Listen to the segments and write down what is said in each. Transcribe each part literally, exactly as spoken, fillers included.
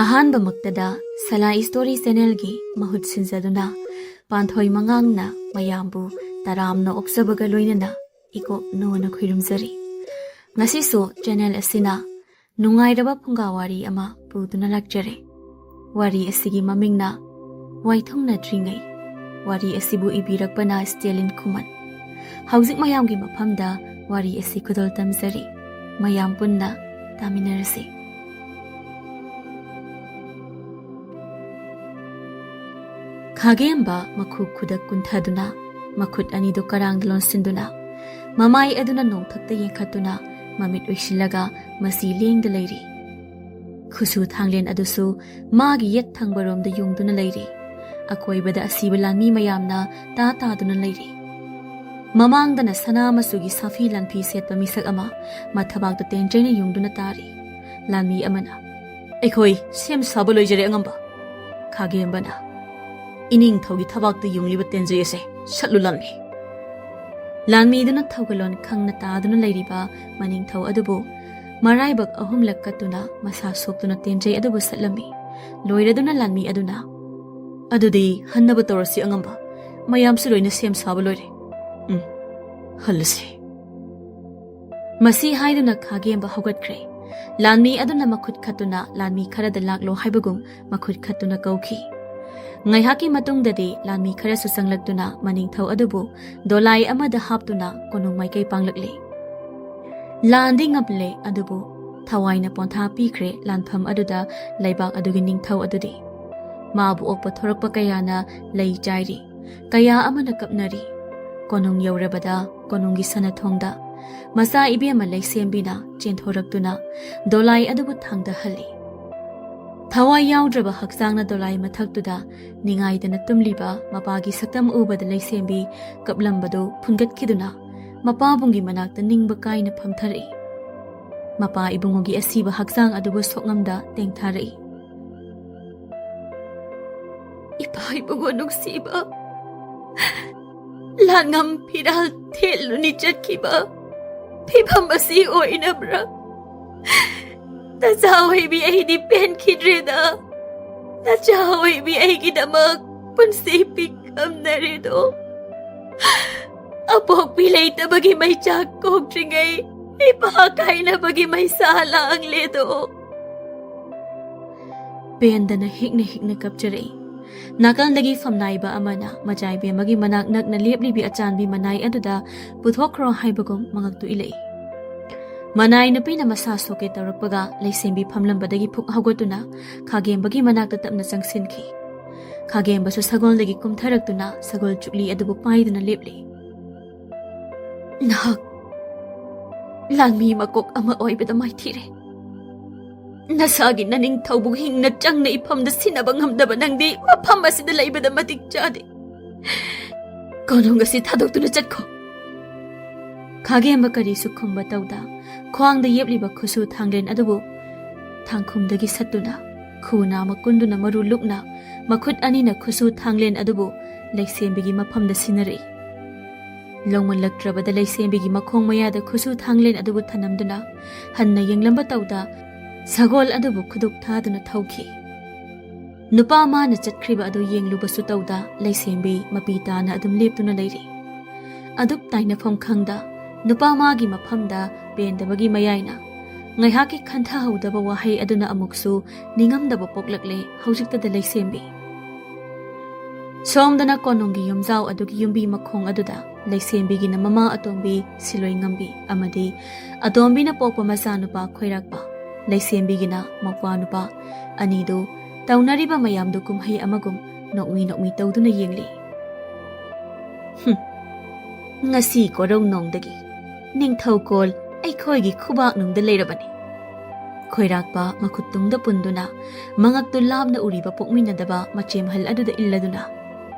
ꯑꯍꯥꯟꯕꯃꯛꯇꯗ ꯁꯂꯥꯏ story ꯆꯦꯅꯦꯜꯒꯤ ꯃꯍꯨꯠ ꯁꯤꯟꯖꯗꯨꯅ ꯄꯥꯟꯊꯣꯏ ꯃꯉꯥꯡꯅ ꯃꯌꯥꯝꯕꯨ ꯇꯔꯥꯝꯅ ꯑꯣꯛꯆꯕꯒ ꯂꯣꯏꯅꯅ ꯏꯀꯣꯛ ꯅꯣꯅ ꯈꯨꯔꯨꯝꯖꯔꯤ꯫ ꯉꯁꯤꯁꯨ ꯆꯦꯅꯦꯜ ꯑꯁꯤꯅ ꯅꯨꯡꯉꯥꯏꯔꯕ ꯐꯨꯡꯒꯥ ꯋꯥꯔꯤ ꯑꯃ ꯄꯨꯗꯨꯅ ꯂꯥꯛꯆꯔꯦ꯫ ꯋꯥꯔꯤ ꯑꯁꯤꯒꯤ ꯃꯃꯤꯡꯅ ꯋꯥꯏꯊꯨꯡꯅꯗ꯭ꯔꯤꯉꯩ꯫ ꯋꯥꯔꯤ ꯑꯁꯤꯕꯨ ꯏꯕꯤꯔꯛꯄꯅ ꯁ꯭ꯇꯦꯂꯤꯟ ꯈꯨꯃꯟ꯫ ꯍꯧꯖꯤꯛ ꯃꯌꯥꯝꯒꯤ ꯃꯐꯝꯗ ꯋꯥꯔꯤ ꯑꯁꯤ ꯈꯨꯗꯣꯜ ꯇꯝꯖꯔꯤ꯫ ꯃꯌꯥꯝ ꯄꯨꯟꯅ ꯇꯥꯃꯤꯟꯅꯔꯁꯤ꯫ ꯈꯥꯒꯦꯝꯕ ꯃꯈꯨ ꯈꯨꯗꯛ ꯀꯨꯟꯊꯗꯨꯅ, ꯃꯈꯨꯠ ꯑꯅꯤꯗꯨ ꯀꯔꯥꯡꯗ ꯂꯣꯟꯁꯤꯟꯗꯨꯅ, ꯃꯃꯥꯏ ꯑꯗꯨꯅ ꯅꯣꯡꯊꯛꯇ ꯌꯦꯡꯈꯠꯇꯨꯅ, ꯃꯃꯤꯠ ꯎꯏꯁꯤꯜꯂꯒ ꯃꯁꯤ ꯂꯦꯡꯗ ꯂꯩꯔꯤ꯫ ꯈꯨꯁꯨ ꯊꯥꯡꯂꯦꯟ ꯑꯗꯨꯁꯨ ꯃꯥꯒꯤ ꯌꯦꯠ ꯊꯪꯕꯔꯣꯝꯗ ꯌꯨꯡꯗꯨꯅ ꯂꯩꯔꯤ꯫ ꯑꯀꯣꯏꯕꯗ ꯑꯁꯤꯕ ꯂꯥꯟꯃꯤ ꯃꯌꯥꯝꯅ ꯇꯥ ꯇꯥꯗꯨꯅ ꯂꯩꯔꯤ꯫ ꯃꯃꯥꯡꯗꯅ ꯁꯅꯥ ꯃꯆꯨꯒꯤ ꯁꯥꯐꯤ ꯂꯥꯟꯐꯤ ꯁꯦꯠꯄ ꯃꯤꯁꯛ ꯑꯃ ꯃꯊꯕꯥꯛꯇ ꯇꯦꯟꯖꯩꯅ ꯌꯨꯡꯗꯨꯅ ꯇꯥꯔꯤ꯫ ꯂꯥꯟꯃꯤ ꯑꯃꯅ, "ꯑꯩꯈꯣꯏ ꯁꯦꯝ ꯁꯥꯕ ꯂꯣꯏꯖꯔꯦ, ꯑꯉꯝꯕ꯫" ꯈꯥꯒꯦꯝꯕꯅ, "ꯏꯅꯤꯡꯊꯧꯒꯤ ꯊꯕꯥꯛꯇ ꯌꯨꯡꯂꯤꯕ ꯇꯦꯟꯖꯩ ꯑꯁꯦ ꯁꯠꯂꯨ, ꯂꯥꯟꯃꯤ꯫" ꯂꯥꯟꯃꯤꯗꯨꯅ ꯊꯧꯒꯜꯂꯣꯟ ꯈꯪꯅ ꯇꯥꯗꯨꯅ ꯂꯩꯔꯤꯕ ꯃꯅꯤꯡꯊꯧ ꯑꯗꯨꯕꯨ ꯃꯔꯥꯏꯕꯛ ꯑꯍꯨꯝꯂꯛ ꯀꯠꯇꯨꯅ ꯃꯁꯥ ꯁꯣꯛꯇꯨꯅ ꯇꯦꯟꯖꯩ ꯑꯗꯨꯕꯨ ꯁꯠꯂꯝꯃꯤ꯫ ꯂꯣꯏꯔꯗꯨꯅ ꯂꯥꯟꯃꯤ ꯑꯗꯨꯅ, "ꯑꯗꯨꯗꯤ ꯍꯟꯅꯕ ꯇꯧꯔꯁꯤ, ꯑꯉꯝꯕ꯫ ꯃꯌꯥꯝꯁꯨ ꯂꯣꯏꯅ ꯁꯦꯝ ꯁꯥꯕ ꯂꯣꯏꯔꯦ꯫ ꯎꯝ, ꯍꯜꯂꯁꯤ꯫" ꯃꯁꯤ ꯍꯥꯏꯗꯨꯅ ꯈꯥꯒꯦꯝꯕ ꯍꯧꯒꯠꯈ꯭ꯔꯦ꯫ ꯂꯥꯟꯃꯤ ꯑꯗꯨꯅ ꯃꯈꯨꯠ ꯈꯠꯇꯨꯅ ꯂꯥꯟꯃꯤ ꯈꯔꯗ ꯂꯥꯛꯂꯣ ꯍꯥꯏꯕꯒꯨꯝ ꯃꯈꯨꯠ ꯈꯠꯇꯨꯅ ꯀꯧꯈꯤ꯫ ꯉꯥꯏꯍꯥꯛꯀꯤ ꯃꯇꯨꯡꯗꯗꯤ ꯂꯥꯟꯃꯤ ꯈꯔꯁꯨ ꯆꯪꯂꯛꯇꯨꯅ ꯃꯅꯤꯡꯊꯧ ꯑꯗꯨꯕꯨ ꯗꯣꯂꯥꯏ ꯑꯃꯗ ꯍꯥꯞꯇꯨꯅ ꯀꯣꯅꯨꯡ ꯃꯥꯏꯀꯩ ꯄꯥꯡꯂꯛꯂꯤ꯫ ꯂꯥꯟꯗꯤ ꯉꯝꯂꯦ, ꯑꯗꯨꯕꯨ ꯊꯋꯥꯏꯅ ꯄꯣꯟꯊꯥ ꯄꯤꯈ꯭ꯔꯦ ꯂꯥꯟꯐꯝ ꯑꯗꯨꯗ ꯂꯩꯕꯥꯛ ꯑꯗꯨꯒꯤ ꯅꯤꯡꯊꯧ ꯑꯗꯨꯗꯤ꯫ ꯃꯥꯕꯨ ꯑꯣꯛꯄ ꯊꯣꯔꯛꯄ ꯀꯌꯥꯅ ꯂꯩ ꯆꯥꯏꯔꯤ꯫ ꯀꯌꯥ ꯑꯃꯅ ꯀꯞꯅꯔꯤ꯫ ꯀꯣꯅꯨꯡ ꯌꯧꯔꯕꯗ ꯀꯣꯅꯨꯡꯒꯤ ꯁꯅꯥꯊꯣꯡꯗ ꯃꯆꯥ ꯏꯕꯦꯝꯃ ꯂꯩꯁꯦꯝꯕꯤꯅ ꯆꯦꯟꯊꯣꯔꯛꯇꯨꯅ ꯗꯣꯂꯥꯏ ꯑꯗꯨꯕꯨ ꯊꯥꯡꯗꯍꯜꯂꯤ꯫ ꯊꯋꯥꯏ ꯌꯥꯎꯗ꯭ꯔꯕ ꯍꯛꯆꯥꯡꯅ ꯗꯣꯂꯥꯏ ꯃꯊꯛꯇꯨꯗ ꯅꯤꯡꯉꯥꯏꯗꯅ ꯇꯨꯝꯂꯤꯕ ꯃꯄꯥꯒꯤ ꯁꯛꯇꯝ ꯎꯕꯗ ꯂꯩꯁꯦꯝꯕꯤ ꯀꯞꯂꯝꯕꯗꯨ ꯐꯨꯟꯒꯠꯈꯤꯗꯨꯅ ꯃꯄꯥꯕꯨꯡꯒꯤ ꯃꯅꯥꯛꯇ ꯅꯤꯡꯕ ꯀꯥꯏꯅ ꯐꯝꯊꯔꯛꯏ꯫ ꯃꯄꯥ ꯏꯕꯨꯡꯉꯣꯒꯤ ꯑꯁꯤꯕ ꯍꯛꯆꯥꯡ ꯑꯗꯨꯕꯨ ꯁꯣꯛꯉꯝꯗ ꯇꯦꯡꯊꯥꯔꯛꯏ꯫ "ꯏꯄꯥ ꯏꯕꯨꯡꯉꯣ ꯅꯨꯡꯁꯤꯕ, ꯂꯥꯟꯉꯝ ꯐꯤꯔꯥꯜ ꯊꯦꯠꯂꯨꯅꯤ ꯆꯠꯈꯤꯕ ꯐꯤꯕꯝ ꯑꯁꯤ ꯑꯣꯏꯅꯕ꯭ꯔꯥ? ꯅꯆꯥ ꯑꯣꯏꯕꯤ ꯑꯩꯗꯤ ꯄꯦꯟꯈꯤꯗ꯭ꯔꯦꯗ꯫ ꯅꯆꯥ ꯑꯣꯏꯕꯤ ꯑꯩꯒꯤꯗꯃꯛ ꯄꯨꯟꯁꯤ ꯄꯤꯈꯝꯅꯔꯦꯗꯣ꯫ ꯑꯄꯣꯛꯄꯤ ꯂꯩꯇꯕꯒꯤ ꯃꯩꯆꯥꯛ ꯀꯣꯛꯇ꯭ꯔꯤꯉꯩ ꯏꯄꯥ ꯀꯥꯏꯅꯕꯒꯤ ꯃꯩꯁꯥ ꯂꯥꯡꯂꯦꯗꯣ꯫ ꯄꯦꯟꯗꯅ ꯍꯤꯛꯅ ꯍꯤꯛꯅ ꯀꯞꯆꯔꯛꯏ꯫ ꯅꯥꯀꯜꯗꯒꯤ ꯐꯝꯅꯥꯏꯕ ꯑꯃꯅ ꯃꯆꯥꯏꯕꯦꯝꯃꯒꯤ ꯃꯅꯥꯛ ꯅꯛꯅ ꯂꯦꯞꯂꯤꯕꯤ ꯑꯆꯥꯟꯕꯤ ꯃꯅꯥꯏ ꯑꯗꯨꯗ ꯄꯨꯊꯣꯛꯈ꯭ꯔꯣ ꯍꯥꯏꯕꯒꯨꯝ ꯃꯉꯛꯇꯨ ꯏꯜꯂꯛꯏ꯫ ꯃꯅꯥꯏ ꯅꯨꯄꯤꯅ ꯃꯁꯥ ꯁꯣꯛꯀꯦ ꯇꯧꯔꯛꯄꯒ ꯂꯩꯁꯦꯝꯕꯤ ꯐꯝꯂꯝꯕꯗꯒꯤ ꯐꯨꯛ ꯍꯧꯒꯠꯇꯨꯅ ꯈꯥꯒꯦꯝꯕꯒꯤ ꯃꯅꯥꯛꯇ ꯇꯞꯅ ꯆꯪꯁꯤꯟꯈꯤ꯫ ꯈꯥꯒꯦꯝꯕꯁꯨ ꯁꯒꯣꯜꯗꯒꯤ ꯀꯨꯝꯊꯔꯛꯇꯨꯅ ꯁꯒꯣꯜ ꯆꯨꯛꯂꯤ ꯑꯗꯨꯕꯨ ꯄꯥꯏꯗꯨꯅ ꯂꯦꯞꯂꯤ꯫ ꯅꯍꯥꯛ ꯂꯥꯟꯃꯤ ꯃꯀꯣꯛ ꯑꯃ ꯑꯣꯏꯕꯗ ꯃꯥꯏꯊꯤꯔꯦ꯫ ꯅꯁꯥꯒꯤ ꯅꯅꯤꯡꯊꯧꯕꯨ ꯍꯤꯡꯅ ꯆꯪꯅ ꯏꯐꯝꯗ ꯁꯤꯟꯅꯕ ꯉꯝꯗꯕ ꯅꯪꯗꯤ ꯃꯐꯝ ꯑꯁꯤꯗ ꯂꯩꯕꯗ ꯃꯇꯤꯛ ꯆꯥꯗꯦ꯫ ꯀꯣꯅꯨꯡ ꯑꯁꯤ ꯊꯥꯗꯣꯛꯇꯨꯅ ꯆꯠꯈꯣ꯫ ꯈꯥꯒꯦꯝꯕ ꯀꯔꯤꯁꯨ ꯈꯨꯝꯕ ꯇꯧꯗ ꯈ꯭ꯋꯥꯡꯗ ꯌꯦꯞꯂꯤꯕ ꯈꯨꯁꯨ ꯊꯥꯡꯂꯦꯟ ꯑꯗꯨꯕꯨ ꯊꯥꯡꯈꯨꯝꯗꯒꯤ ꯁꯠꯇꯨꯅ ꯈꯨ ꯅꯥꯝꯃ ꯀꯨꯟꯗꯨꯅ ꯃꯔꯨ ꯂꯨꯛꯅ ꯃꯈꯨꯠ ꯑꯅꯤꯅ ꯈꯨꯁꯨ ꯊꯥꯡꯂꯦꯟ ꯑꯗꯨꯕꯨ ꯂꯩꯁꯦꯝꯕꯤꯒꯤ ꯃꯐꯝꯗ ꯁꯤꯟꯅꯔꯛꯏ꯫ ꯂꯧꯃꯜꯂꯛꯇ꯭ꯔꯕꯗ ꯂꯩꯁꯦꯝꯕꯤꯒꯤ ꯃꯈꯣꯡ ꯃꯌꯥꯗ ꯈꯨꯁꯨ ꯊꯥꯡꯂꯦꯟ ꯑꯗꯨꯕꯨ ꯊꯅꯝꯗꯨꯅ ꯍꯟꯅ ꯌꯦꯡꯂꯝꯕ ꯇꯧꯗ ꯁꯒꯣꯜ ꯑꯗꯨꯕꯨ ꯈꯨꯗꯨꯞ ꯊꯥꯗꯨꯅ ꯊꯧꯈꯤ꯫ ꯅꯨꯄꯥ ꯃꯥꯅ ꯆꯠꯈ꯭ꯔꯤꯕ ꯑꯗꯨ ꯌꯦꯡꯂꯨꯕꯁꯨ ꯇꯧꯗ ꯂꯩꯁꯦꯝꯕꯤ ꯃꯄꯤ ꯇꯥꯅ ꯑꯗꯨꯝ ꯂꯦꯞꯇꯨꯅ ꯂꯩꯔꯤ꯫ ꯑꯗꯨꯞ ꯇꯥꯏꯅꯐꯝ ꯈꯪꯗ ꯅꯨꯄꯥ ꯃꯥꯒꯤ ꯃꯐꯝꯗ ꯄꯦꯟꯗꯕꯒꯤ ꯃꯌꯥꯏꯅ ꯉꯥꯏꯍꯥꯛꯀꯤ ꯈꯟꯊꯍꯧꯗꯕ ꯋꯥꯍꯩ ꯑꯗꯨꯅ ꯑꯃꯨꯛꯁꯨ ꯅꯤꯡꯉꯝꯗꯕ ꯄꯣꯛꯂꯛꯂꯦ ꯍꯧꯖꯤꯛꯇꯗ ꯂꯩꯁꯦꯝꯕꯤ꯫ ꯁꯣꯝꯗꯅ ꯀꯣꯅꯨꯡꯒꯤ ꯌꯨꯝꯖꯥꯎ ꯑꯗꯨꯒꯤ ꯌꯨꯝꯕꯤ ꯃꯈꯣꯡ ꯑꯗꯨꯗ ꯂꯩꯁꯦꯝꯕꯤꯒꯤꯅ ꯃꯃꯥ ꯑꯇꯣꯝꯕꯤ ꯁꯤꯂꯣꯏ ꯉꯝꯕꯤ ꯑꯃꯗꯤ ꯑꯇꯣꯝꯕꯤꯅ ꯄꯣꯛꯄ ꯃꯆꯥꯅꯨꯄꯥ ꯈꯣꯏꯔꯥꯛꯄ, ꯂꯩꯁꯦꯝꯕꯤꯒꯤꯅ ꯃꯧꯄ꯭ꯋꯥꯅꯨꯄꯥ ꯑꯅꯤꯗꯨ ꯇꯧꯅꯔꯤꯕ ꯃꯌꯥꯝꯗꯨ ꯀꯨꯝꯍꯩ ꯑꯃꯒꯨꯝ ꯅꯣꯛꯃꯤ ꯅꯣꯛꯃꯤ ꯇꯧꯗꯨꯅ ꯌꯦꯡꯂꯤ꯫ "ꯍꯨꯝ, ꯉꯁꯤ ꯀꯣꯔꯧꯅꯣꯡꯗꯒꯤ ꯅꯤꯡꯊꯧꯀꯣꯜ ꯑꯩꯈꯣꯏꯒꯤ ꯈꯨꯕꯥꯛꯅꯨꯡꯗ ꯂꯩꯔꯕꯅꯤ꯫" ꯈꯣꯏꯔꯥꯛꯄ ꯃꯈꯨꯠ ꯇꯨꯡꯗ ꯄꯨꯟꯗꯨꯅ ꯃꯉꯛꯇꯨ ꯂꯥꯞꯅ ꯎꯔꯤꯕ ꯄꯣꯛꯃꯤꯟꯅꯗꯕ ꯃꯆꯦꯝꯍꯜ ꯑꯗꯨꯗ ꯏꯜꯂꯗꯨꯅ,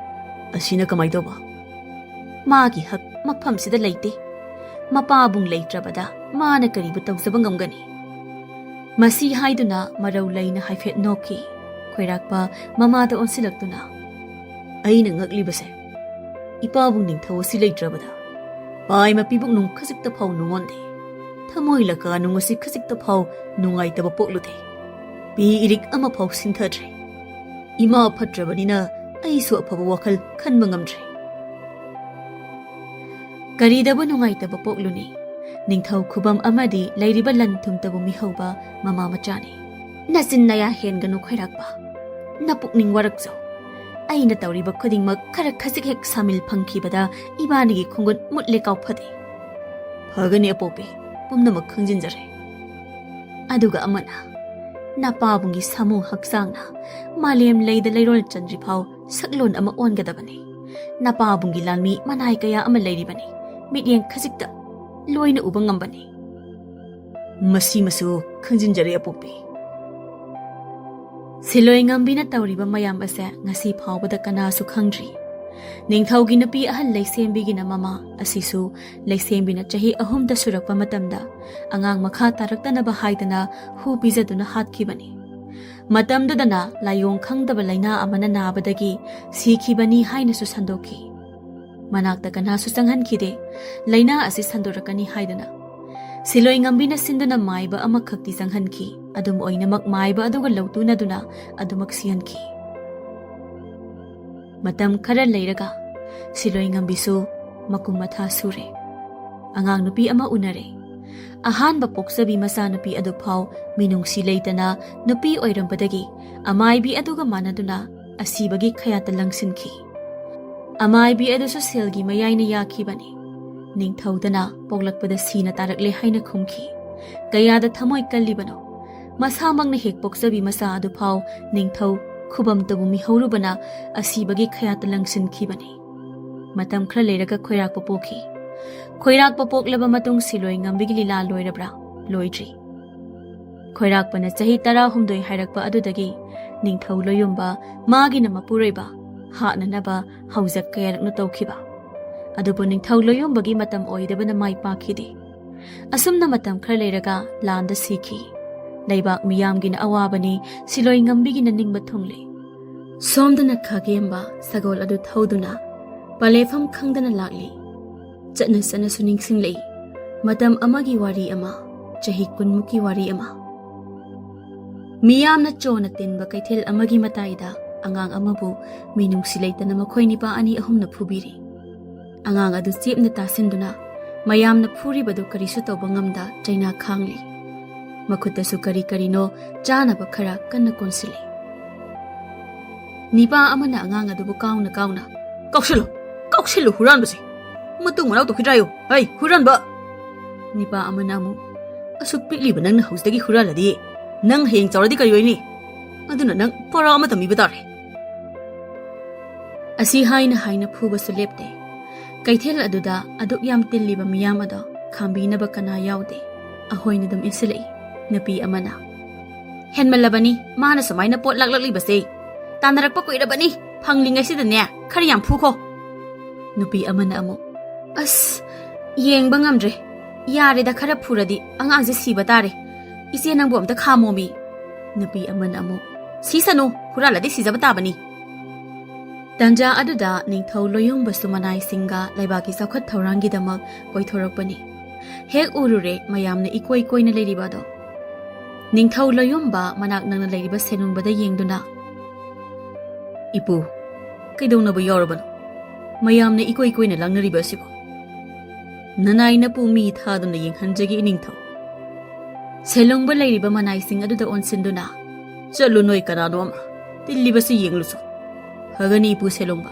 "ꯑꯁꯤꯅ ꯀꯃꯥꯏ ꯇꯧꯕ?" "ꯃꯥꯒꯤ ꯍꯛ ꯃꯐꯝꯁꯤꯗ ꯂꯩꯇꯦ꯫ ꯃꯄꯥꯕꯨꯡ ꯂꯩꯇ꯭ꯔꯕꯗ ꯃꯥꯅ ꯀꯔꯤꯕꯨ ꯇꯧꯖꯕ ꯉꯝꯒꯅꯤ?" ꯃꯁꯤ ꯍꯥꯏꯗꯨꯅ ꯃꯔꯧ ꯂꯩꯅ ꯍꯥꯏꯐꯦꯠ ꯅꯣꯛꯈꯤ꯫ ꯈꯣꯏꯔꯥꯛꯄ ꯃꯃꯥꯗ ꯑꯣꯟꯁꯤꯜꯂꯛꯇꯨꯅ, "ꯑꯩꯅ ꯉꯛꯂꯤꯕꯁꯦ, ꯏꯄꯥꯕꯨꯡ ꯅꯤꯡꯊꯧ ꯑꯁꯤ ꯂꯩꯇ꯭ꯔꯕꯗ ꯄꯥꯏ ꯃꯄꯤꯕꯨꯡ ꯅꯨꯡ ꯈꯖꯤꯛꯇ ꯐꯥꯎ ꯅꯨꯡꯉꯣꯟꯗꯦ꯫ ꯊꯃꯣꯏ ꯂꯀꯥꯅꯨꯡ ꯑꯁꯤ ꯈꯖꯤꯛꯇ ꯐꯥꯎ ꯅꯨꯡꯉꯥꯏꯇꯕ ꯄꯣꯛꯂꯨꯗꯦ꯫ ꯄꯤ ꯏꯔꯤꯛ ꯑꯃ ꯐꯥꯎ ꯁꯤꯟꯊꯗ꯭ꯔꯦ꯫ ꯏꯃꯥ ꯐꯠꯇ꯭ꯔꯕꯅꯤꯅ ꯑꯩꯁꯨ ꯑꯐꯕ ꯋꯥꯈꯜ ꯈꯟꯕ ꯉꯝꯗ꯭ꯔꯦ꯫ ꯀꯔꯤꯗꯕꯨ ꯅꯨꯡꯉꯥꯏꯇꯕ ꯄꯣꯛꯂꯨꯅꯤ? ꯅꯤꯡꯊꯧ ꯈꯨꯕꯝ ꯑꯃꯗꯤ ꯂꯩꯔꯤꯕ ꯂꯟ ꯊꯨꯝꯇꯕꯨ ꯃꯤꯍꯧꯕ ꯃꯃꯥ ꯃꯆꯥꯅꯤ꯫ ꯅꯆꯤꯟ ꯅꯌꯥ ꯍꯦꯟꯒꯅꯨ ꯈꯣꯏꯔꯥꯛꯄ꯫ ꯅꯄꯨꯛꯅꯤꯡ ꯋꯥꯔꯛꯆꯧ꯫ ꯑꯩꯅ ꯇꯧꯔꯤꯕ ꯈꯨꯗꯤꯡꯃꯛ ꯈꯔ ꯈꯖꯤꯛ ꯍꯦꯛ ꯁꯥꯃꯤꯜ ꯐꯪꯈꯤꯕꯗ ꯏꯕꯥꯅꯤꯒꯤ ꯈꯣꯡꯒꯨꯟ ꯃꯨꯠꯂꯦ ꯀꯥꯎꯐꯗꯦ꯫ ꯐꯒꯅꯤ ꯑꯄꯣꯛꯄꯤ, ꯄꯨꯝꯅꯃꯛ ꯈꯪꯖꯤꯟꯖꯔꯦ꯫ ꯑꯗꯨꯒ ꯑꯃꯅ, ꯅꯄꯥꯕꯨꯡꯒꯤ ꯁꯥꯃꯨ ꯍꯛꯆꯥꯡꯅ ꯃꯥꯂꯦꯝ ꯂꯩꯗ ꯂꯩꯔꯣꯜ ꯆꯟꯗ꯭ꯔꯤ ꯐꯥꯎ ꯁꯛꯂꯣꯟ ꯑꯃ ꯑꯣꯟꯒꯗꯕꯅꯤ꯫ ꯅꯄꯥꯕꯨꯡꯒꯤ ꯂꯥꯟꯃꯤ ꯃꯅꯥꯏ ꯀꯌꯥ ꯑꯃ ꯂꯩꯔꯤꯕꯅꯤ꯫ ꯃꯤꯠꯌꯦꯡ ꯈꯖꯤꯛꯇ ꯂꯣꯏꯅ ꯎꯕ ꯉꯝꯕꯅꯤ꯫ ꯃꯁꯤꯃꯁꯨ ꯈꯪꯖꯤꯟꯖꯔꯦ ꯑꯄꯣꯛꯄꯤ꯫ ꯁꯤꯂꯣꯏ ꯉꯝꯕꯤꯅ ꯇꯧꯔꯤꯕ ꯃꯌꯥꯝ ꯑꯁꯦ ꯉꯁꯤ ꯐꯥꯎꯕꯗ ꯀꯅꯥꯁꯨ ꯈꯪꯗ꯭ꯔꯤ꯫ ꯅꯤꯡꯊꯧꯒꯤ ꯅꯨꯄꯤ ꯑꯍꯜ ꯂꯩꯁꯦꯝꯕꯤꯒꯤꯅ ꯃꯃꯥ ꯑꯁꯤꯁꯨ ꯂꯩꯁꯦꯝꯕꯤꯅ ꯆꯍꯤ ꯑꯍꯨꯝꯗ ꯁꯨꯔꯛꯄ ꯃꯇꯝꯗ ꯑꯉꯥꯡ ꯃꯈꯥ ꯇꯥꯔꯛꯇꯅꯕ ꯍꯥꯏꯗꯅ ꯍꯨ ꯄꯤꯖꯗꯨꯅ ꯍꯥꯠꯈꯤꯕꯅꯤ꯫ ꯃꯇꯝꯗꯨꯗꯅ ꯂꯥꯏꯑꯣꯡ ꯈꯪꯗꯕ ꯂꯥꯏꯅꯥ ꯑꯃꯅ ꯅꯥꯕꯗꯒꯤ ꯁꯤꯈꯤꯕꯅꯤ ꯍꯥꯏꯅꯁꯨ ꯁꯟꯗꯣꯛꯈꯤ꯫ ꯃꯅꯥꯛꯇ ꯀꯅꯥꯁꯨ ꯆꯪꯍꯟꯈꯤꯗꯦ, ꯂꯥꯏꯅꯥ ꯑꯁꯤ ꯁꯟꯗꯣꯔꯛꯀꯅꯤ ꯍꯥꯏꯗꯅ꯫ ꯁꯤꯂꯣꯏ ꯉꯝꯕꯤꯅ ꯁꯤꯟꯗꯨꯅ ꯃꯥꯏꯕ ꯑꯃꯈꯛꯇꯤ ꯆꯪꯍꯟꯈꯤ꯫ ꯑꯗꯨꯝ ꯑꯣꯏꯅꯃꯛ ꯃꯥꯏꯕ ꯑꯗꯨꯒ ꯂꯧꯇꯨꯅꯗꯨꯅ ꯑꯗꯨꯃꯛ ꯁꯤꯍꯟꯈꯤ꯫ ꯃꯇꯝ ꯈꯔ ꯂꯩꯔꯒ ꯁꯤꯂꯣꯏ ꯉꯝꯕꯤꯁꯨ ꯃꯀꯨꯝ ꯃꯊꯥ ꯁꯨꯔꯦ꯫ ꯑꯉꯥꯡ ꯅꯨꯄꯤ ꯑꯃ ꯎꯅꯔꯦ꯫ ꯑꯍꯥꯟꯕ ꯄꯣꯛꯆꯕꯤ ꯃꯆꯥꯅꯨꯄꯤ ꯑꯗꯨꯐꯥꯎ ꯃꯤꯅꯨꯡꯁꯤ ꯂꯩꯇꯅ ꯅꯨꯄꯤ ꯑꯣꯏꯔꯝꯕꯗꯒꯤ ꯑꯃꯥꯏꯕꯤ ꯑꯗꯨꯒ ꯃꯥꯟꯅꯗꯨꯅ ꯑꯁꯤꯕꯒꯤ ꯈꯌꯥꯠꯇ ꯂꯪꯁꯤꯟꯈꯤ꯫ ꯑꯃꯥꯏꯕꯤ ꯑꯗꯨꯁꯨ ꯁꯦꯜꯒꯤ ꯃꯌꯥꯏꯅ ꯌꯥꯈꯤꯕꯅꯤ꯫ ꯅꯤꯡꯊꯧꯗꯅ ꯄꯣꯛꯂꯛꯄꯗ ꯁꯤꯅ ꯇꯥꯔꯛꯂꯦ ꯍꯥꯏꯅ ꯈꯨꯝꯈꯤ꯫ ꯀꯌꯥꯗ ꯊꯃꯣꯏ ꯀꯜꯂꯤꯕꯅꯣ! ꯃꯁꯥꯃꯛꯅ ꯍꯦꯛ ꯄꯣꯛꯆꯕꯤ ꯃꯆꯥ ꯑꯗꯨꯐꯥꯎ ꯅꯤꯡꯊꯧ ꯈꯨꯕꯝꯇꯕꯨ ꯃꯤꯍꯧꯔꯨꯕꯅ ꯑꯁꯤꯕꯒꯤ ꯈꯌꯥꯠꯇ ꯂꯪꯁꯤꯟꯈꯤꯕꯅꯤ꯫ ꯃꯇꯝ ꯈꯔ ꯂꯩꯔꯒ ꯈꯣꯏꯔꯥꯛꯄ ꯄꯣꯛꯈꯤ꯫ ꯈꯣꯏꯔꯥꯛꯄ ꯄꯣꯛꯂꯕ ꯃꯇꯨꯡ ꯁꯤꯂꯣꯏ ꯉꯝꯕꯤꯒꯤ ꯂꯤꯂꯥ ꯂꯣꯏꯔꯕ꯭ꯔꯥ? ꯂꯣꯏꯗ꯭ꯔꯤ꯫ ꯈꯣꯏꯔꯥꯛꯄꯅ ꯆꯍꯤ ꯇꯔꯥꯍꯨꯝꯗꯣꯏ ꯍꯥꯏꯔꯛꯄ ꯑꯗꯨꯗꯒꯤ ꯅꯤꯡꯊꯧ ꯂꯣꯌꯨꯝꯕ ꯃꯥꯒꯤꯅ ꯃꯄꯨꯔꯣꯏꯕ ꯍꯥꯠꯅꯅꯕ ꯍꯧꯖꯛ ꯀꯌꯥꯔꯛꯅ ꯇꯧꯈꯤꯕ꯫ ꯑꯗꯨꯕꯨ ꯅꯤꯡꯊꯧ ꯂꯣꯌꯨꯝꯕꯒꯤ ꯃꯇꯝ ꯑꯣꯏꯗꯕꯅ ꯃꯥꯏ ꯄꯥꯛꯈꯤꯗꯦ꯫ ꯑꯁꯨꯝꯅ ꯃꯇꯝ ꯈꯔ ꯂꯩꯔꯒ ꯂꯥꯟꯗ ꯁꯤꯈꯤ꯫ ꯂꯩꯕꯥꯛ ꯃꯤꯌꯥꯝꯒꯤꯅ ꯑꯋꯥꯕꯅꯤ, ꯁꯤꯂꯣꯏ ꯉꯝꯕꯤꯒꯤꯅ ꯅꯤꯡꯕ ꯊꯨꯡꯂꯦ꯫ ꯁꯣꯝꯗꯅ ꯈꯥꯒꯦꯝꯕ ꯁꯒꯣꯜ ꯑꯗꯨ ꯊꯧꯗꯨꯅ ꯄꯂꯦꯐꯝ ꯈꯪꯗꯅ ꯂꯥꯛꯂꯤ꯫ ꯆꯠꯅ ꯆꯠꯅꯁꯨ ꯅꯤꯡꯁꯤꯡꯂꯛꯏ꯫ ꯃꯇꯝ ꯑꯃꯒꯤ ꯋꯥꯔꯤ ꯑꯃ, ꯆꯍꯤ ꯀꯨꯟꯃꯨꯛꯀꯤ ꯋꯥꯔꯤ ꯑꯃ꯫ ꯃꯤꯌꯥꯝꯅ ꯆꯣꯟꯅ ꯇꯤꯟꯕ ꯀꯩꯊꯦꯜ ꯑꯃꯒꯤ ꯃꯇꯥꯏꯗ ꯑꯉꯥꯡ ꯑꯃꯕꯨ ꯃꯤꯅꯨꯡꯁꯤ ꯂꯩꯇꯅ ꯃꯈꯣꯏ ꯅꯤꯄꯥ ꯑꯅꯤ ꯑꯍꯨꯝꯅ ꯐꯨꯕꯤꯔꯦ꯫ ꯑꯉꯥꯡ ꯑꯗꯨ ꯆꯦꯞꯅ ꯇꯥꯁꯤꯟꯗꯨꯅ ꯃꯌꯥꯝꯅ ꯐꯨꯔꯤꯕꯗꯨ ꯀꯔꯤꯁꯨ ꯇꯧꯕ ꯉꯝꯗ ꯆꯩꯅꯥ ꯈꯥꯡꯂꯤ꯫ ꯃꯈꯨꯠꯇꯁꯨ ꯀꯔꯤ ꯀꯔꯤꯅꯣ ꯆꯥꯅꯕ ꯈꯔ ꯀꯟꯅ ꯀꯣꯟꯁꯤꯜꯂꯤ꯫ ꯅꯤꯄꯥ ꯑꯃꯅ ꯑꯉꯥꯡ ꯑꯗꯨꯕꯨ ꯀꯥꯎꯅ ꯀꯥꯎꯅ, "ꯀꯥꯎꯁꯤꯜꯂꯨ, ꯀꯥꯎꯁꯤꯜꯂꯨ ꯍꯨꯔꯥꯟꯕꯁꯦ! ꯃꯇꯨꯡ ꯃꯅꯥꯎ ꯇꯧꯈꯤꯗ꯭ꯔꯥꯌꯣ, ꯍꯩ ꯍꯨꯔꯥꯟꯕ!" ꯅꯤꯄꯥ ꯑꯃꯅ ꯑꯃꯨꯛ, "ꯑꯁꯨꯛ ꯄꯤꯛꯂꯤꯕ ꯅꯪꯅ ꯍꯧꯖꯤꯛꯇꯒꯤ ꯍꯨꯔꯥꯜꯂꯗꯤ ꯅꯪ ꯍꯌꯦꯡ ꯆꯥꯎꯔꯗꯤ ꯀꯔꯤ ꯑꯣꯏꯅꯤ? ꯑꯗꯨꯅ ꯅꯪ ꯄꯔꯥ ꯑꯃ ꯇꯝꯕꯤꯕ ꯇꯥꯔꯦ꯫" ꯑꯁꯤ ꯍꯥꯏꯅ ꯍꯥꯏꯅ ꯐꯨꯕꯁꯨ ꯂꯦꯞꯇꯦ꯫ ꯀꯩꯊꯦꯜ ꯑꯗꯨꯗ ꯑꯗꯨꯛ ꯌꯥꯝ ꯇꯤꯜꯂꯤꯕ ꯃꯤꯌꯥꯝ ꯑꯗꯣ ꯈꯥꯝꯕꯤꯅꯕ ꯀꯅꯥ ꯌꯥꯎꯗꯦ꯫ ꯑꯍꯣꯏꯅ ꯑꯗꯨꯝ ꯏꯟꯁꯤꯜꯂꯛꯏ꯫ ꯅꯨꯄꯤ ꯑꯃꯅ, "ꯍꯦꯟꯃꯜꯂꯕꯅꯤ, ꯃꯥꯅ ꯁꯨꯃꯥꯏꯅ ꯄꯣꯠ ꯂꯥꯛꯂꯛꯂꯤꯕꯁꯦ꯫ ꯇꯥꯟꯅꯔꯛꯄ ꯀꯨꯏꯔꯕꯅꯤ, ꯐꯪꯂꯤꯉꯩꯁꯤꯗꯅꯦ ꯈꯔ ꯌꯥꯝ ꯐꯨꯈꯣ꯫" ꯅꯨꯄꯤ ꯑꯃꯅ ꯑꯃꯨꯛ, "ꯑꯁ, ꯌꯦꯡꯕ ꯉꯝꯗ꯭ꯔꯦ꯫ ꯌꯥꯔꯦꯗ, ꯈꯔ ꯐꯨꯔꯗꯤ ꯑꯉꯥꯡꯁꯦ ꯁꯤꯕ ꯇꯥꯔꯦ꯫ ꯏꯆꯦ, ꯅꯪꯕꯨ ꯑꯝꯇ ꯈꯥꯝꯃꯣꯃꯤ꯫" ꯅꯨꯄꯤ ꯑꯃꯅ ꯑꯃꯨꯛ, "ꯁꯤꯁꯅꯨ, ꯍꯨꯔꯥꯜꯂꯗꯤ ꯁꯤꯖꯕ ꯇꯥꯕꯅꯤ꯫" ꯇꯟꯖꯥ ꯑꯗꯨꯗ ꯅꯤꯡꯊꯧ ꯂꯣꯌꯨꯝꯕꯁꯨ ꯃꯅꯥꯏꯁꯤꯡꯒ ꯂꯩꯕꯥꯛꯀꯤ ꯆꯥꯎꯈꯠ ꯊꯧꯔꯥꯡꯒꯤꯗꯃꯛ ꯀꯣꯏꯊꯣꯔꯛꯄꯅꯤ꯫ ꯍꯦꯛ ꯎꯔꯨꯔꯦ ꯃꯌꯥꯝꯅ ꯏꯀꯣꯏ ꯀꯣꯏꯅ ꯂꯩꯔꯤꯕ ꯑꯗꯣ꯫ ꯅꯤꯡꯊꯧ ꯂꯣꯌꯨꯝꯕ ꯃꯅꯥꯛ ꯅꯛꯅ ꯂꯩꯔꯤꯕ ꯁꯦꯂꯨꯡꯕꯗ ꯌꯦꯡꯗꯨꯅ, "ꯏꯄꯨ, ꯀꯩꯗꯧꯅꯕ ꯌꯥꯎꯔꯕꯅꯣ? ꯃꯌꯥꯝꯅ ꯏꯀꯣꯏ ꯀꯣꯏꯅ ꯂꯥꯡꯅꯔꯤꯕ ꯑꯁꯤꯕꯨ? ꯅꯅꯥꯏ ꯅꯄꯨ ꯃꯤ ꯊꯥꯗꯨꯅ ꯌꯦꯡꯍꯟꯖꯒꯦ, ꯏꯅꯤꯡꯊꯧ꯫" ꯁꯦꯂꯨꯡꯕ ꯂꯩꯔꯤꯕ ꯃꯅꯥꯏꯁꯤꯡ ꯑꯗꯨꯗ ꯑꯣꯟꯁꯤꯟꯗꯨꯅ, "ꯆꯠꯂꯨ, ꯅꯣꯏ ꯀꯅꯥꯅꯣ ꯑꯃ ꯇꯤꯜꯂꯤꯕꯁꯤ ꯌꯦꯡꯂꯨꯆꯣ꯫ ꯐꯒꯅꯤ, ꯏꯄꯨ ꯁꯦꯂꯨꯡꯕ꯫"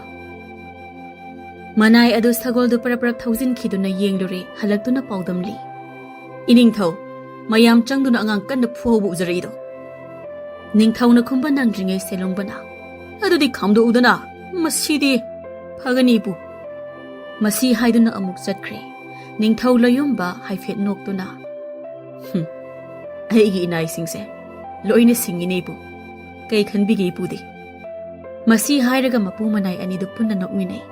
ꯃꯅꯥꯏ ꯑꯗꯨ ꯁꯒꯣꯜꯗꯨ ꯄꯔꯞ ꯄꯔꯞ ꯊꯧꯖꯤꯟꯈꯤꯗꯨꯅ ꯌꯦꯡꯂꯨꯔꯦ, ꯍꯜꯂꯛꯇꯨꯅ ꯄꯥꯎꯗꯝꯂꯤ, "ꯏꯅꯤꯡꯊꯧ, ꯃꯌꯥꯝ ꯆꯪꯗꯨꯅ ꯑꯉꯥꯡ ꯀꯟꯅ ꯐꯨꯍꯧꯕ ꯎꯖꯔꯛꯏꯗꯣ꯫" ꯅꯤꯡꯊꯧꯅ ꯈꯨꯝꯕ ꯅꯪꯗ꯭ꯔꯤꯉꯩ ꯁꯦꯂꯨꯡꯕꯅ, "ꯑꯗꯨꯗꯤ ꯈꯥꯝꯗꯣꯛꯎꯗꯅ, ꯃꯁꯤꯗꯤ ꯐꯒꯅꯤ, ꯏꯄꯨ꯫" ꯃꯁꯤ ꯍꯥꯏꯗꯨꯅ ꯑꯃꯨꯛ ꯆꯠꯈ꯭ꯔꯦ꯫ ꯅꯤꯡꯊꯧ ꯂꯣꯌꯨꯝꯕ ꯍꯥꯏꯐꯦꯠ ꯅꯣꯛꯇꯨꯅ, "ꯍꯨꯝ, ꯑꯩꯒꯤ ꯏꯅꯥꯏꯁꯤꯡꯁꯦ ꯂꯣꯏꯅ ꯁꯤꯡꯉꯤꯅꯦ, ꯏꯄꯨ꯫ ꯀꯩ ꯈꯟꯕꯤꯒꯦ, ꯏꯄꯨꯗꯤ?" ꯃꯁꯤ ꯍꯥꯏꯔꯒ ꯃꯄꯨ ꯃꯅꯥꯏ ꯑꯅꯤꯗꯨ ꯄꯨꯟꯅ ꯅꯣꯛꯃꯤꯟꯅꯩ꯫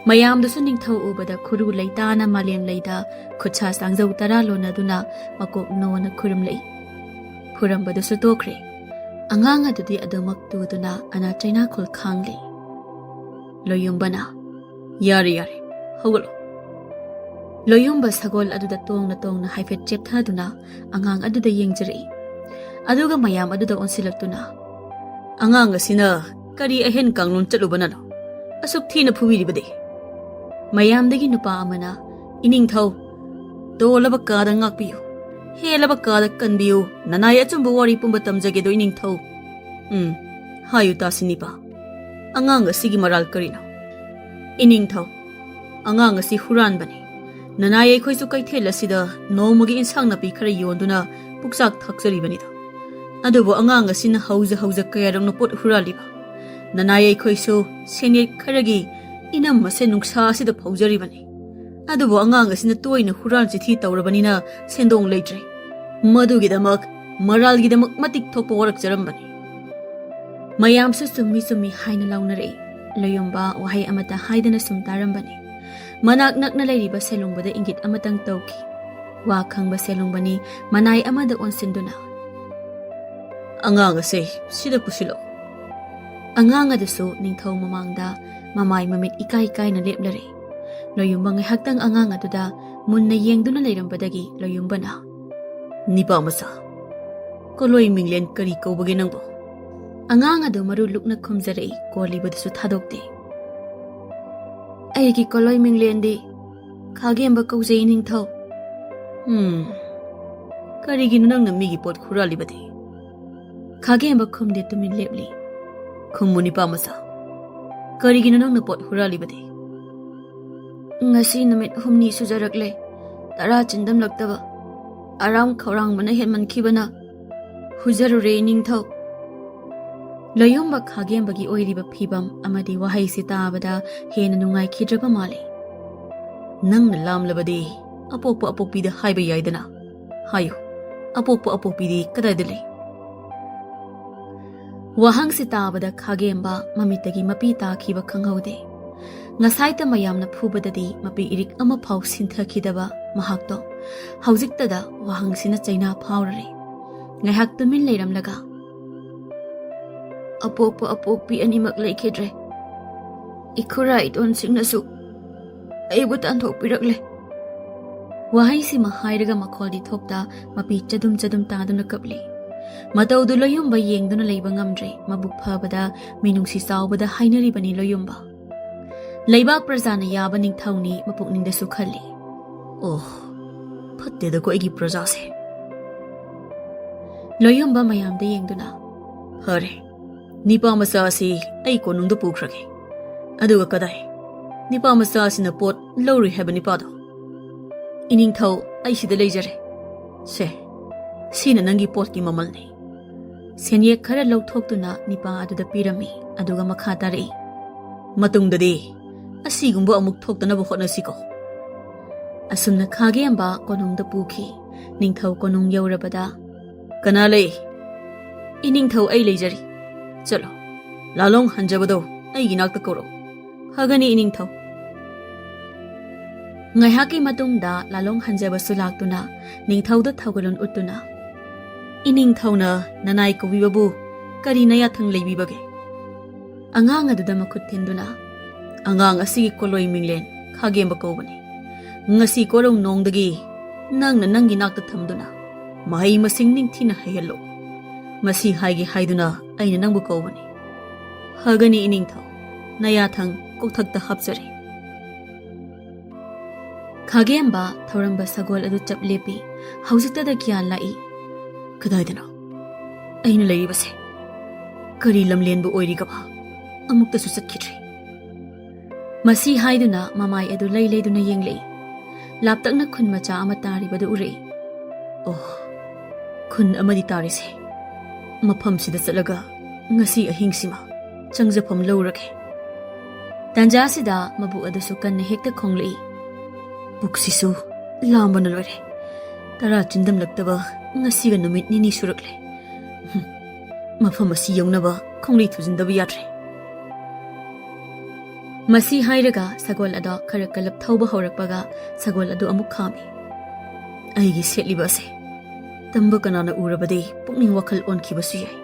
ꯃꯌꯥꯝꯗꯨꯁꯨ ꯅꯤꯡꯊꯧ ꯎꯕꯗ ꯈꯨꯔꯨ ꯂꯩꯇꯥꯅ ꯃꯥꯂꯦꯝ ꯂꯩꯗ ꯈꯨꯠꯁꯥ ꯆꯥꯡꯖꯧ ꯇꯔꯥ ꯂꯣꯟꯅꯗꯨꯅ ꯃꯀꯣꯛ ꯅꯣꯟꯅ ꯈꯨꯔꯨꯝꯂꯛꯏ꯫ ꯈꯨꯔꯝꯕꯗꯨꯁꯨ ꯇꯣꯛꯈ꯭ꯔꯦ꯫ ꯑꯉꯥꯡ ꯑꯗꯨꯗꯤ ꯑꯗꯨꯃꯛ ꯇꯨꯗꯨꯅ ꯑꯅꯥ ꯆꯩꯅꯥꯈꯣꯜ ꯈꯥꯡꯂꯤ꯫ ꯂꯣꯌꯨꯝꯕꯅ, "ꯌꯥꯔꯦ, ꯌꯥꯔꯦ, ꯍꯧꯒꯠꯂꯣ꯫ ꯂꯣꯌꯨꯝꯕ ꯁꯒꯣꯜ ꯑꯗꯨꯗ ꯇꯣꯡꯅ ꯇꯣꯡꯅ ꯍꯥꯏꯐꯦꯠ ꯆꯦꯞꯊꯗꯨꯅ ꯑꯉꯥꯡ ꯑꯗꯨꯗ ꯌꯦꯡꯖꯔꯛꯏ꯫ ꯑꯗꯨꯒ ꯃꯌꯥꯝ ꯑꯗꯨꯗ ꯑꯣꯟꯁꯤꯜꯂꯛꯇꯨꯅ, "ꯑꯉꯥꯡ ꯑꯁꯤꯅ ꯀꯔꯤ ꯑꯍꯦꯟ ꯀꯥꯡꯂꯣꯟ ꯆꯠꯂꯨꯕꯅꯅꯣ ꯑꯁꯨꯛ ꯊꯤꯅ ꯐꯨꯕꯤꯔꯤꯕꯗꯤ?" ꯃꯌꯥꯝꯗꯒꯤ ꯅꯨꯄꯥ ꯑꯃꯅ, "ꯏꯅꯤꯡꯊꯧ, ꯇꯣꯜꯂꯕ ꯀꯥꯗ ꯉꯥꯛꯄꯤꯌꯨ, ꯍꯦꯜꯂꯕ ꯀꯥꯗ ꯀꯟꯕꯤꯌꯨ, ꯅꯅꯥꯏ ꯑꯆꯨꯝꯕ ꯋꯥꯔꯤ ꯄꯨꯝꯕ ꯇꯝꯖꯒꯦꯗꯣ ꯏꯅꯤꯡꯊꯧ꯫ ꯎꯝ, ꯍꯥꯏꯌꯨ ꯇꯥꯁꯤ ꯅꯤꯄꯥ, ꯑꯉꯥꯡ ꯑꯁꯤꯒꯤ ꯃꯔꯥꯜ ꯀꯔꯤꯅꯣ?" "ꯏꯅꯤꯡꯊꯧ, ꯑꯉꯥꯡ ꯑꯁꯤ ꯍꯨꯔꯥꯟꯕꯅꯤ꯫ ꯅꯅꯥꯏ ꯑꯩꯈꯣꯏꯁꯨ ꯀꯩꯊꯦꯜ ꯑꯁꯤꯗ ꯅꯣꯡꯃꯒꯤ ꯏꯟꯁꯥꯡ ꯅꯥꯄꯤ ꯈꯔ ꯌꯣꯟꯗꯨꯅ ꯄꯨꯛꯆꯥꯛ ꯊꯥꯛꯆꯔꯤꯕꯅꯤꯗꯣ꯫ ꯑꯗꯨꯕꯨ ꯑꯉꯥꯡ ꯑꯁꯤꯅ ꯍꯧꯖ ꯍꯧꯖ ꯀꯌꯥꯔꯛꯅ ꯄꯣꯠ ꯍꯨꯔꯥꯜꯂꯤꯕ꯫ ꯅꯅꯥꯏ ꯑꯩꯈꯣꯏꯁꯨ ꯁꯦꯟꯌꯦꯛ ꯈꯔꯒꯤ ꯏꯅꯝ ꯃꯁꯦ ꯅꯨꯡꯁꯥ ꯑꯁꯤꯗ ꯐꯧꯖꯔꯤꯕꯅꯤ꯫ ꯑꯗꯨꯕꯨ ꯑꯉꯥꯡ ꯑꯁꯤꯅ ꯇꯣꯏꯅ ꯍꯨꯔꯥꯟ ꯆꯤꯊꯤ ꯇꯧꯔꯕꯅꯤꯅ ꯁꯦꯟꯗꯣꯡ ꯂꯩꯇ꯭ꯔꯦ꯫ ꯃꯗꯨꯒꯤꯗꯃꯛ ꯃꯔꯥꯜꯒꯤꯗꯃꯛ ꯃꯇꯤꯛ ꯊꯣꯛꯄ ꯋꯥꯔꯛꯆꯔꯝꯕꯅꯤ꯫" ꯃꯌꯥꯝꯁꯨ ꯆꯨꯝꯃꯤ ꯆꯨꯝꯃꯤ ꯍꯥꯏꯅ ꯂꯥꯎꯅꯔꯛꯏ꯫ ꯂꯣꯌꯨꯝꯕ ꯋꯥꯍꯩ ꯑꯃꯠꯇ ꯍꯥꯏꯗꯅ ꯁꯨꯝ ꯇꯥꯔꯝꯕꯅꯤ꯫ ꯃꯅꯥꯛ ꯅꯛꯅ ꯂꯩꯔꯤꯕ ꯁꯦꯂꯨꯡꯕꯗ ꯏꯪꯒꯤꯠ ꯑꯃꯇꯪ ꯇꯧꯈꯤ꯫ ꯋꯥ ꯈꯪꯕ ꯁꯦꯂꯨꯡꯕꯅꯤ ꯃꯅꯥꯏ ꯑꯃꯗ ꯑꯣꯟꯁꯤꯟꯗꯨꯅ, "ꯑꯉꯥꯡ ꯑꯁꯦ ꯁꯤꯗ ꯄꯨꯁꯤꯜꯂꯣ꯫" ꯑꯉꯥꯡ ꯑꯗꯨꯁꯨ ꯅꯤꯡꯊꯧ ꯃꯃꯥꯡꯗ ꯃꯃꯥꯏ ꯃꯃꯤꯠ ꯏꯀꯥꯏ ꯀꯥꯏꯅ ꯂꯦꯞꯂꯔꯦ꯫ ꯂꯣꯌꯨꯝꯕ ꯉꯥꯏꯍꯥꯛꯇꯪ ꯑꯉꯥꯡ ꯑꯗꯨꯗ ꯃꯨꯟꯅ ꯌꯦꯡꯗꯨꯅ ꯂꯩꯔꯝꯕꯗꯒꯤ ꯂꯣꯌꯨꯝꯕꯅ, "ꯅꯤꯄꯥ ꯃꯆꯥ, ꯀꯣꯂꯣꯏ ꯃꯤꯡꯂꯦꯟ ꯀꯔꯤ ꯀꯧꯕꯒꯦ ꯅꯪꯕꯣ?" ꯑꯉꯥꯡ ꯑꯗꯨ ꯃꯔꯨ ꯂꯨꯛꯅ ꯈꯨꯝꯖꯔꯛꯏ, ꯀꯣꯜꯂꯤꯕꯗꯨꯁꯨ ꯊꯥꯗꯣꯛꯇꯦ꯫ "ꯑꯩꯒꯤ ꯀꯣꯂꯣꯏ ꯃꯤꯡꯂꯦꯟꯗꯤ ꯈꯥꯒꯦꯝꯕ ꯀꯧꯖꯩ ꯅꯤꯡꯊꯧ꯫" "ꯎꯝ, ꯀꯔꯤꯒꯤꯅꯣ ꯅꯪꯅ ꯃꯤꯒꯤ ꯄꯣꯠ ꯍꯨꯔꯥꯜꯂꯤꯕꯗꯤ?" ꯈꯥꯒꯦꯝꯕ ꯈꯨꯝꯗꯦ, ꯇꯨꯃꯤꯟ ꯂꯦꯞꯂꯤ꯫ "ꯈꯨꯝꯃꯨ ꯅꯤꯄꯥ ꯃꯆꯥ, ꯀꯔꯤꯒꯤꯅꯣ ꯅꯪꯅ ꯄꯣꯠ ꯍꯨꯔꯥꯜꯂꯤꯕꯗꯤ?" "ꯉꯁꯤ ꯅꯨꯃꯤꯠ ꯍꯨꯝꯅꯤ ꯁꯨꯖꯔꯛꯂꯦ ꯇꯔꯥ ꯆꯤꯟꯗꯝꯂꯛꯇꯕ꯫ ꯑꯔꯥꯝ ꯈꯧꯔꯥꯡꯕꯅ ꯍꯦꯟꯃꯟꯈꯤꯕꯅ ꯍꯨꯖꯔꯨꯔꯦ ꯅꯤꯡꯊꯧ꯫" ꯂꯣꯌꯨꯝꯕ ꯈꯥꯒꯦꯝꯕꯒꯤ ꯑꯣꯏꯔꯤꯕ ꯐꯤꯕꯝ ꯑꯃꯗꯤ ꯋꯥꯍꯩꯁꯤ ꯇꯥꯕꯗ ꯍꯦꯟꯅ ꯅꯨꯡꯉꯥꯏꯈꯤꯗ꯭ꯔꯕ ꯃꯥꯜꯂꯤ꯫ "ꯅꯪꯅ ꯂꯥꯝꯂꯕꯗꯤ ꯑꯄꯣꯛꯄ ꯑꯄꯣꯛꯄꯤꯗ ꯍꯥꯏꯕ ꯌꯥꯏꯗꯅ꯫ ꯍꯥꯏꯌꯨ, ꯑꯄꯣꯛꯄ ꯑꯄꯣꯛꯄꯤꯗꯤ ꯀꯗꯥꯏꯗ ꯂꯩ?" ꯋꯥꯍꯪꯁꯤ ꯇꯥꯕꯗ ꯈꯥꯒꯦꯝꯕ ꯃꯃꯤꯠꯇꯒꯤ ꯃꯄꯤ ꯇꯥꯈꯤꯕ ꯈꯪꯍꯧꯗꯦ꯫ ꯉꯁꯥꯏꯇ ꯃꯌꯥꯝꯅ ꯐꯨꯕꯗꯗꯤ ꯃꯄꯤ ꯏꯔꯤꯛ ꯑꯃꯐꯥꯎ ꯁꯤꯟꯊꯈꯤꯗꯕ ꯃꯍꯥꯛꯇꯣ ꯍꯧꯖꯤꯛꯇꯗ ꯋꯥꯍꯪꯁꯤꯅ ꯆꯩꯅꯥ ꯐꯥꯎꯔꯔꯦ꯫ ꯉꯥꯏꯍꯥꯛ ꯇꯨꯃꯤꯟ ꯂꯩꯔꯝꯂꯒ, "ꯑꯄꯣꯛꯄ ꯑꯄꯣꯛꯄꯤ ꯑꯅꯤꯃꯛ ꯂꯩꯈꯤꯗ꯭ꯔꯦ꯫ ꯏꯈꯨꯔꯥ ꯏꯇꯣꯟꯁꯤꯡꯅꯁꯨ ꯑꯩꯕꯨ ꯇꯥꯟꯊꯣꯛꯄꯤꯔꯛꯂꯦ꯫ ꯋꯥꯍꯩꯁꯤꯃ ꯍꯥꯏꯔꯒ ꯃꯈꯣꯜꯗꯤ ꯊꯣꯛꯇ ꯃꯄꯤ ꯆꯗꯨꯝ ꯆꯗꯨꯝ ꯇꯥꯗꯨꯅ ꯀꯞꯂꯤ꯫ ꯃꯇꯧꯗꯨ ꯂꯣꯌꯨꯝꯕ ꯌꯦꯡꯗꯨꯅ ꯂꯩꯕ ꯉꯝꯗ꯭ꯔꯦ꯫ ꯃꯕꯨꯛ ꯐꯕꯗ ꯃꯤꯅꯨꯡꯁꯤ ꯆꯥꯎꯕꯗ ꯍꯥꯏꯅꯔꯤꯕꯅꯤ ꯂꯣꯌꯨꯝꯕ꯫ ꯂꯩꯕꯥꯛ ꯄ꯭ꯔꯖꯥꯅ ꯌꯥꯕ ꯅꯤꯡꯊꯧꯅꯤ ꯃꯄꯨꯛꯅꯤꯡꯗꯁꯨ ꯈꯜꯂꯤ꯫ ꯑꯣ, ꯐꯠꯇꯦꯗꯀꯣ ꯑꯩꯒꯤ ꯄ꯭ꯔꯖꯥꯁꯦ꯫ ꯂꯣꯌꯨꯝꯕ ꯃꯌꯥꯝꯗ ꯌꯦꯡꯗꯨꯅ, ꯐꯔꯦ, ꯅꯤꯄꯥ ꯃꯆꯥ ꯑꯁꯤ ꯑꯩ ꯀꯣꯅꯨꯡꯗ ꯄꯨꯈ꯭ꯔꯒꯦ꯫ ꯑꯗꯨꯒ ꯀꯗꯥꯏ? ꯅꯤꯄꯥ ꯃꯆꯥ ꯑꯁꯤꯅ ꯄꯣꯠ ꯂꯧꯔꯨꯏ ꯍꯥꯏꯕ ꯅꯤꯄꯥꯗꯣ? ꯏꯅꯤꯡꯊꯧ, ꯑꯩ ꯁꯤꯗ ꯂꯩꯖꯔꯦ꯫ ꯁꯦ, ꯁꯤꯅ ꯅꯪꯒꯤ ꯄꯣꯠꯀꯤ ꯃꯃꯜꯅꯤ꯫ ꯁꯦꯟꯌꯦꯛ ꯈꯔ ꯂꯧꯊꯣꯛꯇꯨꯅ ꯅꯤꯄꯥ ꯑꯗꯨꯗ ꯄꯤꯔꯝꯃꯤ, ꯑꯗꯨꯒ ꯃꯈꯥ ꯇꯥꯔꯛꯏ, ꯃꯇꯨꯡꯗꯗꯤ ꯑꯁꯤꯒꯨꯝꯕ ꯑꯃꯨꯛ ꯊꯣꯛꯇꯅꯕ ꯍꯣꯠꯅꯁꯤꯀꯣ꯫ ꯑꯁꯨꯝꯅ ꯈꯥꯒꯦꯝꯕ ꯀꯣꯅꯨꯡꯗ ꯄꯨꯈꯤ꯫ ꯅꯤꯡꯊꯧ ꯀꯣꯅꯨꯡ ꯌꯧꯔꯕꯗ, ꯀꯅꯥ ꯂꯩ? ꯏꯅꯤꯡꯊꯧ, ꯑꯩ ꯂꯩꯖꯔꯤ꯫ ꯆꯠꯂꯣ, ꯂꯥꯂꯣꯡ ꯍꯟꯖꯕꯗꯣ ꯑꯩꯒꯤ ꯅꯥꯛꯇ ꯀꯧꯔꯛꯎ꯫ ꯐꯒꯅꯤ ꯏꯅꯤꯡꯊꯧ꯫ ꯉꯥꯏꯍꯥꯛꯀꯤ ꯃꯇꯨꯡꯗ ꯂꯥꯂꯣꯡ ꯍꯟꯖꯕꯁꯨ ꯂꯥꯛꯇꯨꯅ ꯅꯤꯡꯊꯧꯗ ꯊꯧꯒꯜꯂꯣꯟ ꯎꯠꯇꯨꯅ, ꯏꯅꯤꯡꯊꯧꯅ ꯅꯅꯥꯏ ꯀꯧꯕꯤꯕꯕꯨ ꯀꯔꯤ ꯅꯌꯥꯊꯪ ꯂꯩꯕꯤꯕꯒꯦ? ꯑꯉꯥꯡ ꯑꯗꯨꯗ ꯃꯈꯨꯠ ꯊꯤꯟꯗꯨꯅ, ꯑꯉꯥꯡ ꯑꯁꯤꯒꯤ ꯀꯣꯂꯣꯏ ꯃꯤꯡꯂꯦꯟ ꯈꯥꯒꯦꯝꯕ ꯀꯧꯕꯅꯤ꯫ ꯉꯁꯤ ꯀꯣꯔꯧ ꯅꯣꯡꯗꯒꯤ ꯅꯪꯅ ꯅꯪꯒꯤ ꯅꯥꯛꯇ ꯊꯝꯗꯨꯅ ꯃꯍꯩ ꯃꯁꯤꯡ ꯅꯤꯡꯊꯤꯅ ꯍꯩꯍꯜꯂꯨ꯫ ꯃꯁꯤ ꯍꯥꯏꯒꯦ ꯍꯥꯏꯗꯨꯅ ꯑꯩꯅ ꯅꯪꯕꯨ ꯀꯧꯕꯅꯤ꯫ ꯐꯒꯅꯤ ꯏꯅꯤꯡꯊꯧ, ꯅꯌꯥꯊꯪ ꯀꯣꯛꯊꯛꯇ ꯍꯥꯞꯆꯔꯤ꯫ ꯈꯥꯒꯦꯝꯕ ꯊꯧꯔꯝꯕ ꯁꯒꯣꯜ ꯑꯗꯨ ꯆꯞ ꯂꯦꯞꯄꯤ꯫ ꯍꯧꯖꯤꯛꯇꯗ ꯒ꯭ꯌꯥꯟ ꯂꯥꯛꯏ꯫ ꯀꯗꯥꯏꯗꯅꯣ ꯑꯩꯅ ꯂꯩꯔꯤꯕꯁꯦ? ꯀꯔꯤ ꯂꯝꯂꯦꯟꯕꯨ ꯑꯣꯏꯔꯤꯒꯕ? ꯑꯃꯨꯛꯇꯁꯨ ꯆꯠꯈꯤꯗ꯭ꯔꯤ꯫ ꯃꯁꯤ ꯍꯥꯏꯗꯨꯅ ꯃꯃꯥꯏ ꯑꯗꯨ ꯂꯩ ꯂꯩꯗꯨꯅ ꯌꯦꯡꯂꯛꯏ꯫ ꯂꯥꯞꯇꯛꯅ ꯈꯨꯟ ꯃꯆꯥ ꯑꯃ ꯇꯥꯔꯤꯕꯗꯨ ꯎꯔꯛꯏ꯫ ꯑꯣ, ꯈꯨꯟ ꯑꯃꯗꯤ ꯇꯥꯔꯤꯁꯦ꯫ ꯃꯐꯝꯁꯤꯗ ꯆꯠꯂꯒ ꯉꯁꯤ ꯑꯍꯤꯡꯁꯤꯃ ꯆꯪꯖꯐꯝ ꯂꯧꯔꯒꯦ꯫ ꯇꯥꯟꯖꯥꯁꯤꯗ ꯃꯕꯨꯛ ꯑꯗꯨꯁꯨ ꯀꯟꯅ ꯍꯦꯛꯇ ꯈꯣꯡꯂꯛꯏ꯫ ꯄꯨꯛꯁꯤꯁꯨ ꯂꯥꯝꯕꯅ ꯂꯣꯏꯔꯦ꯫ ꯇꯔꯥ ꯆꯤꯟꯗꯝꯂꯛꯇꯕ ꯉꯁꯤꯒ ꯅꯨꯃꯤꯠ ꯅꯤꯅꯤ ꯁꯨꯔꯛꯂꯦ꯫ ꯍꯨꯝ, ꯃꯐꯝ ꯑꯁꯤ ꯌꯧꯅꯕ ꯈꯣꯡꯂꯩ ꯊꯨꯖꯤꯟꯗꯕ ꯌꯥꯗ꯭ꯔꯦ꯫ ꯃꯁꯤ ꯍꯥꯏꯔꯒ ꯁꯒꯣꯜ ꯑꯗꯣ ꯈꯔ ꯀꯜꯂꯞ ꯊꯧꯕ ꯍꯧꯔꯛꯄꯒ ꯁꯒꯣꯜ ꯑꯗꯨ ꯑꯃꯨꯛ ꯈꯥꯝꯃꯤ꯫ ꯑꯩꯒꯤ ꯁꯦꯠꯂꯤꯕ ꯑꯁꯦ ꯇꯝꯕ ꯀꯅꯥꯅ ꯎꯔꯕꯗꯤ ꯄꯨꯛꯅꯤꯡ ꯋꯥꯈꯜ ꯑꯣꯟꯈꯤꯕꯁꯨ ꯌꯥꯏ꯫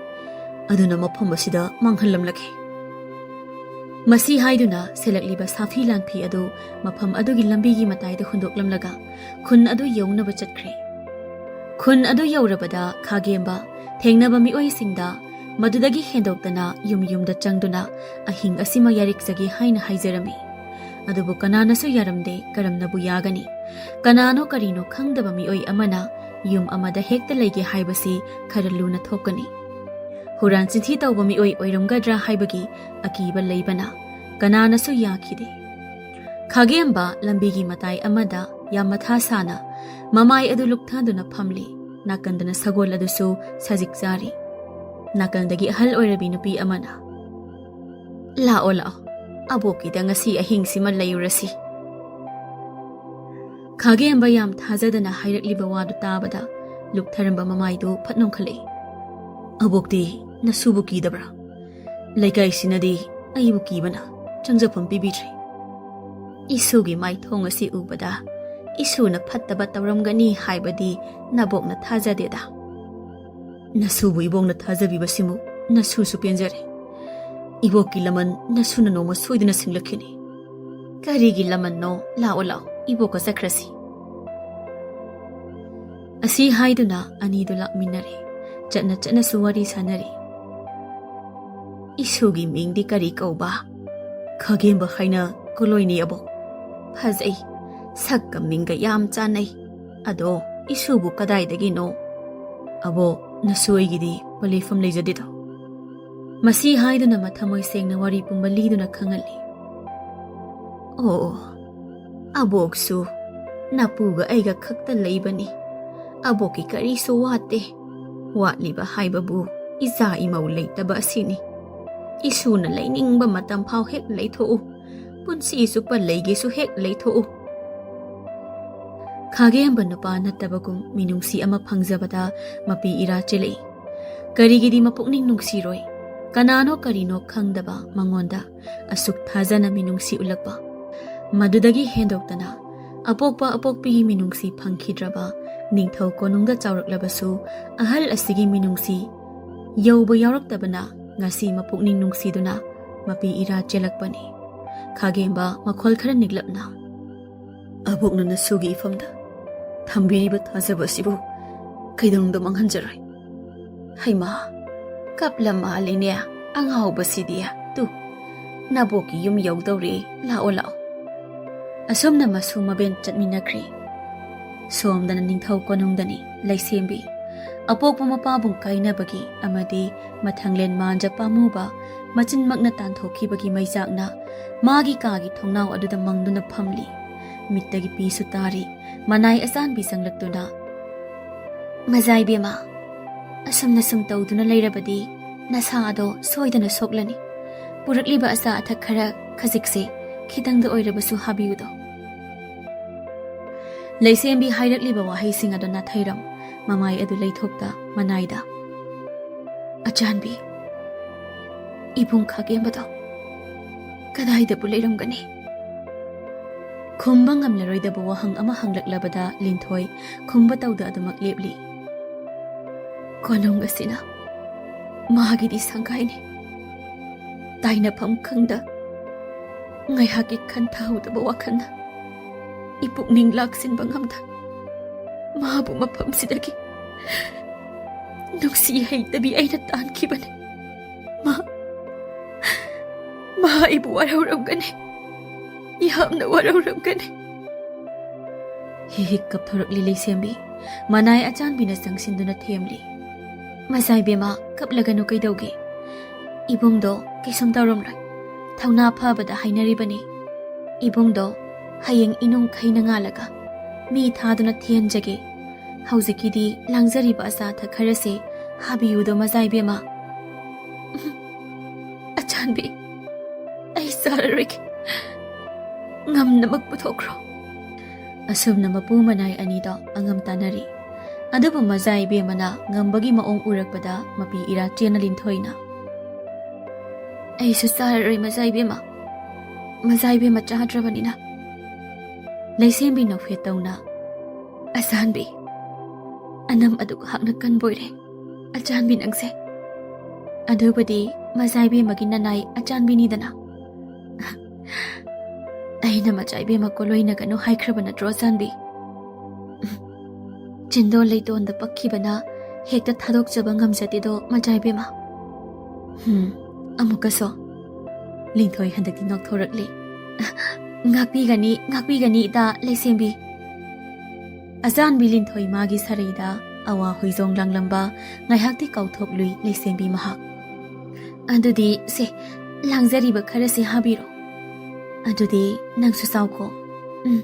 ꯑꯗꯨꯅ ꯃꯐꯝ ꯑꯁꯤꯗ ꯃꯥꯡꯍꯜꯂꯝꯂꯒꯦ꯫ ꯃꯁꯤ ꯍꯥꯏꯗꯨꯅ ꯁꯦꯜꯂꯛꯂꯤꯕ ꯁꯥꯐꯤ ꯂꯥꯟꯐꯤ ꯑꯗꯨ ꯃꯐꯝ ꯑꯗꯨꯒꯤ ꯂꯝꯕꯤꯒꯤ ꯃꯇꯥꯏꯗ ꯍꯨꯟꯗꯣꯛꯂꯝꯂꯒ ꯈꯨꯟ ꯑꯗꯨ ꯌꯧꯅꯕ ꯆꯠꯈ꯭ꯔꯦ꯫ ꯈꯨꯟ ꯑꯗꯨ ꯌꯧꯔꯕꯗ ꯈꯥꯒꯦꯝꯕ ꯊꯦꯡꯅꯕ ꯃꯤꯑꯣꯏꯁꯤꯡꯗ ꯃꯗꯨꯗꯒꯤ ꯍꯦꯟꯗꯣꯛꯇꯅ ꯌꯨꯝ ꯌꯨꯝꯗ ꯆꯪꯗꯨꯅ ꯑꯍꯤꯡ ꯑꯁꯤꯃ ꯌꯥꯔꯤꯛꯆꯒꯦ ꯍꯥꯏꯅ ꯍꯥꯏꯖꯔꯝꯃꯤ꯫ ꯑꯗꯨꯕꯨ ꯀꯅꯥꯅꯁꯨ ꯌꯥꯔꯝꯗꯦ꯫ ꯀꯔꯝꯅꯕꯨ ꯌꯥꯒꯅꯤ? ꯀꯅꯥꯅꯣ ꯀꯔꯤꯅꯣ ꯈꯪꯗꯕ ꯃꯤꯑꯣꯏ ꯑꯃꯅ ꯌꯨꯝ ꯑꯃꯗ ꯍꯦꯛꯇ ꯂꯩꯒꯦ ꯍꯥꯏꯕꯁꯤ ꯈꯔ ꯂꯨꯅ ꯊꯣꯛꯀꯅꯤ꯫ ꯍꯨꯔꯥꯟ ꯆꯤꯟꯊꯤ ꯇꯧꯕ ꯃꯤꯑꯣꯏ ꯑꯣꯏꯔꯝꯒꯗ꯭ꯔꯥ ꯍꯥꯏꯕꯒꯤ ꯑꯀꯤꯕ ꯂꯩꯕꯅ ꯀꯅꯥꯅꯁꯨ ꯌꯥꯈꯤꯗꯦ꯫ ꯈꯥꯒꯦꯝꯕ ꯂꯝꯕꯤꯒꯤ ꯃꯇꯥꯏ ꯑꯃꯗ ꯌꯥꯝ ꯃꯊꯥ ꯁꯥꯅ ꯃꯃꯥꯏ ꯑꯗꯨ ꯂꯨꯛꯊꯗꯨꯅ ꯐꯝꯂꯤ꯫ ꯅꯥꯀꯟꯗꯅ ꯁꯒꯣꯜ ꯑꯗꯨꯁꯨ ꯁꯖꯤꯛ ꯆꯥꯔꯤ꯫ ꯅꯥꯀꯟꯗꯒꯤ ꯑꯍꯜ ꯑꯣꯏꯔꯕꯤ ꯅꯨꯄꯤ ꯑꯃꯅ, "ꯂꯥꯛꯑꯣ, ꯂꯥꯛꯑꯣ, ꯑꯕꯣꯛꯀꯤꯗ ꯉꯁꯤ ꯑꯍꯤꯡꯁꯤꯃ ꯂꯩꯔꯨꯔꯁꯤ꯫" ꯈꯥꯒꯦꯝꯕ ꯌꯥꯝ ꯊꯥꯖꯗꯅ ꯍꯥꯏꯔꯛꯂꯤꯕ ꯋꯥꯗꯨ ꯇꯥꯕꯗ ꯂꯨꯛꯊꯔꯝꯕ ꯃꯃꯥꯏꯗꯨ ꯐꯠ ꯅꯣꯡꯈꯠꯂꯛꯏ꯫ "ꯑꯕꯣꯛꯇꯤ ꯅꯁꯨꯕꯨ ꯀꯤꯗꯕ꯭ꯔꯥ? ꯂꯩꯀꯥꯏꯁꯤꯅꯗꯤ ꯑꯩꯕꯨ ꯀꯤꯕꯅ ꯆꯪꯖꯐꯝ ꯄꯤꯕꯤꯗ꯭ꯔꯦ꯫ ꯏꯁꯨꯒꯤ ꯃꯥꯏꯊꯣꯡ ꯑꯁꯤ ꯎꯕꯗ ꯏꯁꯨꯅ ꯐꯠꯇꯕ ꯇꯧꯔꯝꯒꯅꯤ ꯍꯥꯏꯕꯗꯤ ꯅꯕꯣꯛꯅ ꯊꯥꯖꯗꯦꯗ꯫" "ꯅꯁꯨꯕꯨ ꯏꯕꯣꯛꯅ ꯊꯥꯖꯕꯤꯕꯁꯤꯃꯨ ꯅꯁꯨꯁꯨ ꯄꯦꯟꯖꯔꯦ꯫ ꯏꯕꯣꯛꯀꯤ ꯂꯃꯟ ꯅꯁꯨꯅ ꯅꯣꯡꯃ ꯁꯣꯏꯗꯅ ꯁꯤꯡꯂꯛꯈꯤꯅꯤ꯫" "ꯀꯔꯤꯒꯤ ꯂꯃꯟꯅꯣ? ꯂꯥꯛꯑꯣ, ꯂꯥꯛꯑꯣ, ꯏꯕꯣꯛꯀ ꯆꯠꯈ꯭ꯔꯁꯤ꯫" ꯑꯁꯤ ꯍꯥꯏꯗꯨꯅ ꯑꯅꯤꯗꯨ ꯂꯥꯛꯃꯤꯟꯅꯔꯦ꯫ ꯆꯠꯅ ꯆꯠꯅꯁꯨ ꯋꯥꯔꯤ ꯁꯥꯟꯅꯔꯤ꯫ "ꯏꯁꯨꯒꯤ ꯃꯤꯡꯗꯤ ꯀꯔꯤ ꯀꯧꯕ?" "ꯈꯥꯒꯦꯝꯕ ꯍꯥꯏꯅ ꯀꯣꯂꯣꯏꯅꯤ ꯑꯕꯣꯛ꯫" "ꯐꯖꯩ, ꯁꯛꯀ ꯃꯤꯡꯒ ꯌꯥꯝ ꯆꯥꯟꯅꯩ꯫ ꯑꯗꯣ ꯏꯁꯨꯕꯨ ꯀꯗꯥꯏꯗꯒꯤꯅꯣ?" "ꯑꯕꯣꯛ, ꯅꯁꯨ ꯑꯩꯒꯤꯗꯤ ꯄꯂꯩꯐꯝ ꯂꯩꯖꯗꯦꯗꯣ꯫" ꯃꯁꯤ ꯍꯥꯏꯗꯨꯅ ꯃꯊꯃꯣꯏ ꯁꯦꯡꯅ ꯋꯥꯔꯤ ꯄꯨꯝꯕ ꯂꯤꯗꯨꯅ ꯈꯪꯍꯜꯂꯤ꯫ "ꯑꯣ, ꯑꯕꯣꯛꯁꯨ ꯅꯄꯨꯒ ꯑꯩꯒ ꯈꯛꯇ ꯂꯩꯕꯅꯤ꯫ ꯑꯕꯣꯛꯀꯤ ꯀꯔꯤꯁꯨ ꯋꯥꯠꯇꯦ꯫ ꯋꯥꯠꯂꯤꯕ ꯍꯥꯏꯕꯕꯨ ꯏꯆꯥ ꯏꯃꯧ ꯂꯩꯇꯕ ꯑꯁꯤꯅꯤ꯫ ꯏꯁꯨꯅ ꯂꯩꯅꯤꯡꯕ ꯃꯇꯝ ꯐꯥꯎ ꯍꯦꯛ ꯂꯩꯊꯣꯛꯎ꯫ ꯄꯨꯟꯁꯤ ꯆꯨꯞꯄ ꯂꯩꯒꯦꯁꯨ ꯍꯦꯛ ꯂꯩꯊꯣꯛꯎ꯫" ꯈꯥꯒꯦꯝꯕ ꯅꯨꯄꯥ ꯅꯠꯇꯕꯒꯨꯝ ꯃꯤꯅꯨꯡꯁꯤ ꯑꯃ ꯐꯪꯖꯕꯗ ꯃꯄꯤ ꯏꯔꯥ ꯆꯦꯜꯂꯛꯏ꯫ ꯀꯔꯤꯒꯤꯗꯤ ꯃꯄꯨꯛꯅꯤꯡ ꯅꯨꯡꯁꯤꯔꯣꯏ? ꯀꯅꯥꯅꯣ ꯀꯔꯤꯅꯣ ꯈꯪꯗꯕ ꯃꯉꯣꯟꯗ ꯑꯁꯨꯛ ꯊꯥꯖꯅ ꯃꯤꯅꯨꯡꯁꯤ ꯎꯠꯂꯛꯄ? ꯃꯗꯨꯗꯒꯤ ꯍꯦꯟꯗꯣꯛꯇꯅ ꯑꯄꯣꯛꯄ ꯑꯄꯣꯛꯄꯤꯒꯤ ꯃꯤꯅꯨꯡꯁꯤ ꯐꯪꯈꯤꯗ꯭ꯔꯕ ꯅꯤꯡꯊꯧ ꯀꯣꯅꯨꯡꯗ ꯆꯥꯎꯔꯛꯂꯕꯁꯨ ꯑꯍꯜ ꯑꯁꯤꯒꯤ ꯃꯤꯅꯨꯡꯁꯤ ꯌꯧꯕ ꯌꯥꯎꯔꯛꯇꯕꯅ ꯉꯁꯤ ꯃꯄꯨꯛꯅꯤꯡ ꯅꯨꯡꯁꯤꯗꯨꯅ ꯃꯄꯤ ꯏꯔꯥ ꯆꯦꯜꯂꯛꯄꯅꯤ꯫ ꯈꯥꯒꯦꯝꯕ ꯃꯈꯣꯜ ꯈꯔ ꯅꯤꯛꯂꯞꯅ, "ꯑꯕꯣꯛꯅ ꯅꯁꯨꯒꯤ ꯏꯐꯝꯗ ꯊꯝꯕꯤꯔꯤꯕ ꯊꯥꯖꯕ ꯑꯁꯤꯕꯨ ꯀꯩꯗꯧꯅꯨꯡꯗ ꯃꯥꯡꯍꯟꯖꯔꯣꯏ꯫" "ꯍꯩꯃꯥ, ꯀꯞꯂ ꯃꯥꯜꯂꯤꯅꯦ ꯑꯉꯥꯎꯕꯁꯤꯗꯤ꯫ ꯇꯨ, ꯅꯕꯣꯛꯀꯤ ꯌꯨꯝ ꯌꯧꯗꯧꯔꯦ, ꯂꯥꯛꯑꯣ, ꯂꯥꯛꯑꯣ꯫" ꯑꯁꯨꯝꯅ ꯃꯁꯨ ꯃꯕꯦꯟ ꯆꯠꯃꯤꯟꯅꯈ꯭ꯔꯦ꯫ ꯁꯣꯝꯗꯅ ꯅꯤꯡꯊꯧ ꯀꯣꯅꯨꯡꯗꯅꯤ ꯂꯩꯁꯦꯝꯕꯤ꯫ ꯑꯄꯣꯛꯄ ꯃꯄꯥꯕꯨꯡ ꯀꯥꯏꯅꯕꯒꯤ ꯑꯃꯗꯤ ꯃꯊꯪꯂꯦꯟ ꯃꯥꯟꯖ ꯄꯥꯝꯃꯨꯕ ꯃꯆꯤꯟꯃꯛꯅ ꯇꯥꯟꯊꯣꯛꯈꯤꯕꯒꯤ ꯃꯩꯆꯥꯛꯅ ꯃꯥꯒꯤ ꯀꯥꯒꯤ ꯊꯣꯡꯅꯥꯎ ꯑꯗꯨꯗ ꯃꯪꯗꯨꯅ ꯐꯝꯂꯤ꯫ ꯃꯤꯠꯇꯒꯤ ꯄꯤꯁꯨ ꯇꯥꯔꯤ꯫ ꯃꯅꯥꯏ ꯑꯆꯥꯟꯕꯤ ꯆꯪꯂꯛꯇꯨꯅ, "ꯃꯖꯥ ꯏꯕꯦꯝꯃ, ꯑꯁꯨꯝꯅ ꯁꯨꯝ ꯇꯧꯗꯨꯅ ꯂꯩꯔꯕꯗꯤ ꯅꯁꯥ ꯑꯗꯣ ꯁꯣꯏꯗꯅ ꯁꯣꯛꯂꯅꯤ꯫ ꯄꯨꯔꯛꯂꯤꯕ ꯑꯆꯥ ꯑꯊꯛ ꯈꯔ ꯈꯖꯤꯛꯁꯦ ꯈꯤꯇꯪꯗ ꯑꯣꯏꯔꯕꯁꯨ ꯍꯥꯕꯤꯌꯨꯗꯣ꯫" ꯂꯩꯁꯦꯝꯕꯤ ꯍꯥꯏꯔꯛꯂꯤꯕ ꯋꯥꯍꯩꯁꯤꯡ ꯑꯗꯨ ꯅꯥꯊꯩꯔꯝ ꯃꯃꯥꯏ ꯑꯗꯨ ꯂꯩꯊꯣꯛꯇ ꯃꯅꯥꯏꯗ, "ꯑꯆꯥꯟꯕꯤ, ꯏꯕꯨꯡ ꯈꯥꯒꯦꯝꯕꯗꯣ ꯀꯗꯥꯏꯗꯕꯨ ꯂꯩꯔꯝꯒꯅꯤ?" ꯈꯨꯝꯕ ꯉꯝꯂꯔꯣꯏꯗꯕ ꯋꯥꯍꯪ ꯑꯃ ꯍꯪꯂꯛꯂꯕꯗ ꯂꯤꯟꯊꯣꯏ ꯈꯨꯝꯕ ꯇꯧꯗ ꯑꯗꯨꯃꯛ ꯂꯦꯞꯂꯤ꯫ "ꯀꯣꯅꯨꯡ ꯑꯁꯤꯅ ꯃꯥꯒꯤꯗꯤ ꯁꯪꯒꯥꯏꯅꯤ꯫ ꯇꯥꯏꯅꯐꯝ ꯈꯪꯗ ꯉꯥꯏꯍꯥꯛꯀꯤ ꯈꯟꯊꯍꯧꯗꯕ ꯋꯥꯈꯜꯅ ꯏꯄꯨꯛꯅꯤꯡ ꯂꯥꯛꯁꯤꯟꯕ ꯉꯝꯗ ꯃꯥꯕꯨ ꯃꯐꯝꯁꯤꯗꯒꯤ ꯅꯨꯡꯁꯤ ꯍꯩꯇꯕꯤ ꯑꯩꯅ ꯇꯥꯟꯈꯤꯕꯅꯤ꯫ ꯃꯥ, ꯃꯥ ꯑꯩꯕꯨ ꯋꯥꯔꯧꯔꯝꯒꯅꯤ, ꯌꯥꯝꯅ ꯋꯥꯔꯧꯔꯝꯒꯅꯤ꯫" ꯍꯤ ꯍꯤꯛ ꯀꯞꯊꯣꯔꯛꯂꯤ ꯂꯩꯁꯦꯝꯕꯤ꯫ ꯃꯅꯥꯏ ꯑꯆꯥꯟꯕꯤꯅ ꯆꯪꯁꯤꯟꯗꯨꯅ ꯊꯦꯝꯂꯤ꯫ "ꯃꯖꯥ ꯏꯕꯦꯝꯃ, ꯀꯞꯂꯒꯅꯨ ꯀꯩꯗꯧꯒꯦ? ꯏꯕꯨꯡꯗꯣ ꯀꯩꯁꯨꯝ ꯇꯧꯔꯝꯂꯣꯏ꯫ ꯊꯧꯅꯥ ꯐꯕꯗ ꯍꯥꯏꯅꯔꯤꯕꯅꯤ꯫ ꯏꯕꯨꯡꯗꯣ ꯍꯌꯦꯡ ꯏꯅꯨꯡ ꯈꯩꯅ ꯉꯥꯜꯂꯒ ꯃꯤ ꯊꯥꯗꯨꯅ ꯊꯦꯟꯖꯒꯦ꯫ ꯍꯧꯖꯤꯛꯀꯤꯗꯤ ꯂꯥꯡꯖꯔꯤꯕ ꯑꯆꯥ ꯑꯊꯛ ꯈꯔꯁꯦ ꯍꯥꯕꯤꯌꯨꯗꯣ ꯃꯖꯥ ꯏꯕꯦꯝꯃ꯫" "ꯑꯆꯥꯟꯕꯤ, ꯑꯩ ꯆꯥꯔꯔꯣꯏꯒꯦ꯫ ꯉꯝꯅꯃꯛ ꯄꯨꯊꯣꯛꯈ꯭ꯔꯣ꯫" ꯑꯁꯨꯝꯅ ꯃꯄꯨ ꯃꯅꯥꯏ ꯑꯅꯤꯗꯣ ꯑꯉꯝ ꯇꯥꯟꯅꯔꯤ꯫ ꯑꯗꯨꯕꯨ ꯃꯖꯥ ꯏꯕꯦꯝꯃꯅ ꯉꯝꯕꯒꯤ ꯃꯑꯣꯡ ꯎꯔꯛꯄꯗ ꯃꯄꯤ ꯏꯔꯥ ꯆꯦꯟꯅ ꯂꯤꯟꯊꯣꯏꯅ, "ꯑꯩꯁꯨ ꯆꯥꯔꯔꯣꯏ ꯃꯖꯥ ꯏꯕꯦꯝꯃ꯫ ꯃꯖꯥ ꯏꯕꯦꯝꯃ ꯆꯥꯗ꯭ꯔꯕꯅꯤꯅ꯫" ꯂꯩꯁꯦꯝꯕꯤ ꯅꯣꯛꯐꯦꯠ ꯇꯧꯅ, "ꯑꯆꯥꯟꯕꯤ, ꯑꯅꯝ ꯑꯗꯨꯛ ꯍꯥꯛꯅ ꯀꯟꯕꯣꯏꯔꯦ꯫ ꯑꯆꯥꯟꯕꯤ ꯅꯪꯁꯦ ꯑꯗꯨꯕꯨꯗꯤ ꯃꯆꯥ ꯏꯕꯦꯝꯃꯒꯤ ꯅꯅꯥꯏ ꯑꯆꯥꯟꯕꯤꯅꯤꯗꯅ꯫ ꯑꯩꯅ ꯃꯆꯥ ꯏꯕꯦꯝꯃ ꯀꯣꯂꯣꯏꯅꯒꯅꯨ ꯍꯥꯏꯈ꯭ꯔꯕ ꯅꯠꯇ꯭ꯔꯣ, ꯑꯆꯥꯟꯕꯤ? ꯆꯤꯟꯗꯣꯟ ꯂꯩꯇꯣꯟꯗ ꯄꯛꯈꯤꯕꯅ ꯍꯦꯛꯇ ꯊꯥꯗꯣꯛꯆꯕ ꯉꯝꯖꯗꯦꯗꯣ, ꯃꯆꯥ ꯏꯕꯦꯝꯃ꯫ ꯍꯨꯝ, ꯑꯃꯨꯛꯀꯁꯨ꯫ ꯂꯤꯟꯊꯣꯏ ꯍꯟꯗꯛꯇꯤ ꯅꯣꯛꯊꯣꯔꯛꯂꯦ꯫ "ꯉꯥꯛꯄꯤꯒꯅꯤ, ꯉꯥꯛꯄꯤꯒꯅꯤ, ꯏꯇꯥ ꯂꯩꯁꯦꯝꯕꯤ꯫" ꯑꯆꯥꯟꯕꯤ ꯂꯤꯟꯊꯣꯏ ꯃꯥꯒꯤ ꯁꯥꯔꯩꯗ ꯑꯋꯥ ꯍꯨꯏꯖꯣꯡ ꯂꯥꯡꯂꯝꯕ ꯉꯥꯏꯍꯥꯛꯇꯤ ꯀꯥꯎꯊꯣꯛꯂꯨꯏ ꯂꯩꯁꯦꯝꯕꯤ ꯃꯍꯥꯛ꯫ "ꯑꯗꯨꯗꯤ ꯁꯦ, ꯂꯥꯡꯖꯔꯤꯕ ꯈꯔꯁꯦ ꯍꯥꯕꯤꯔꯣ꯫ ꯑꯗꯨꯗꯤ ꯅꯪꯁꯨ ꯆꯥꯎꯀꯣ꯫ ꯎꯝ꯫"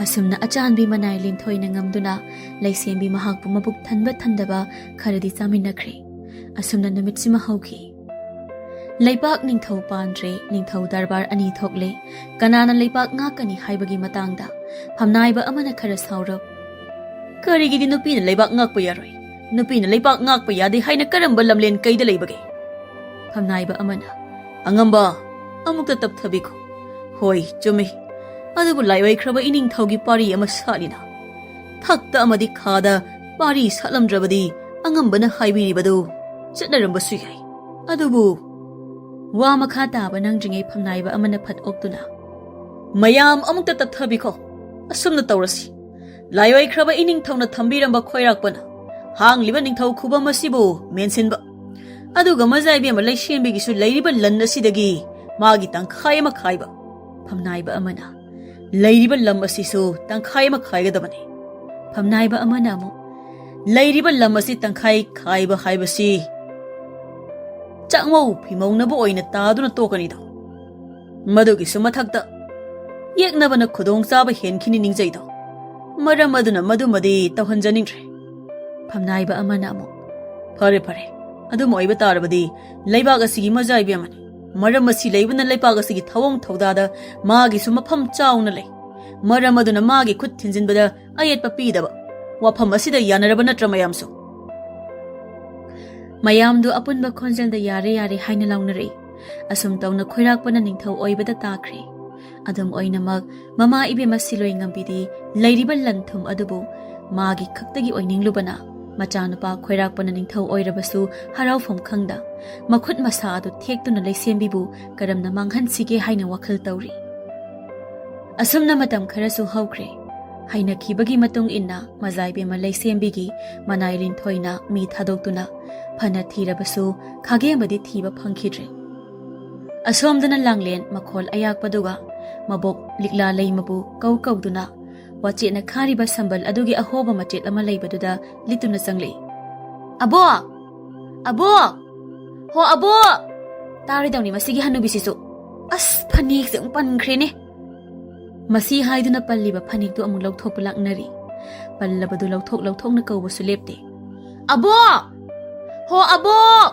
ꯑꯁꯨꯝꯅ ꯑꯆꯥꯟꯕꯤ ꯃꯅꯥꯏ ꯂꯤꯟꯊꯣꯏꯅ ꯉꯝꯗꯨꯅ ꯂꯩꯁꯦꯝꯕꯤ ꯃꯍꯥꯛꯄꯨ ꯃꯕꯨꯛ ꯊꯟꯕ ꯊꯟꯗꯕ ꯈꯔꯗꯤ ꯆꯥꯃꯤꯟꯅꯈ꯭ꯔꯦ꯫ ꯑꯁꯨꯝꯅ ꯅꯨꯃꯤꯠꯁꯤꯃ ꯍꯧꯈꯤ꯫ ꯂꯩꯄꯥꯛ ꯅꯤꯡꯊꯧ ꯄꯥꯟꯗ꯭ꯔꯦ, ꯅꯤꯡꯊꯧ ꯗꯔꯕꯥꯔ ꯑꯅꯤ ꯊꯣꯛꯂꯦ꯫ ꯀꯅꯥꯅ ꯂꯩꯄꯥꯛ ꯉꯥꯛꯀꯅꯤ ꯍꯥꯏꯕꯒꯤ ꯃꯇꯥꯡꯗ ꯐꯝꯅꯥꯏꯕ ꯑꯃꯅ ꯈꯔ ꯁꯥꯎꯔꯞ, "ꯀꯔꯤꯒꯤꯗꯤ ꯅꯨꯄꯤꯅ ꯂꯩꯕꯥꯛ ꯉꯥꯛꯄ ꯌꯥꯔꯣꯏ? ꯅꯨꯄꯤꯅ ꯂꯩꯕꯥꯛ ꯉꯥꯛꯄ ꯌꯥꯗꯦ ꯍꯥꯏꯅ ꯀꯔꯝꯕ ꯂꯝꯂꯦꯟ ꯀꯩꯗ ꯂꯩꯕꯒꯦ?" ꯐꯝꯅꯥꯏꯕ ꯑꯃꯅ, "ꯑꯉꯝꯕ, ꯑꯃꯨꯛꯇ ꯇꯞꯊꯕꯤꯈꯣ꯫ ꯍꯣꯏ, ꯆꯨꯝꯃꯤ꯫ ꯑꯗꯨꯕꯨ ꯂꯥꯏꯑꯣꯏꯈ꯭ꯔꯕ ꯏꯅꯤꯡꯊꯧꯒꯤ ꯄꯥꯔꯤ ꯑꯃ ꯁꯥꯠꯂꯤꯅ꯫ ꯊꯛꯇ ꯑꯃꯗꯤ ꯈꯥꯗ ꯄꯥꯔꯤ ꯁꯥꯠꯂꯝꯗ꯭ꯔꯕꯗꯤ ꯑꯉꯝꯕꯅ ꯍꯥꯏꯕꯤꯔꯤꯕꯗꯨ ꯆꯠꯅꯔꯝꯕꯁꯨ ꯌꯥꯏ꯫ ꯑꯗꯨꯕꯨ," ꯋꯥ ꯃꯈꯥ ꯇꯥꯕ ꯅꯪꯗ꯭ꯔꯤꯉꯩ ꯐꯝꯅꯥꯏꯕ ꯑꯃꯅ ꯐꯠ ꯑꯣꯛꯇꯨꯅ, "ꯃꯌꯥꯝ ꯑꯃꯨꯛꯇ ꯇꯞꯊꯕꯤꯈꯣ꯫ ꯑꯁꯨꯝꯅ ꯇꯧꯔꯁꯤ꯫ ꯂꯥꯏꯑꯣꯏꯈ꯭ꯔꯕ ꯏꯅꯤꯡꯊꯧꯅ ꯊꯝꯕꯤꯔꯝꯕ ꯈꯣꯏꯔꯥꯛꯄꯅ ꯍꯥꯡꯂꯤꯕ ꯅꯤꯡꯊꯧ ꯈꯨꯕꯝ ꯑꯁꯤꯕꯨ ꯃꯦꯟꯁꯤꯟꯕ, ꯑꯗꯨꯒ ꯃꯖꯥ ꯏꯕꯦꯝꯃ ꯂꯩꯁꯦꯝꯕꯤꯒꯤꯁꯨ ꯂꯩꯔꯤꯕ ꯂꯟ ꯑꯁꯤꯗꯒꯤ ꯃꯥꯒꯤ ꯇꯪꯈꯥꯏ ꯑꯃ ꯈꯥꯏꯕ꯫" ꯐꯝꯅꯥꯏꯕ ꯑꯃꯅ, "ꯂꯩꯔꯤꯕ ꯂꯝ ꯑꯁꯤꯁꯨ ꯇꯪꯈꯥꯏ ꯑꯃ ꯈꯥꯏꯒꯗꯕꯅꯤ꯫" ꯐꯝꯅꯥꯏꯕ ꯑꯃꯅ ꯑꯃꯨꯛ, "ꯂꯩꯔꯤꯕ ꯂꯝ ꯑꯁꯤ ꯇꯪꯈꯥꯏ ꯈꯥꯏꯕ ꯍꯥꯏꯕꯁꯤ ꯆꯥꯛꯃꯧ ꯐꯤꯃꯧꯅꯕ ꯑꯣꯏꯅ ꯇꯥꯗꯨꯅ ꯇꯣꯛꯀꯅꯤꯗꯣ꯫ ꯃꯗꯨꯒꯤꯁꯨ ꯃꯊꯛꯇ ꯌꯦꯛꯅꯕꯅ ꯈꯨꯗꯣꯡꯆꯥꯕ ꯍꯦꯟꯈꯤꯅꯤ ꯅꯤꯡꯖꯩꯗꯣ꯫ ꯃꯔꯝ ꯑꯗꯨꯅ ꯃꯗꯨꯃꯗꯤ ꯇꯧꯍꯟꯖꯅꯤꯡꯗ꯭ꯔꯦ꯫" ꯐꯝꯅꯥꯏꯕ ꯑꯃꯅ ꯑꯃꯨꯛ, "ꯐꯔꯦ, ꯐꯔꯦ, ꯑꯗꯨꯝ ꯑꯣꯏꯕ ꯇꯥꯔꯕꯗꯤ ꯂꯩꯕꯥꯛ ꯑꯁꯤꯒꯤ ꯃꯖꯥ ꯏꯕꯦꯝꯃꯅꯤ꯫ ꯃꯔꯝ ꯑꯁꯤ ꯂꯩꯕꯅ ꯂꯩꯕꯥꯛ ꯑꯁꯤꯒꯤ ꯊꯧꯑꯣꯡ ꯊꯧꯗꯥꯗ ꯃꯥꯒꯤꯁꯨ ꯃꯐꯝ ꯆꯥꯎꯅ ꯂꯩ꯫ ꯃꯔꯝ ꯑꯗꯨꯅ ꯃꯥꯒꯤ ꯈꯨꯠ ꯊꯤꯟꯖꯤꯟꯕꯗ ꯑꯌꯦꯠꯄ ꯄꯤꯗꯕ ꯋꯥꯐꯝ ꯑꯁꯤꯗ ꯌꯥꯅꯔꯕ ꯅꯠꯇ꯭ꯔ ꯃꯌꯥꯝꯁꯨ?" ꯃꯌꯥꯝꯗꯨ ꯑꯄꯨꯟꯕ ꯈꯣꯟꯖꯦꯜꯗ "ꯌꯥꯔꯦ, ꯌꯥꯔꯦ" ꯍꯥꯏꯅ ꯂꯥꯎꯅꯔꯛꯏ꯫ ꯑꯁꯨꯝ ꯇꯧꯅ ꯈꯣꯏꯔꯥꯛꯄꯅ ꯅꯤꯡꯊꯧ ꯑꯣꯏꯕꯗ ꯇꯥꯈ꯭ꯔꯦ꯫ ꯑꯗꯨꯝ ꯑꯣꯏꯅꯃꯛ, ꯃꯃꯥ ꯏꯕꯦꯝꯃ ꯁꯤꯂꯣꯏ ꯉꯝꯕꯤꯗꯤ ꯂꯩꯔꯤꯕ ꯂꯟ ꯊꯨꯝ ꯑꯗꯨꯕꯨ ꯃꯥꯒꯤ ꯈꯛꯇꯒꯤ ꯑꯣꯏꯅꯤꯡꯂꯨꯕꯅ ꯃꯆꯥꯅꯨꯄꯥ ꯈꯣꯏꯔꯥꯛꯄꯅ ꯅꯤꯡꯊꯧ ꯑꯣꯏꯔꯕꯁꯨ ꯍꯔꯥꯎꯐꯝ ꯈꯪꯗ ꯃꯈꯨꯠ ꯃꯁꯥ ꯑꯗꯨ ꯊꯦꯛꯇꯨꯅ ꯂꯩꯁꯦꯝꯕꯤꯕꯨ ꯀꯔꯝꯅ ꯃꯥꯡꯍꯟꯁꯤꯒꯦ ꯍꯥꯏꯅ ꯋꯥꯈꯜ ꯇꯧꯔꯤ꯫ ꯑꯁꯨꯝꯅ ꯃꯇꯝ ꯈꯔꯁꯨ ꯍꯧꯈ꯭ꯔꯦ꯫ ꯍꯩꯅꯈꯤꯕꯒꯤ ꯃꯇꯨꯡ ꯏꯟꯅ ꯃꯖꯥꯏꯕꯦꯝꯃ ꯂꯩꯁꯦꯝꯕꯤꯒꯤ ꯃꯅꯥꯏ ꯂꯤꯟꯊꯣꯏꯅ ꯃꯤ ꯊꯥꯗꯣꯛꯇꯨꯅ ꯐꯅ ꯊꯤꯔꯕꯁꯨ ꯈꯥꯒꯦꯝꯕꯗꯤ ꯊꯤꯕ ꯐꯪꯈꯤꯗ꯭ꯔꯦ꯫ ꯑꯁꯣꯝꯗꯅ ꯂꯥꯡꯂꯦꯟ ꯃꯈꯣꯜ ꯑꯌꯥꯛꯄꯗꯨꯒ ꯃꯕꯣꯛ ꯂꯤꯛꯂꯥ ꯂꯩꯃꯕꯨ ꯀꯧ ꯀꯧꯗꯨꯅ ꯋꯥꯆꯦꯠꯅ ꯈꯥꯔꯤꯕ ꯁꯝꯕꯜ ꯑꯗꯨꯒꯤ ꯑꯍꯣꯕ ꯃꯆꯦꯠ ꯑꯃ ꯂꯩꯕꯗꯨꯗ ꯂꯤꯠꯇꯨꯅ ꯆꯪꯂꯛꯏ꯫ "ꯑꯕꯣꯛ! ꯑꯕꯣꯛ! ꯍꯣ ꯑꯕꯣꯛ!" ꯇꯥꯔꯣꯏꯗꯧꯅꯤ ꯃꯁꯤꯒꯤ ꯍꯅꯨꯕꯤꯁꯤꯁꯨ꯫ ꯑꯁ, ꯐꯅꯦꯛꯁꯦ ꯑꯃꯨꯛ ꯄꯟꯈ꯭ꯔꯦꯅꯦ꯫ ꯃꯁꯤ ꯍꯥꯏꯗꯨꯅ ꯄꯜꯂꯤꯕ ꯐꯅꯦꯛꯇꯨ ꯑꯃꯨꯛ ꯂꯧꯊꯣꯛꯄ ꯂꯥꯛꯅꯔꯤ꯫ ꯄꯜꯂꯕꯗꯨ ꯂꯧꯊꯣꯛ ꯂꯧꯊꯣꯛꯅ ꯀꯧꯕꯁꯨ ꯂꯦꯞꯇꯦ꯫ "ꯑꯕꯣꯛ! ꯍꯣ ꯑꯕꯣꯛ!"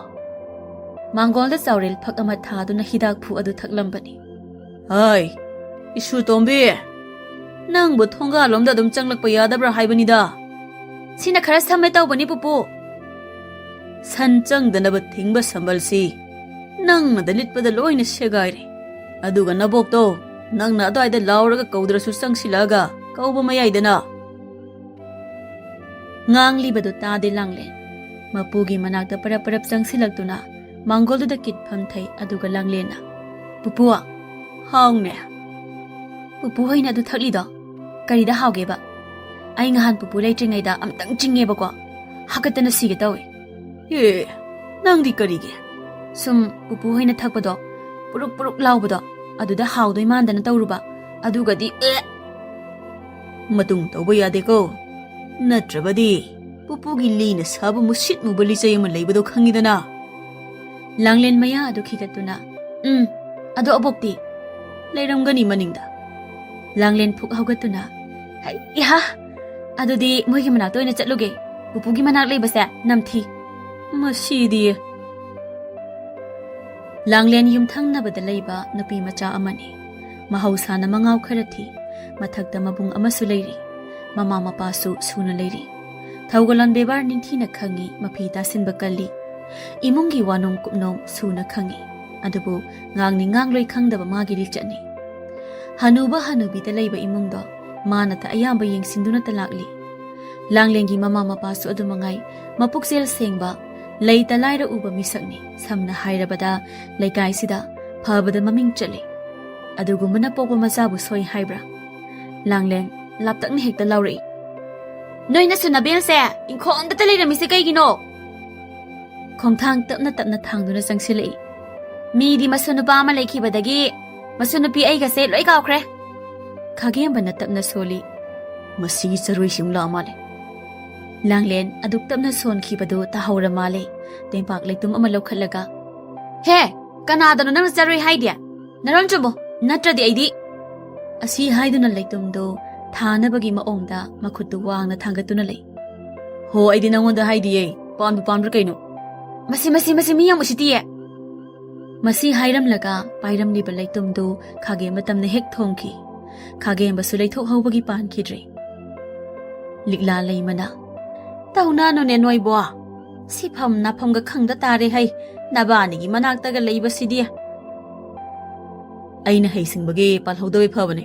ꯃꯥꯡꯒꯣꯜꯗ ꯆꯥꯎꯔꯦꯜ ꯐꯛ ꯑꯃ ꯊꯥꯗꯨꯅ ꯍꯤꯗꯥꯛ ꯐꯨ ꯑꯗꯨ ꯊꯛꯂꯝꯕꯅꯤ꯫ "ꯍꯥꯏ, ꯏꯁꯨ ꯇꯣꯝꯕꯤ, ꯅꯪꯕꯨ ꯊꯣꯡꯒꯥꯜꯂꯣꯝꯗ ꯑꯗꯨꯝ ꯆꯪꯂꯛꯄ ꯌꯥꯗꯕ꯭ꯔꯥ ꯍꯥꯏꯕꯅꯤꯗ?" "ꯁꯤꯅ ꯈꯔ ꯁꯝꯃꯦ ꯇꯧꯕꯅꯤ, ꯄꯨꯄꯨ꯫ ꯁꯟ ꯆꯪꯗꯅꯕ ꯊꯤꯡꯕ ꯁꯝꯕꯜꯁꯤ ꯅꯪꯅꯗ ꯂꯤꯠꯄꯗ ꯂꯣꯏꯅ ꯁꯦꯒꯥꯏꯔꯦ꯫ ꯑꯗꯨꯒ ꯅꯕꯣꯛꯇꯣ ꯅꯪꯅ ꯑꯗꯨꯋꯥꯏꯗ ꯂꯥꯎꯔꯒ ꯀꯧꯗ꯭ꯔꯁꯨ ꯆꯪꯁꯤꯜꯂꯛꯑꯒ ꯀꯧꯕ ꯃꯌꯥꯏꯗꯅ?" ꯉꯥꯡꯂꯤꯕꯗꯨ ꯇꯥꯗꯦ ꯂꯥꯡꯂꯦꯟ꯫ ꯃꯄꯨꯒꯤ ꯃꯅꯥꯛꯇ ꯄꯔꯞ ꯄꯔꯞ ꯆꯪꯁꯤꯜꯂꯛꯇꯨꯅ ꯃꯥꯡꯒꯣꯜꯗꯨꯗ ꯀꯤꯠ ꯐꯝꯊꯩ, ꯑꯗꯨꯒ ꯂꯥꯡꯂꯦꯟꯅ, "ꯄꯨꯄꯨ!" "ꯍꯥꯎꯅꯦ?" "ꯄꯨꯄꯨ ꯍꯣꯏꯅ ꯑꯗꯨ ꯊꯛꯂꯤꯗꯣ ꯀꯔꯤꯗ ꯍꯥꯎꯒꯦꯕ? ꯑꯩ ꯅꯍꯥꯟ ꯄꯨꯄꯨ ꯂꯩꯇ꯭ꯔꯤꯉꯩꯗ ꯑꯝꯇꯪ ꯆꯤꯡꯉꯦꯕꯀꯣ, ꯍꯥꯀꯠꯇꯅ ꯁꯤꯒꯦ ꯇꯧꯋꯦ꯫" "ꯑꯦ, ꯅꯪꯗꯤ ꯀꯔꯤꯒꯤ?" "ꯁꯨꯝ ꯄꯨꯄꯨ ꯍꯣꯏꯅ ꯊꯛꯄꯗꯣ, ꯄꯨꯔꯨꯛ ꯄꯨꯔꯨꯛ ꯂꯥꯎꯕꯗꯣ, ꯑꯗꯨꯗ ꯍꯥꯎꯗꯣꯏ ꯃꯥꯟꯗꯅ ꯇꯧꯔꯨꯕ, ꯑꯗꯨꯒꯗꯤ ꯑꯦ!" "ꯃꯇꯨꯡ ꯇꯧꯕ ꯌꯥꯗꯦꯀꯣ, ꯅꯠꯇ꯭ꯔꯕꯗꯤ ꯄꯨꯄꯨꯒꯤ ꯂꯤꯅ ꯁꯥꯕ ꯃꯨꯁꯤꯠ ꯃꯨꯕ ꯂꯤꯆꯩ ꯑꯃ ꯂꯩꯕꯗꯣ ꯈꯪꯉꯤꯗꯅ?" ꯂꯥꯡꯂꯦꯟ ꯃꯌꯥ ꯑꯗꯨ ꯈꯤꯒꯠꯇꯨꯅ, "ꯎꯝ, ꯑꯗꯣ ꯑꯕꯣꯛꯇꯤ?" "ꯂꯩꯔꯝꯒꯅꯤ ꯃꯅꯤꯡꯗ꯫" ꯂꯥꯡꯂꯦꯟ ꯐꯨꯛ ꯍꯧꯒꯠꯇꯨꯅ, "ꯍꯩꯍꯥ! ꯑꯗꯨꯗꯤ ꯃꯣꯏꯒꯤ ꯃꯅꯥꯛꯇ ꯑꯣꯏꯅ ꯆꯠꯂꯨꯒꯦ, ꯄꯨꯄꯨꯒꯤ ꯃꯅꯥꯛ ꯂꯩꯕꯁꯦ ꯅꯝꯊꯤ꯫" "ꯃꯁꯤꯗꯤ!" ꯂꯥꯡꯂꯦꯟ ꯌꯨꯝꯊꯪꯅꯕꯗ ꯂꯩꯕ ꯅꯨꯄꯤ ꯃꯆꯥ ꯑꯃꯅꯤ꯫ ꯃꯍꯧꯁꯥꯅ ꯃꯉꯥꯎ ꯈꯔ ꯊꯤ꯫ ꯃꯊꯛꯇ ꯃꯕꯨꯡ ꯑꯃꯁꯨ ꯂꯩꯔꯤ꯫ ꯃꯃꯥ ꯃꯄꯥꯁꯨ ꯁꯨꯅ ꯂꯩꯔꯤ꯫ ꯊꯧꯒꯜꯂꯣꯟ ꯕꯦꯕꯥꯔ ꯅꯤꯡꯊꯤꯅ ꯈꯪꯏ, ꯃꯐꯤ ꯇꯥꯁꯤꯟꯕ ꯀꯜꯂꯤ꯫ ꯏꯃꯨꯡꯒꯤ ꯋꯥꯅꯣꯝ ꯀꯨꯞꯅꯣꯝ ꯁꯨꯅ ꯈꯪꯏ꯫ ꯑꯗꯨꯕꯨ ꯉꯥꯡꯅꯤ ꯉꯥꯡꯂꯣꯏ ꯈꯪꯗꯕ ꯃꯥꯒꯤ ꯂꯤꯆꯠꯅꯤ꯫ ꯍꯅꯨꯕ ꯍꯅꯨꯕꯤꯗ ꯂꯩꯕ ꯏꯃꯨꯡꯗꯣ ꯃꯥꯅꯇ ꯑꯌꯥꯝꯕ ꯌꯦꯡꯁꯤꯟꯗꯨꯅꯇ ꯂꯥꯛꯂꯤ꯫ ꯂꯥꯡꯂꯦꯟꯒꯤ ꯃꯃꯥ ꯃꯄꯥꯁꯨ ꯑꯗꯨꯃꯉꯥꯏ ꯃꯄꯨꯛꯆꯦꯜ ꯁꯦꯡꯕ, ꯂꯩꯇ ꯂꯥꯏꯔ ꯎꯕ ꯃꯤꯁꯛꯅꯤ꯫ ꯁꯝꯅ ꯍꯥꯏꯔꯕꯗ ꯂꯩꯀꯥꯏꯁꯤꯗ ꯐꯕꯗ ꯃꯃꯤꯡ ꯆꯠꯂꯤ꯫ ꯑꯗꯨꯒꯨꯝꯕꯅ ꯄꯣꯛꯄ ꯃꯆꯥꯕꯨ ꯁꯣꯏ ꯍꯥꯏꯕ꯭ꯔꯥ? ꯂꯥꯡꯂꯦꯟ ꯂꯥꯞꯇꯛꯅ ꯍꯦꯛꯇ ꯂꯥꯎꯔꯛꯏ꯫ "ꯅꯣꯏ ꯅꯁꯨ ꯅꯕꯦꯜꯁꯦ ꯏꯪꯈꯣꯜꯗꯇ ꯂꯩꯔꯝꯃꯤꯁꯦ ꯀꯩꯒꯤꯅꯣ?" ꯈꯣꯡꯊꯥꯡ ꯇꯞꯅ ꯇꯞꯅ ꯊꯥꯡꯗꯨꯅ ꯆꯪꯁꯤꯜꯂꯛꯏ꯫ "ꯃꯤꯗꯤ ꯃꯁꯨ ꯅꯨꯄꯥ ꯑꯃ ꯂꯩꯈꯤꯕꯗꯒꯤ ꯃꯁꯨ ꯅꯨꯄꯤ ꯑꯩꯒꯁꯦ ꯂꯣꯏ ꯀꯥꯎꯈ꯭ꯔꯦ꯫" ꯈꯥꯒꯦꯝꯕꯅ ꯇꯞꯅ ꯁꯣꯜꯂꯤ꯫ "ꯃꯁꯤꯒꯤ ꯆꯔꯣꯏꯁꯤ ꯑꯃꯨꯛ ꯂꯥꯛꯑ ꯃꯥꯜꯂꯦ꯫" ꯂꯥꯡꯂꯦꯟ ꯑꯗꯨꯛ ꯇꯞꯅ ꯁꯣꯟꯈꯤꯕꯗꯨ ꯇꯥꯍꯧꯔ ꯃꯥꯜꯂꯦ꯫ ꯇꯦꯡꯄꯥꯛ ꯂꯩꯇꯨꯝ ꯑꯃ ꯂꯧꯈꯠꯂꯒ, "ꯍꯦ, ꯀꯅꯥꯗꯅꯣ ꯅꯪꯅ ꯆꯔꯣꯏ ꯍꯥꯏꯗꯤ? ꯅꯔꯣꯟ ꯆꯨꯝꯃꯨ, ꯅꯠꯇ꯭ꯔꯗꯤ ꯑꯩꯗꯤ꯫" ꯑꯁꯤ ꯍꯥꯏꯗꯨꯅ ꯂꯩꯇꯨꯝꯗꯨ ꯊꯥꯅꯕꯒꯤ ꯃꯑꯣꯡꯗ ꯃꯈꯨꯠꯇꯨ ꯋꯥꯡꯅ ꯊꯥꯡꯒꯠꯇꯨꯅ ꯂꯩ꯫ "ꯍꯣ, ꯑꯩꯗꯤ ꯅꯉꯣꯟꯗ ꯍꯥꯏꯗꯤꯌꯦ, ꯄꯥꯝꯕ ꯄꯥꯝꯗ꯭ꯔ ꯀꯩꯅꯣ?" "ꯃꯁꯤ, ꯃꯁꯤ, ꯃꯁꯤ ꯃꯤ ꯌꯥꯝ ꯎꯁꯤꯠꯇꯤꯌꯦ!" ꯃꯁꯤ ꯍꯥꯏꯔꯝꯂꯒ ꯄꯥꯏꯔꯝꯂꯤꯕ ꯂꯩꯇꯨꯝꯗꯨ ꯈꯥꯒꯦꯝꯕ ꯇꯝꯅ ꯍꯦꯛ ꯊꯣꯝꯈꯤ꯫ ꯈꯥꯒꯦꯝꯕꯁꯨ ꯂꯩꯊꯣꯛꯍꯧꯕꯒꯤ ꯄꯥꯟꯈꯤꯗ꯭ꯔꯦ꯫ ꯂꯤꯛꯂꯥ ꯂꯩꯃꯅ, "ꯇꯧꯅꯥꯅꯨꯅꯦ ꯅꯣꯏꯕꯣ, ꯁꯤꯐꯝ ꯅꯥꯐꯝꯒ ꯈꯪꯗ ꯇꯥꯔꯦ ꯍꯩ, ꯅꯕꯥꯅꯤꯒꯤ ꯃꯅꯥꯛꯇꯒ ꯂꯩꯕꯁꯤꯗꯤ꯫" "ꯑꯩꯅ ꯍꯩꯁꯤꯡꯕꯒꯤ ꯄꯥꯜꯍꯧꯗꯕꯩ ꯐꯕꯅꯦ꯫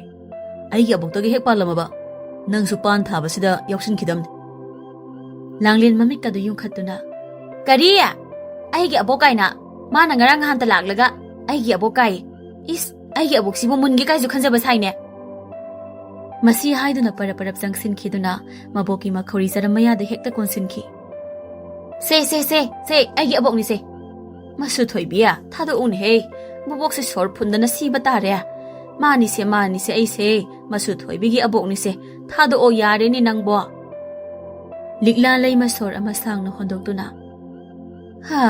ꯑꯩꯒꯤ ꯑꯕꯣꯛꯇꯒꯤ ꯍꯦꯛ ꯄꯥꯜꯂꯝꯃꯕ, ꯅꯪꯁꯨ ꯄꯥꯟ ꯊꯥꯕꯁꯤꯗ ꯌꯥꯎꯁꯤꯟꯈꯤꯗꯝꯅꯤ꯫" ꯂꯥꯡꯂꯦꯟ ꯃꯃꯤꯠꯀꯗꯨ ꯌꯨꯡꯈꯠꯇꯨꯅ, "ꯀꯔꯤ? ꯑꯩꯒꯤ ꯑꯕꯣꯛ ꯀꯥꯏꯅ? ꯃꯥꯅ ꯉꯔꯥꯡ ꯅꯍꯥꯟꯇ ꯂꯥꯛꯂꯒ ꯑꯩꯒꯤ ꯑꯕꯣꯛ ꯀꯥꯏ꯫ ꯏꯁ, ꯑꯩꯒꯤ ꯑꯕꯣꯛꯁꯤꯕꯨ ꯃꯨꯟꯒꯦ ꯀꯥꯏꯁꯨ ꯈꯟꯖꯕ ꯁꯥꯏꯅꯦ꯫" ꯃꯁꯤ ꯍꯥꯏꯗꯨꯅ ꯄꯔꯞ ꯄꯔꯞ ꯆꯪꯁꯤꯟꯈꯤꯗꯨꯅ ꯃꯕꯣꯛꯀꯤ ꯃꯈꯧꯔꯤ ꯆꯔꯝ ꯃꯌꯥꯗ ꯍꯦꯛꯇ ꯀꯣꯟꯁꯤꯟꯈꯤ꯫ "ꯁꯦ, ꯁꯦ, ꯁꯦ, ꯁꯦ, ꯑꯩꯒꯤ ꯑꯕꯣꯛꯅꯤꯁꯦ꯫ ꯃꯁꯨ ꯊꯣꯏꯕꯤ, ꯊꯥꯗꯣꯛꯎꯅꯦꯍꯦ꯫ ꯃꯕꯣꯛꯁꯦ ꯁꯣꯔ ꯐꯨꯟꯗꯅ ꯁꯤꯕ ꯇꯥꯔꯦ꯫ ꯃꯥꯅꯤꯁꯦ, ꯃꯥꯅꯤꯁꯦ, ꯑꯩꯁꯦ ꯃꯁꯨ ꯊꯣꯏꯕꯤꯒꯤ ꯑꯕꯣꯛꯅꯤꯁꯦ꯫ ꯊꯥꯗꯣꯛꯑꯣ ꯌꯥꯔꯦꯅꯦ ꯅꯪꯕꯣ꯫" ꯂꯤꯛꯂꯥ ꯂꯩꯃ ꯁꯣꯔ ꯑꯃ ꯁꯥꯡꯅ ꯍꯣꯟꯗꯣꯛꯇꯨꯅ, "ꯍꯥ,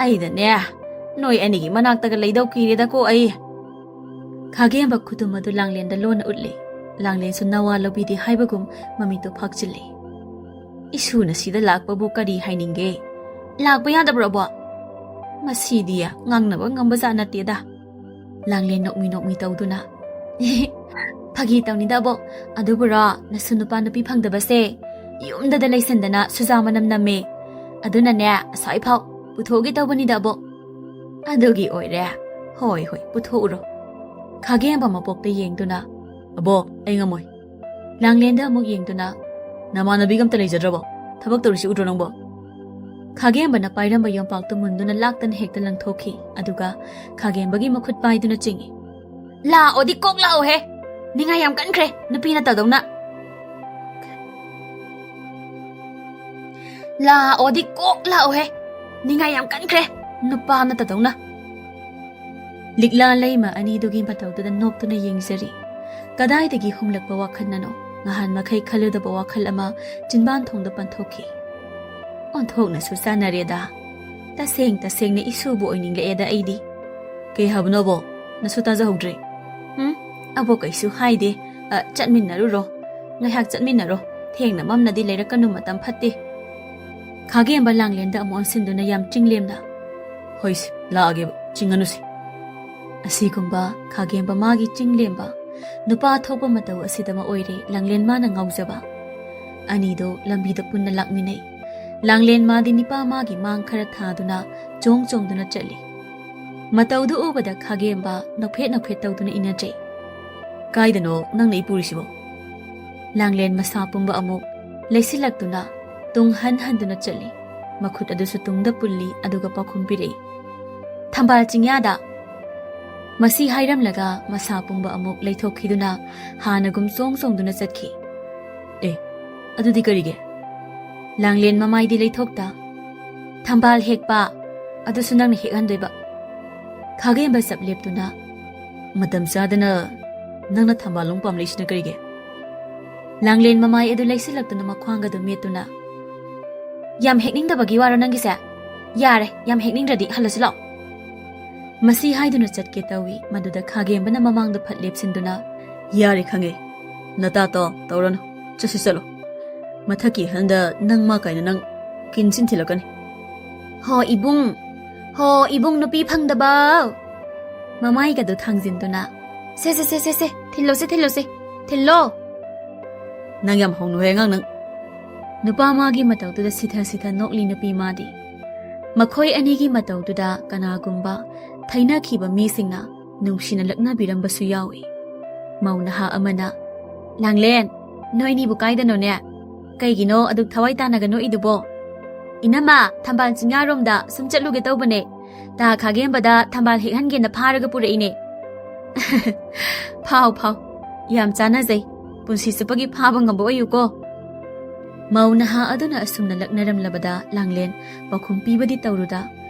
ꯑꯩꯗꯅꯦ, ꯅꯣꯏ ꯑꯅꯤꯒꯤ ꯃꯅꯥꯛꯇꯒ ꯂꯩꯗꯧ ꯀꯤꯔꯦꯗꯀꯣ ꯑꯩ꯫" ꯈꯥꯒꯦꯝꯕ ꯈꯨꯇꯨꯝ ꯑꯗꯨ ꯂꯥꯡꯂꯦꯟꯗ ꯂꯣꯟꯅ ꯎꯠꯂꯤ꯫ ꯂꯥꯡꯂꯦꯟꯁꯨ ꯅꯋꯥ ꯂꯧꯕꯤꯗꯦ ꯍꯥꯏꯕꯒꯨꯝ ꯃꯃꯤꯠꯇꯨ ꯐꯥꯛꯆꯤꯜꯂꯤ꯫ "ꯏꯁꯨꯅ ꯁꯤꯗ ꯂꯥꯛꯄꯕꯨ ꯀꯔꯤ ꯍꯥꯏꯅꯤꯡꯒꯦ? ꯂꯥꯛꯄ ꯌꯥꯗꯕ꯭ꯔꯣ, ꯑꯕꯣꯛ? ꯃꯁꯤꯗꯤ ꯉꯥꯡꯅꯕ ꯉꯝꯕ ꯖꯥꯠ ꯅꯠꯇꯦꯗ꯫" ꯂꯥꯡꯂꯦꯟ ꯅꯣꯛꯃꯤ ꯅꯣꯛꯃꯤ ꯇꯧꯗꯨꯅ, "ꯐꯥꯒꯤ ꯇꯧꯅꯤꯗ, ꯑꯕꯣꯛ꯫ ꯑꯗꯨꯕꯨꯔꯣ, ꯅꯁꯨ ꯅꯨꯄꯥ ꯅꯨꯄꯤ ꯐꯪꯗꯕꯁꯦ ꯌꯨꯝꯗꯗ ꯂꯩꯁꯟꯗꯅ ꯁꯨꯖꯥ ꯃꯅꯝ ꯅꯝꯃꯦ꯫ ꯑꯗꯨꯅꯅꯦ, ꯑꯁ꯭ꯋꯥꯏꯐꯥꯎ ꯄꯨꯊꯣꯛꯎꯒꯦ ꯇꯧꯕꯅꯤꯗ, ꯑꯕꯣꯛ꯫" "ꯑꯗꯨꯒꯤ ꯑꯣꯏꯔꯦ꯫ ꯍꯣꯏ, ꯍꯣꯏ, ꯄꯨꯊꯣꯛꯎꯔꯣ꯫" ꯈꯥꯒꯦꯝꯕ ꯃꯕꯣꯛꯇ ꯌꯦꯡꯗꯨꯅ, "ꯑꯕꯣꯛ, ꯑꯩ ꯉꯝꯃꯣꯏ꯫" ꯂꯥꯡꯂꯦꯟꯗ ꯑꯃꯨꯛ ꯌꯦꯡꯗꯨꯅ, ꯅꯃꯥꯟꯅꯕꯤꯒ ꯑꯝꯇ ꯂꯩꯖꯗ꯭ꯔꯕꯣ? ꯊꯕꯛ ꯇꯧꯔꯤꯁꯤ ꯎꯗ꯭ꯔꯣ ꯅꯪꯕꯣ? ꯈꯥꯒꯦꯝꯕꯅ ꯄꯥꯏꯔꯝꯕ ꯌꯣꯝꯄꯥꯛꯇꯨ ꯃꯨꯟꯗꯨꯅ ꯂꯥꯛꯇꯅ ꯍꯦꯛꯇ ꯂꯪꯊꯣꯛꯈꯤ꯫ ꯑꯗꯨꯒ ꯈꯥꯒꯦꯝꯕꯒꯤ ꯃꯈꯨꯠ ꯄꯥꯏꯗꯨꯅ ꯆꯤꯡꯏ꯫ "ꯂꯥꯛꯑꯣꯗꯤ ꯀꯣꯛ ꯂꯥꯛꯑꯣꯍꯦ! ꯅꯤꯡꯉꯥꯏ ꯌꯥꯝ ꯀꯟꯈ꯭ꯔꯦ, ꯅꯨꯄꯤ ꯅꯠꯇꯗꯧꯅ꯫ ꯂꯥꯛꯑꯣꯗꯤ ꯀꯣꯛ ꯂꯥꯛꯑꯣꯍꯦ! ꯅꯤꯡꯉꯥꯏ ꯌꯥꯝ ꯀꯟꯈ꯭ꯔꯦ, ꯅꯨꯄꯥ ꯅꯠꯇꯗꯧꯅ!" ꯂꯤꯛꯂꯥ ꯂꯩꯃ ꯑꯅꯤꯗꯨꯒꯤ ꯃꯇꯧꯗꯨꯗ ꯅꯣꯛꯇꯨꯅ ꯌꯦꯡꯖꯔꯤ꯫ ꯀꯗꯥꯏꯗꯒꯤ ꯍꯨꯝꯂꯛꯄ ꯋꯥꯈꯜꯅꯅꯣ? ꯉꯍꯥꯟ ꯃꯈꯩ ꯈꯜꯂꯨꯗꯕ ꯋꯥꯈꯜ ꯑꯃ ꯆꯤꯟꯕꯥꯟ ꯊꯣꯡꯗ ꯄꯟꯊꯣꯛꯈꯤ꯫ ꯑꯣꯟꯊꯣꯛꯅꯁꯨ ꯆꯥꯟꯅꯔꯦꯗ꯫ ꯇꯁꯦꯡ ꯇꯁꯦꯡꯅ ꯏꯁꯨꯕꯨ ꯑꯣꯏꯅꯤꯡꯂꯛꯑꯦꯗ ꯑꯩꯗꯤ꯫ "ꯀꯩ ꯍꯥꯏꯕꯅꯣꯕꯣ? ꯅꯁꯨ ꯇꯥꯖꯍꯧꯗ꯭ꯔꯦ?" "ꯎꯝ, ꯑꯕꯣꯛ ꯀꯩꯁꯨ ꯍꯥꯏꯗꯦ꯫ ꯑ, ꯆꯠꯃꯤꯟꯅꯔꯨꯔꯣ꯫ ꯉꯥꯏꯍꯥꯛ ꯆꯠꯃꯤꯟꯅꯔꯣ꯫ ꯊꯦꯡꯅ ꯃꯝꯅꯗꯤ ꯂꯩꯔꯛꯀꯅꯨ, ꯃꯇꯝ ꯐꯠꯇꯦ꯫" ꯈꯥꯒꯦꯝꯕ ꯂꯥꯡꯂꯦꯟꯗ ꯑꯃꯨꯛ ꯑꯣꯟꯁꯤꯟꯗꯨꯅ ꯌꯥꯝ ꯆꯤꯡꯂꯦꯝꯅ, "ꯍꯣꯏꯁꯦ, ꯂꯥꯛꯑꯒꯦꯕ, ꯆꯤꯡꯉꯅꯨꯁꯦ꯫" ꯑꯁꯤꯒꯨꯝꯕ ꯈꯥꯒꯦꯝꯕ ꯃꯥꯒꯤ ꯆꯤꯡꯂꯦꯝꯕ, ꯅꯨꯄꯥ ꯊꯣꯛꯄ ꯃꯇꯧ ꯑꯁꯤꯗꯃꯛ ꯑꯣꯏꯔꯦ ꯂꯥꯡꯂꯦꯟ ꯃꯥꯅ ꯉꯥꯎꯖꯕ꯫ ꯑꯅꯤꯗꯣ ꯂꯝꯕꯤꯗ ꯄꯨꯟꯅ ꯂꯥꯛꯃꯤꯟꯅꯩ꯫ ꯂꯥꯡꯂꯦꯟ ꯃꯥꯗꯤ ꯅꯤꯄꯥ ꯃꯥꯒꯤ ꯃꯥꯡ ꯈꯔ ꯊꯥꯗꯨꯅ ꯆꯣꯡ ꯆꯣꯡꯗꯨꯅ ꯆꯠꯂꯤ꯫ ꯃꯇꯧꯗꯨ ꯎꯕꯗ ꯈꯥꯒꯦꯝꯕ ꯅꯣꯛꯐꯦꯠ ꯅꯣꯛꯐꯦꯠ ꯇꯧꯗꯨꯅ ꯏꯟꯅꯖꯩ꯫ "ꯀꯥꯏꯗꯅꯣ ꯅꯪꯅ ꯏꯄꯨꯔꯤꯁꯤꯕꯣ?" ꯂꯥꯡꯂꯦꯟ ꯃꯁꯥ ꯄꯨꯝꯕ ꯑꯃꯨꯛ ꯂꯩꯁꯤꯜꯂꯛꯇꯨꯅ ꯇꯨꯡ ꯍꯟ ꯍꯟꯗꯨꯅ ꯆꯠꯂꯤ꯫ ꯃꯈꯨꯠ ꯑꯗꯨꯁꯨ ꯇꯨꯡꯗ ꯄꯨꯜꯂꯤ, ꯑꯗꯨꯒ ꯄꯥꯎꯈꯨꯝ ꯄꯤꯔꯛꯏ, "ꯊꯝꯕꯥꯜ ꯆꯤꯡꯌꯥꯗ꯫" ꯃꯁꯤ ꯍꯥꯏꯔꯝꯂꯒ ꯃꯁꯥ ꯄꯨꯝꯕ ꯑꯃꯨꯛ ꯂꯩꯊꯣꯛꯈꯤꯗꯨꯅ ꯍꯥꯟꯅꯒꯨꯝ ꯆꯣꯡ ꯆꯣꯡꯗꯨꯅ ꯆꯠꯈꯤ꯫ "ꯑꯦ, ꯑꯗꯨꯗꯤ ꯀꯔꯤꯒꯤ?" ꯂꯥꯡꯂꯦꯟ ꯃꯃꯥꯏꯗꯤ ꯂꯩꯊꯣꯛꯇ, "ꯊꯝꯕꯥꯜ ꯍꯦꯛꯄ, ꯑꯗꯨꯁꯨ ꯅꯪꯅ ꯍꯦꯛꯍꯟꯗꯣꯏꯕ꯫" ꯈꯥꯒꯦꯝꯕ ꯆꯞ ꯂꯦꯞꯇꯨꯅ, "ꯃꯇꯝ ꯆꯥꯗꯅ ꯅꯪꯅ ꯊꯝꯕꯥꯜ ꯂꯣꯡ ꯄꯥꯝꯂꯛꯏꯁꯤꯅ ꯀꯔꯤꯒꯤ?" ꯂꯥꯡꯂꯦꯟ ꯃꯃꯥꯏ ꯑꯗꯨ ꯂꯩꯁꯤꯜꯂꯛꯇꯨꯅ ꯃꯈ꯭ꯋꯥꯡꯒꯗꯨ ꯃꯦꯠꯇꯨꯅ, "ꯌꯥꯝ ꯍꯦꯛꯅꯤꯡꯗꯕꯒꯤ ꯋꯥꯔꯣ ꯅꯪꯒꯤꯁꯦ? ꯌꯥꯔꯦ, ꯌꯥꯝ ꯍꯦꯛꯅꯤꯡꯗ꯭ꯔꯗꯤ ꯍꯜꯂꯁꯤ ꯂꯥꯛꯑꯣ꯫" ꯃꯁꯤ ꯍꯥꯏꯗꯨꯅ ꯆꯠꯀꯦ ꯇꯧꯏ꯫ ꯃꯗꯨꯗ ꯈꯥꯒꯦꯝꯕꯅ ꯃꯃꯥꯡꯗ ꯐꯠ ꯂꯦꯞꯁꯤꯟꯗꯨꯅ, "ꯌꯥꯔꯦ, ꯈꯪꯉꯦ꯫ ꯅꯇꯥꯇꯣ ꯇꯧꯔꯅꯨ꯫ ꯆꯠꯁꯤ ꯆꯠꯂꯣ꯫ ꯃꯊꯛꯀꯤ ꯍꯟꯗ ꯅꯪ ꯃꯥ ꯀꯥꯏꯅ ꯅꯪ ꯀꯤꯟꯁꯤꯟ ꯊꯤꯜꯂꯛꯀꯅꯤ꯫" "ꯍꯣ ꯏꯕꯨꯡ, ꯍꯣ ꯏꯕꯨꯡ ꯅꯨꯄꯤ ꯐꯪꯗꯕ!" ꯃꯃꯥꯏꯒꯗꯨ ꯊꯥꯡꯖꯤꯟꯗꯨꯅ, "ꯁꯦ, ꯁꯦ, ꯁꯦ, ꯁꯦ, ꯁꯦ, ꯊꯤꯜꯂꯣꯁꯦ, ꯊꯤꯜꯂꯣꯁꯦ, ꯊꯤꯜꯂꯣ!" "ꯅꯪ ꯌꯥꯝ ꯍꯧꯅꯨꯍꯦ ꯑꯉꯥꯡ ꯅꯪ꯫" ꯅꯨꯄꯥ ꯃꯥꯒꯤ ꯃꯇꯧꯗꯨꯗ ꯁꯤꯊ ꯁꯤꯊ ꯅꯣꯛꯂꯤ ꯅꯨꯄꯤ ꯃꯥꯗꯤ꯫ ꯃꯈꯣꯏ ꯑꯅꯤꯒꯤ ꯃꯇꯧꯗꯨꯗ ꯀꯅꯥꯒꯨꯝꯕ ꯊꯩꯅꯈꯤꯕ ꯃꯤꯁꯤꯡꯅ ꯅꯨꯡꯁꯤꯅ ꯂꯛꯅꯕꯤꯔꯝꯕꯁꯨ ꯌꯥꯎꯏ꯫ ꯃꯧ ꯅꯍꯥ ꯑꯃꯅ, "ꯂꯥꯡꯂꯦꯟ, ꯅꯣꯏꯅꯤꯕꯨ ꯀꯥꯏꯗꯅꯣꯅꯦ?" ꯀꯩꯒꯤꯅꯣ ꯑꯗꯨꯛ ꯊꯋꯥꯏ ꯇꯥꯅꯒ ꯅꯣꯛꯏꯗꯨꯕꯣ? "ꯏꯅꯝꯃ, ꯊꯝꯕꯥꯜ ꯆꯤꯡꯌꯥꯔꯣꯝꯗ ꯁꯨꯝ ꯆꯠꯂꯨꯒꯦ ꯇꯧꯕꯅꯦ꯫ ꯇꯥ ꯈꯥꯒꯦꯝꯕꯗ ꯊꯝꯕꯥꯜ ꯍꯦꯛꯍꯟꯒꯦꯅ ꯐꯥꯔꯒ ꯄꯨꯔꯛꯏꯅꯦ꯫" "ꯐꯥꯎ, ꯐꯥꯎ꯫ ꯌꯥꯝ ꯆꯥꯟꯅꯖꯩ꯫ ꯄꯨꯟꯁꯤ ꯆꯨꯞꯄꯒꯤ ꯐꯥꯕ ꯉꯝꯕ ꯑꯣꯏꯌꯨꯀꯣ꯫" ꯃꯧ ꯅꯍꯥ ꯑꯗꯨꯅ ꯑꯁꯨꯝꯅ ꯂꯛꯅꯔꯝꯂꯕꯗ ꯂꯥꯡꯂꯦꯟ ꯄꯥꯎꯈꯨꯝ ꯄꯤꯕꯗꯤ ꯇꯧꯔꯨꯗ,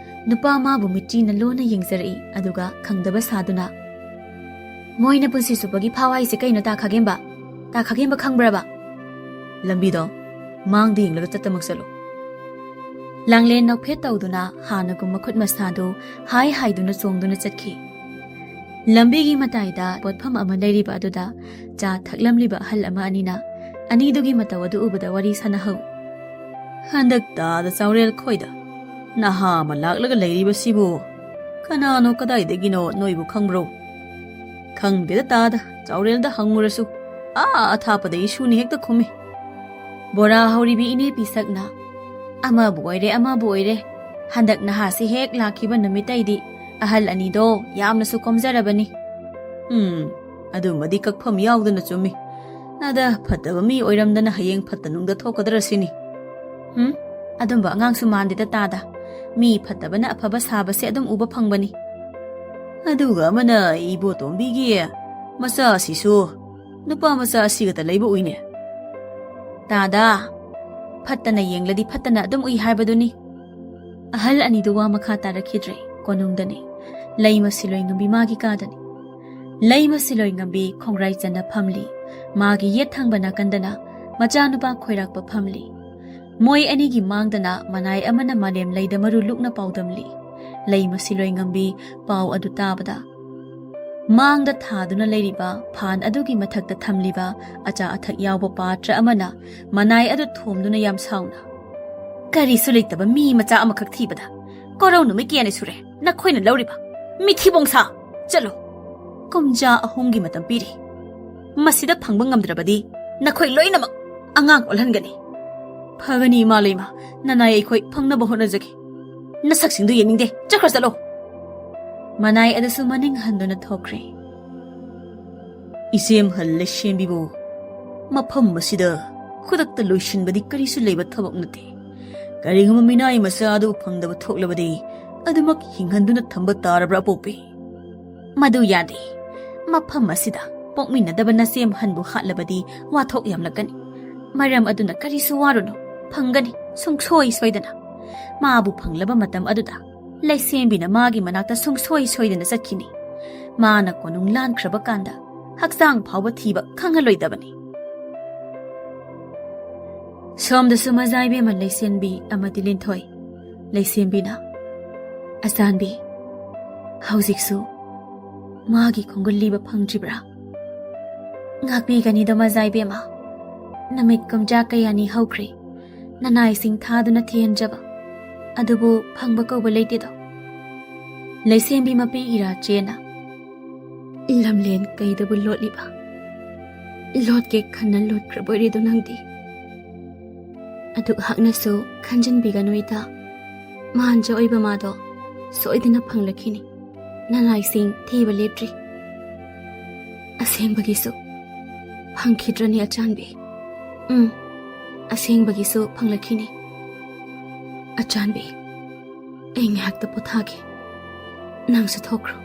ꯅꯨꯄꯥ ꯃꯥꯕꯨ ꯃꯤꯠꯆꯤꯅ ꯂꯣꯟꯅ ꯌꯦꯡꯖꯔꯛꯏ, ꯑꯗꯨꯒ ꯈꯪꯗꯕ ꯁꯥꯗꯨꯅ, "ꯃꯣꯏꯅ ꯄꯨꯟꯁꯤ ꯆꯨꯞꯄꯒꯤ ꯐꯥꯎ ꯍꯥꯏꯁꯦ ꯀꯩꯅꯣ, ꯇꯥ ꯈꯥꯒꯦꯝꯕ? ꯇꯥ ꯈꯥꯒꯦꯝꯕ ꯈꯪꯕ꯭ꯔꯕ?" "ꯂꯝꯕꯤꯗꯣ ꯃꯥꯡꯗ ꯌꯦꯡꯂꯒ ꯆꯠꯇꯃꯛ ꯆꯠꯂꯨ꯫" ꯂꯥꯡꯂꯦꯟ ꯅꯣꯛꯐꯦꯠ ꯇꯧꯗꯨꯅ ꯍꯥꯟꯅꯒꯨꯝ ꯃꯈꯨꯠ ꯃꯁꯥꯗꯨ ꯍꯥꯏ ꯍꯥꯏꯗꯨꯅ ꯆꯣꯡꯗꯨꯅ ꯆꯠꯈꯤ꯫ ꯂꯝꯕꯤꯒꯤ ꯃꯇꯥꯏꯗ ꯄꯣꯠꯐꯝ ꯑꯃ ꯂꯩꯔꯤꯕ ꯑꯗꯨꯗ ꯆꯥ ꯊꯛꯂꯝꯂꯤꯕ ꯑꯍꯜ ꯑꯃ ꯑꯅꯤꯅ ꯑꯅꯤꯗꯨꯒꯤ ꯃꯇꯧ ꯑꯗꯨ ꯎꯕꯗ ꯋꯥꯔꯤ ꯁꯥꯟꯅꯍꯧ꯫ "ꯍꯟꯗꯛ ꯇꯥꯗ ꯆꯥꯎꯔꯦꯜ ꯈꯣꯏꯗ ꯅꯍꯥ ꯑꯃ ꯂꯥꯛꯂꯒ ꯂꯩꯔꯤꯕꯁꯤꯕꯨ ꯀꯅꯥꯅꯣ, ꯀꯗꯥꯏꯗꯒꯤꯅꯣ, ꯅꯣꯏꯕꯨ ꯈꯪꯕ꯭ꯔꯣ?" "ꯈꯪꯗꯦꯗ ꯇꯥꯗ, ꯆꯥꯎꯔꯦꯜꯗ ꯍꯪꯉꯨꯔꯁꯨ ꯑꯥ ꯑꯊꯥꯞꯄꯗ ꯏꯁꯨꯅꯤ ꯍꯦꯛꯇ ꯈꯨꯝꯃꯤ꯫ ꯕꯣꯔꯥ ꯍꯧꯔꯤꯕꯤ ꯏꯅꯦ ꯄꯤꯁꯛꯅ, ꯑꯃꯕꯨ ꯑꯣꯏꯔꯦ, ꯑꯃꯕꯨ ꯑꯣꯏꯔꯦ, ꯍꯟꯗꯛ ꯅꯍꯥꯁꯤ ꯍꯦꯛ ꯂꯥꯛꯈꯤꯕ ꯅꯨꯃꯤꯠꯇꯩꯗꯤ ꯑꯍꯜ ꯑꯅꯤꯗꯣ ꯌꯥꯝꯅꯁꯨ ꯀꯣꯝꯖꯔꯕꯅꯤ꯫" "ꯎꯝ, ꯑꯗꯨꯃꯗꯤ ꯀꯛꯐꯝ ꯌꯥꯎꯗꯅ ꯆꯨꯝꯃꯤ꯫ ꯑꯗ ꯐꯠꯇꯕ ꯃꯤ ꯑꯣꯏꯔꯝꯗꯅ ꯍꯌꯦꯡ ꯐꯠꯇ ꯅꯨꯡꯗ ꯊꯣꯛꯀꯗ꯭ꯔ ꯁꯤꯅꯤ꯫" "ꯎꯝ, ꯑꯗꯨꯝꯕ ꯑꯉꯥꯡꯁꯨ ꯃꯥꯟꯗꯦꯗ ꯇꯥꯗ꯫ ꯃꯤ ꯐꯠꯇꯕꯅ ꯑꯐꯕ ꯁꯥꯕꯁꯦ ꯑꯗꯨꯝ ꯎꯕ ꯐꯪꯕꯅꯤ꯫" "ꯑꯗꯨꯒ ꯑꯃꯅ ꯏꯕꯣꯇꯣꯝꯕꯤꯒꯤ ꯃꯆꯥꯁꯤꯁꯨ ꯅꯨꯄꯥ ꯃꯆꯥ ꯑꯁꯤꯒꯇ ꯂꯩꯕ ꯎꯏꯅꯦ꯫" "ꯇꯥꯗ, ꯐꯠꯇꯅ ꯌꯦꯡꯂꯗꯤ ꯐꯠꯇꯅ ꯑꯗꯨꯝ ꯎꯏ ꯍꯥꯏꯕꯗꯨꯅꯤ꯫" ꯑꯍꯜ ꯑꯅꯤꯗꯨ ꯋꯥ ꯃꯈꯥ ꯇꯥꯔꯛꯈꯤꯗ꯭ꯔꯦ꯫ ꯀꯣꯅꯨꯡꯗꯅꯤ꯫ ꯂꯩꯃ ꯁꯤꯂꯣꯏ ꯉꯝꯕꯤ ꯃꯥꯒꯤ ꯀꯥꯗꯅꯤ꯫ ꯂꯩꯃ ꯁꯤꯂꯣꯏ ꯉꯝꯕꯤ ꯈꯣꯡꯒ꯭ꯔꯥꯏ ꯆꯟꯅ ꯐꯝꯂꯤ꯫ ꯃꯥꯒꯤ ꯌꯦꯠ ꯊꯪꯕ ꯅꯥꯀꯟꯗꯅ ꯃꯆꯥꯅꯨꯄꯥ ꯈꯣꯏꯔꯥꯛꯄ ꯐꯝꯂꯤ꯫ ꯃꯣꯏ ꯑꯅꯤꯒꯤ ꯃꯥꯡꯗꯅ ꯃꯅꯥꯏ ꯑꯃꯅ ꯃꯥꯂꯦꯝ ꯂꯩꯗ ꯃꯔꯨ ꯂꯨꯛꯅ ꯄꯥꯎꯗꯝꯂꯤ꯫ ꯂꯩꯃ ꯁꯤꯂꯣꯏ ꯉꯝꯕꯤ ꯄꯥꯎ ꯑꯗꯨ ꯇꯥꯕꯗ, ꯃꯥꯡꯗ ꯊꯥꯗꯨꯅ ꯂꯩꯔꯤꯕ ꯐꯥꯟ ꯑꯗꯨꯒꯤ ꯃꯊꯛꯇ ꯊꯝꯂꯤꯕ ꯑꯆꯥ ꯑꯊꯛ ꯌꯥꯎꯕ ꯄꯥꯇ꯭ꯔ ꯑꯃꯅ ꯃꯅꯥꯏ ꯑꯗꯨ ꯊꯣꯝꯗꯨꯅ ꯌꯥꯝ ꯁꯥꯎꯅ, "ꯀꯔꯤꯁꯨ ꯂꯩꯇꯕ ꯃꯤ ꯃꯆꯥ ꯑꯃꯈꯛ ꯊꯤꯕꯗ ꯀꯣꯔꯧ ꯅꯨꯃꯤꯠ ꯀꯌꯥꯅꯤ ꯁꯨꯔꯦ ꯅꯈꯣꯏꯅ ꯂꯧꯔꯤꯕ? ꯃꯤꯊꯤꯕꯣꯡ ꯁꯥ! ꯆꯠꯂꯣ! ꯀꯨꯝꯖꯥ ꯑꯍꯨꯝꯒꯤ ꯃꯇꯝ ꯄꯤꯔꯤ꯫ ꯃꯁꯤꯗ ꯐꯪꯕ ꯉꯝꯗ꯭ꯔꯕꯗꯤ ꯅꯈꯣꯏ ꯂꯣꯏꯅꯃꯛ ꯑꯉꯥꯡ ꯑꯣꯜꯍꯟꯒꯅꯤ꯫" "ꯐꯒꯅꯤ, ꯏꯃꯥ ꯂꯩꯃ, ꯅꯅꯥꯏ ꯑꯩꯈꯣꯏ ꯐꯪꯅꯕ ꯍꯣꯠꯅꯖꯒꯦ꯫ ꯅꯁꯛꯁꯤꯡꯗꯨ ꯌꯦꯡꯅꯤꯡꯗꯦ, ꯆꯠꯈ꯭ꯔ ꯆꯠꯂꯣ꯫" ꯃꯅꯥꯏ ꯑꯗꯨꯁꯨ ꯃꯅꯤꯡ ꯍꯟꯗꯨꯅ ꯊꯣꯛꯈ꯭ꯔꯦ꯫ "ꯏꯆꯦꯝꯍꯜ ꯂꯩꯁꯦꯝꯕꯤꯕꯨ ꯃꯐꯝ ꯑꯁꯤꯗ ꯈꯨꯗꯛꯇ ꯂꯣꯏꯁꯤꯟꯕꯗꯤ ꯀꯔꯤꯁꯨ ꯂꯩꯕ ꯊꯕꯛ ꯅꯠꯇꯦ꯫ ꯀꯔꯤꯒꯨꯝꯕ ꯃꯤꯅꯥꯏ ꯃꯆꯥ ꯑꯗꯨ ꯐꯪꯗꯕ ꯊꯣꯛꯂꯕꯗꯤ ꯑꯗꯨꯃꯛ ꯍꯤꯡꯍꯟꯗꯨꯅ ꯊꯝꯕ ꯇꯥꯔꯕ꯭ꯔꯥ, ꯑꯄꯣꯛꯄꯤ? ꯃꯗꯨ ꯌꯥꯗꯦ꯫ ꯃꯐꯝ ꯑꯁꯤꯗ ꯄꯣꯛꯃꯤꯟꯅꯗꯕ ꯅꯆꯦ ꯑꯍꯟꯕꯨ ꯍꯥꯠꯂꯕꯗꯤ ꯋꯥꯊꯣꯛ ꯌꯥꯝꯂꯛꯀꯅꯤ꯫ ꯃꯔꯝ ꯑꯗꯨꯅ ꯀꯔꯤꯁꯨ ꯋꯥꯔꯨꯅꯨ, ꯐꯪꯒꯅꯤ ꯁꯨꯡꯁꯣꯏ ꯁꯣꯏꯗꯅ꯫ ꯃꯥꯕꯨ ꯐꯪꯂꯕ ꯃꯇꯝ ꯑꯗꯨꯗ ꯂꯩꯁꯦꯝꯕꯤꯅ ꯃꯥꯒꯤ ꯃꯅꯥꯛꯇ ꯁꯨꯡꯁꯣꯏ ꯁꯣꯏꯗꯅ ꯆꯠꯈꯤꯅꯤ꯫ ꯃꯥꯅ ꯀꯣꯅꯨꯡ ꯂꯥꯟꯈ꯭ꯔꯕ ꯀꯥꯟꯗ ꯍꯛꯆꯥꯡ ꯐꯥꯎꯕ ꯊꯤꯕ ꯈꯪꯍꯜꯂꯣꯏꯗꯕꯅꯤ꯫ ꯁꯣꯝꯗꯁꯨ ꯃꯖꯥ ꯏꯕꯦꯝꯃ ꯂꯩꯁꯦꯝꯕꯤ ꯑꯃꯗꯤ ꯂꯤꯟꯊꯣꯏ꯫ ꯂꯩꯁꯦꯝꯕꯤꯅ, "ꯑꯆꯥꯟꯕꯤ, ꯍꯧꯖꯤꯛꯁꯨ ꯃꯥꯒꯤ ꯈꯣꯡꯒꯨꯜ ꯂꯤꯕ ꯐꯪꯗ꯭ꯔꯤꯕ꯭ꯔꯥ?" "ꯉꯥꯛꯄꯤꯒꯅꯤꯗꯣ ꯃꯖꯥ ꯏꯕꯦꯝꯃ, ꯅꯨꯃꯤꯠ ꯀꯨꯝꯖꯥ ꯀꯌꯥꯅꯤ ꯍꯧꯈ꯭ꯔꯦ ꯅꯅꯥꯏꯁꯤꯡ ꯊꯥꯗꯨꯅ ꯊꯤꯍꯟꯖꯕ, ꯑꯗꯨꯕꯨ ꯐꯪꯕ ꯀꯧꯕ ꯂꯩꯇꯦꯗꯣ꯫" ꯂꯩꯁꯦꯝꯕꯤ ꯃꯄꯤ ꯏꯔꯥ ꯆꯦꯅ, "ꯂꯝꯂꯦꯟ ꯀꯩꯗꯕꯨ ꯂꯣꯠꯂꯤꯕ? ꯂꯣꯠꯀꯦ ꯈꯟꯅ ꯂꯣꯠꯈ꯭ꯔꯕꯣꯏꯔꯦꯗꯣ ꯅꯪꯗꯤ?" "ꯑꯗꯨꯛ ꯍꯛꯅꯁꯨ ꯈꯟꯖꯤꯟꯕꯤꯒꯅꯨ ꯏꯇꯥ꯫ ꯃꯥꯟꯖ ꯑꯣꯏꯕ ꯃꯥꯗꯣ ꯁꯣꯏꯗꯅ ꯐꯪꯂꯛꯈꯤꯅꯤ꯫ ꯅꯅꯥꯏꯁꯤꯡ ꯊꯤꯕ ꯂꯦꯞꯇ꯭ꯔꯤ꯫ ꯑꯁꯦꯡꯕꯒꯤꯁꯨ ꯐꯪꯈꯤꯗ꯭ꯔꯅꯤ ꯑꯆꯥꯟꯕꯤ?" "ꯎꯝ, ꯑꯁꯦꯡꯕꯒꯤꯁꯨ ꯐꯪꯂꯛꯈꯤꯅꯤ꯫ ꯑꯆꯥꯟꯕꯤ, ꯑꯩ ꯉꯥꯏꯍꯥꯛꯇ ꯄꯣꯊꯥꯒꯦ꯫ ꯅꯪꯁꯨ ꯊꯣꯛꯈ꯭ꯔꯣ꯫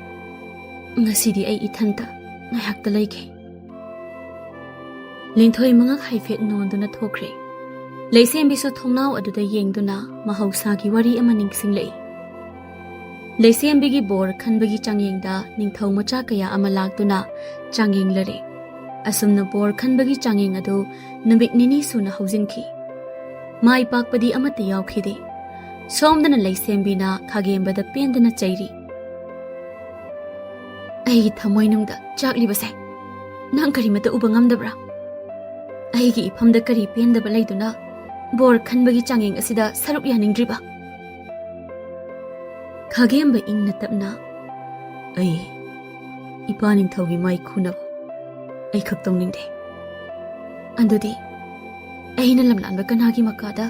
ꯉꯁꯤꯗꯤ ꯑꯩ ꯏꯊꯟꯇ ꯉꯥꯏꯍꯥꯛꯇ ꯂꯩꯒꯦ꯫" ꯂꯤꯟꯊꯣꯏ ꯃꯉꯛ ꯍꯥꯏꯐꯦꯠ ꯅꯣꯟꯗꯨꯅ ꯊꯣꯛꯈ꯭ꯔꯦ꯫ ꯂꯩꯁꯦꯝꯕꯤꯁꯨ ꯊꯣꯡꯅꯥꯎ ꯑꯗꯨꯗ ꯌꯦꯡꯗꯨꯅ ꯃꯍꯧꯁꯥꯒꯤ ꯋꯥꯔꯤ ꯑꯃ ꯅꯤꯡꯁꯤꯡꯂꯛꯏ꯫ ꯂꯩꯁꯦꯝꯕꯤꯒꯤ ꯕꯣꯔ ꯈꯟꯕꯒꯤ ꯆꯥꯡꯌꯦꯡꯗ ꯅꯤꯡꯊꯧ ꯃꯆꯥ ꯀꯌꯥ ꯑꯃ ꯂꯥꯛꯇꯨꯅ ꯆꯥꯡꯌꯦꯡꯂꯔꯦ꯫ ꯑꯁꯨꯝꯅ ꯕꯣꯔ ꯈꯟꯕꯒꯤ ꯆꯥꯡꯌꯦꯡ ꯑꯗꯨ ꯅꯨꯃꯤꯠ ꯅꯤꯅꯤ ꯁꯨꯅ ꯍꯧꯖꯤꯟꯈꯤ꯫ ꯃꯥꯏ ꯄꯥꯛꯄꯗꯤ ꯑꯃꯠꯇ ꯌꯥꯎꯈꯤꯗꯦ꯫ ꯁꯣꯝꯗꯅ ꯂꯩꯁꯦꯝꯕꯤꯅ ꯈꯥꯒꯦꯝꯕꯗ ꯄꯦꯟꯗꯅ ꯆꯩꯔꯤ꯫ "ꯑꯩꯒꯤ ꯊꯃꯣꯏꯅꯨꯡꯗ ꯆꯥꯛꯂꯤꯕꯁꯦ ꯅꯪ ꯀꯔꯤꯃꯠꯇ ꯎꯕ ꯉꯝꯗꯕ꯭ꯔꯥ? ꯑꯩꯒꯤ ꯏꯐꯝꯗ ꯀꯔꯤ ꯄꯦꯟꯗꯕ ꯂꯩꯗꯨꯅ ꯕꯣꯔ ꯈꯟꯕꯒꯤ ꯆꯥꯡꯌꯦꯡ ꯑꯁꯤꯗ ꯁꯔꯨꯛ ꯌꯥꯅꯤꯡꯗ꯭ꯔꯤꯕ?" ꯈꯥꯒꯦꯝꯕ ꯏꯪꯅ ꯇꯞꯅ, "ꯑꯩ ꯏꯄꯥ ꯅꯤꯡꯊꯧꯒꯤ ꯃꯥꯏ ꯈꯨꯅꯕ ꯑꯩꯈꯛ ꯇꯧꯅꯤꯡꯗꯦ꯫" "ꯑꯗꯨꯗꯤ ꯑꯩꯅ ꯂꯝꯂꯥꯟꯕ ꯀꯅꯥꯒꯤ ꯃꯀꯥꯗ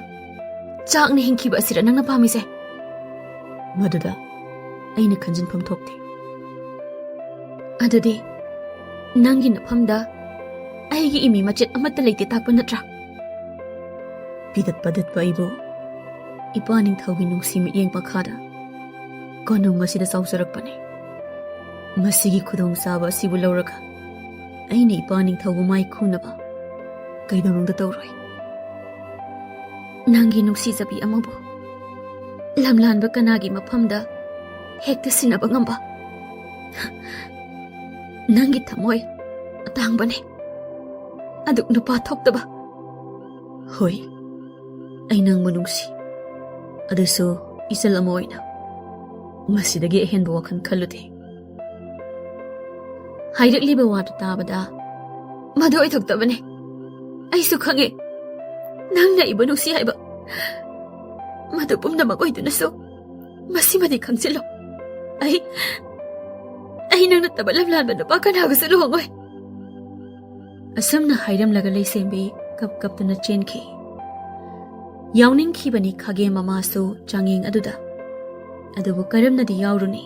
ꯆꯥꯛꯅ ꯍꯤꯡꯈꯤꯕ ꯑꯁꯤꯔ ꯅꯪꯅ ꯄꯥꯝꯃꯤꯁꯦ?" "ꯃꯗꯨꯗ ꯑꯩꯅ ꯈꯟꯖꯤꯟꯐꯝ ꯊꯣꯛꯇꯦ꯫" "ꯑꯗꯨꯗꯤ ꯅꯪꯒꯤ ꯅꯐꯝꯗ ꯑꯩꯒꯤ ꯏꯃꯤ ꯃꯆꯦꯠ ꯑꯃꯠꯇ ꯂꯩꯇꯦ ꯇꯥꯛꯄ ꯅꯠꯇ꯭ꯔꯥ?" ꯄꯤꯗꯠ ꯄꯗꯠꯄ ꯑꯩꯕꯨ ꯏꯄꯥ ꯅꯤꯡꯊꯧꯒꯤ ꯅꯨꯡꯁꯤ ꯃꯤꯠꯌꯦꯡ ꯃꯈꯥꯗ ꯀꯣꯅꯨꯡ ꯑꯁꯤꯗ ꯆꯥꯎꯖꯔꯛꯄꯅꯤ꯫ ꯃꯁꯤꯒꯤ ꯈꯨꯗꯣꯡꯆꯥꯕ ꯑꯁꯤꯕꯨ ꯂꯧꯔꯒ ꯑꯩꯅ ꯏꯄꯥ ꯅꯤꯡꯊꯧꯕꯨ ꯃꯥꯏ ꯈꯨꯝꯅꯕ ꯀꯩꯗꯧꯅꯨꯡꯗ ꯇꯧꯔꯣꯏ꯫ ꯅꯪꯒꯤ ꯅꯨꯡꯁꯤꯖꯕꯤ ꯑꯃꯕꯨ ꯂꯝꯂꯥꯟꯕ ꯀꯅꯥꯒꯤ ꯃꯐꯝꯗ ꯍꯦꯛꯇ ꯁꯤꯟꯅꯕ ꯉꯝꯕ? ꯅꯪꯒꯤ ꯊꯃꯣꯏ ꯑꯇꯥꯡꯕꯅꯦ, ꯑꯗꯨ ꯅꯨꯄꯥ ꯊꯣꯛꯇꯕ꯫ ꯍꯣꯏ, ꯑꯩ ꯅꯪꯕꯨ ꯅꯨꯡꯁꯤ, ꯑꯗꯨꯁꯨ ꯏꯆꯜ ꯑꯃ ꯑꯣꯏꯅ꯫ ꯃꯁꯤꯗꯒꯤ ꯑꯍꯦꯟꯕ ꯋꯥꯈꯜ ꯈꯜꯂꯨꯗꯦ꯫ ꯍꯥꯏꯔꯛꯂꯤꯕ ꯋꯥꯗꯨ ꯇꯥꯕꯗ, ꯃꯗꯨ ꯑꯣꯏꯊꯣꯛꯇꯕꯅꯦ꯫ ꯑꯩꯁꯨ ꯈꯪꯉꯦ, ꯅꯪꯅ ꯑꯩꯕꯨ ꯅꯨꯡꯁꯤ ꯍꯥꯏꯕ꯫ ꯃꯗꯨ ꯄꯨꯝꯅꯃꯛ ꯑꯣꯏꯗꯨꯅꯁꯨ ꯃꯁꯤꯃꯗꯤ ꯈꯪꯖꯤꯜꯂꯨ, ꯑꯩ, ꯑꯩ ꯅꯪ ꯅꯠꯇꯕ ꯂꯝꯂꯥꯟꯕ ꯅꯨꯄꯥ ꯀꯅꯥꯒꯁꯨ ꯂꯨꯍꯣꯡꯉꯣꯏ꯫ ꯑꯁꯨꯝꯅ ꯍꯥꯏꯔꯝꯂꯒ ꯂꯩꯁꯦꯝꯕꯤ ꯀꯞ ꯀꯞꯇꯨꯅ ꯆꯦꯟꯈꯤ꯫ ꯌꯥꯎꯅꯤꯡꯈꯤꯕꯅꯤ ꯈꯥꯒꯦꯝ ꯃꯃꯥꯁꯨ ꯆꯥꯡꯌꯦꯡ ꯑꯗꯨꯗ꯫ ꯑꯗꯨꯕꯨ ꯀꯔꯝꯅꯗꯤ ꯌꯥꯎꯔꯨꯅꯤ?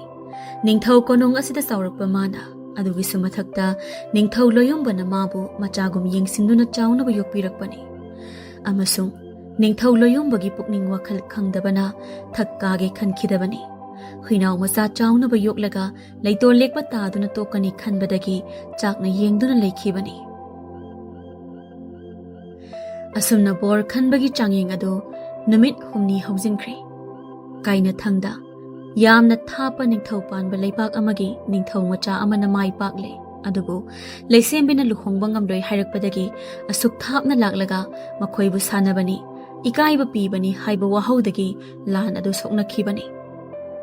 ꯅꯤꯡꯊꯧ ꯀꯣꯅꯨꯡ ꯑꯁꯤꯗ ꯆꯥꯎꯔꯛꯄ ꯃꯥꯅ, ꯑꯗꯨꯒꯤꯁꯨ ꯃꯊꯛꯇ ꯅꯤꯡꯊꯧ ꯂꯣꯌꯨꯝꯕꯅ ꯃꯥꯕꯨ ꯃꯆꯥꯒꯨꯝ ꯌꯦꯡꯁꯤꯟꯗꯨꯅ ꯆꯥꯎꯅꯕ ꯌꯣꯛꯄꯤꯔꯛꯄꯅꯤ꯫ ꯑꯃꯁꯨꯡ ꯅꯤꯡꯊꯧ ꯂꯣꯌꯨꯝꯕꯒꯤ ꯄꯨꯛꯅꯤꯡ ꯋꯥꯈꯜ ꯈꯪꯗꯕꯅ ꯊꯛ ꯀꯥꯒꯦ ꯈꯟꯈꯤꯗꯕꯅꯤ꯫ ꯍꯨꯏꯅꯥꯎ ꯃꯆꯥ ꯆꯥꯎꯅꯕ ꯌꯣꯛꯂꯒ ꯂꯩꯇꯣꯜ ꯂꯦꯛꯄ ꯇꯥꯗꯨꯅ ꯇꯣꯛꯀꯅꯤ ꯈꯟꯕꯗꯒꯤ ꯆꯥꯛꯅ ꯌꯦꯡꯗꯨꯅ ꯂꯩꯈꯤꯕꯅꯤ꯫ ꯑꯁꯨꯝꯅ ꯕꯣꯔ ꯈꯟꯕꯒꯤ ꯆꯥꯡꯌꯦꯡ ꯑꯗꯨ ꯅꯨꯃꯤꯠ ꯍꯨꯝꯅꯤ ꯍꯧꯖꯤꯟꯈ꯭ꯔꯦ꯫ ꯀꯥꯏꯅꯊꯪꯗ ꯌꯥꯝꯅ ꯊꯥꯞꯄ ꯅꯤꯡꯊꯧ ꯄꯥꯟꯕ ꯂꯩꯕꯥꯛ ꯑꯃꯒꯤ ꯅꯤꯡꯊꯧ ꯃꯆꯥ ꯑꯃꯅ ꯃꯥꯏ ꯄꯥꯛꯂꯦ꯫ ꯑꯗꯨꯕꯨ ꯂꯩꯁꯦꯝꯕꯤꯅ ꯂꯨꯍꯣꯡꯕ ꯉꯝꯂꯣꯏ ꯍꯥꯏꯔꯛꯄꯗꯒꯤ ꯑꯁꯨꯛ ꯊꯥꯞꯅ ꯂꯥꯛꯂꯒ ꯃꯈꯣꯏꯕꯨ ꯁꯥꯟꯅꯕꯅꯤ, ꯏꯀꯥꯏꯕ ꯄꯤꯕꯅꯤ ꯍꯥꯏꯕ ꯋꯥꯍꯧꯗꯒꯤ ꯂꯥꯟ ꯑꯗꯨ ꯁꯣꯛꯅꯈꯤꯕꯅꯤ꯫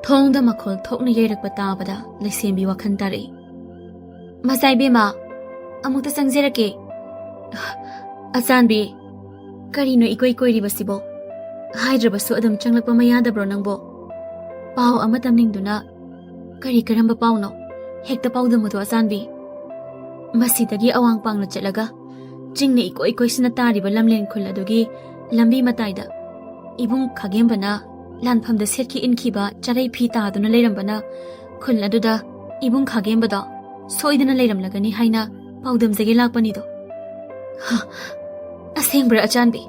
ꯊꯣꯡꯗ ꯃꯈꯣꯜ ꯊꯣꯛꯅ ꯌꯩꯔꯛꯄ ꯇꯥꯕꯗ ꯂꯩꯁꯦꯝꯕꯤ ꯋꯥꯈꯜ ꯇꯥꯔꯛꯏ꯫ "ꯃꯆꯥ ꯏꯕꯦꯝꯃ, ꯑꯃꯨꯛꯇ ꯆꯪꯖꯔꯛꯀꯦ꯫" "ꯑꯆꯥꯟꯕꯤ, ꯀꯔꯤꯅꯣ ꯏꯀꯣꯏ ꯀꯣꯏꯔꯤꯕꯁꯤꯕꯣ? ꯍꯥꯏꯗ꯭ꯔꯕꯁꯨ ꯑꯗꯨꯝ ꯆꯪꯂꯛꯄ ꯃꯌꯥꯗꯕ꯭ꯔꯣ ꯅꯪꯕꯣ? ꯄꯥꯎ ꯑꯃ ꯇꯝꯅꯤꯡꯗꯨꯅ꯫ ꯀꯔꯤ ꯀꯔꯝꯕ ꯄꯥꯎꯅꯣ? ꯍꯦꯛꯇ ꯄꯥꯎꯗꯝ ꯑꯗꯨ, ꯑꯆꯥꯟꯕꯤ꯫ ꯃꯁꯤꯗꯒꯤ ꯑꯋꯥꯡ ꯄꯥꯡꯅ ꯆꯠꯂꯒ ꯆꯤꯡꯅ ꯏꯀꯣꯏ ꯀꯣꯏꯁꯤꯟꯅ ꯇꯥꯔꯤꯕ ꯂꯝꯂꯦꯟ ꯈꯨꯜ ꯑꯗꯨꯒꯤ ꯂꯝꯕꯤ ꯃꯇꯥꯏꯗ ꯏꯕꯨꯡ ꯈꯥꯒꯦꯝꯕꯅ ꯂꯥꯟꯐꯝꯗ ꯁꯦꯠꯈꯤ ꯏꯟꯈꯤꯕ ꯆꯔꯩ ꯐꯤ ꯇꯥꯗꯨꯅ ꯂꯩꯔꯝꯕꯅ ꯈꯨꯜ ꯑꯗꯨꯗ ꯏꯕꯨꯡ ꯈꯥꯒꯦꯝꯕꯗꯣ ꯁꯣꯏꯗꯅ ꯂꯩꯔꯝꯂꯒꯅꯤ ꯍꯥꯏꯅ ꯄꯥꯎꯗꯝꯖꯒꯦ ꯂꯥꯛꯄꯅꯤꯗꯣ꯫" "ꯍ, ꯑꯁꯦꯡꯕ꯭ꯔꯥ ꯑꯆꯥꯟꯕꯤ?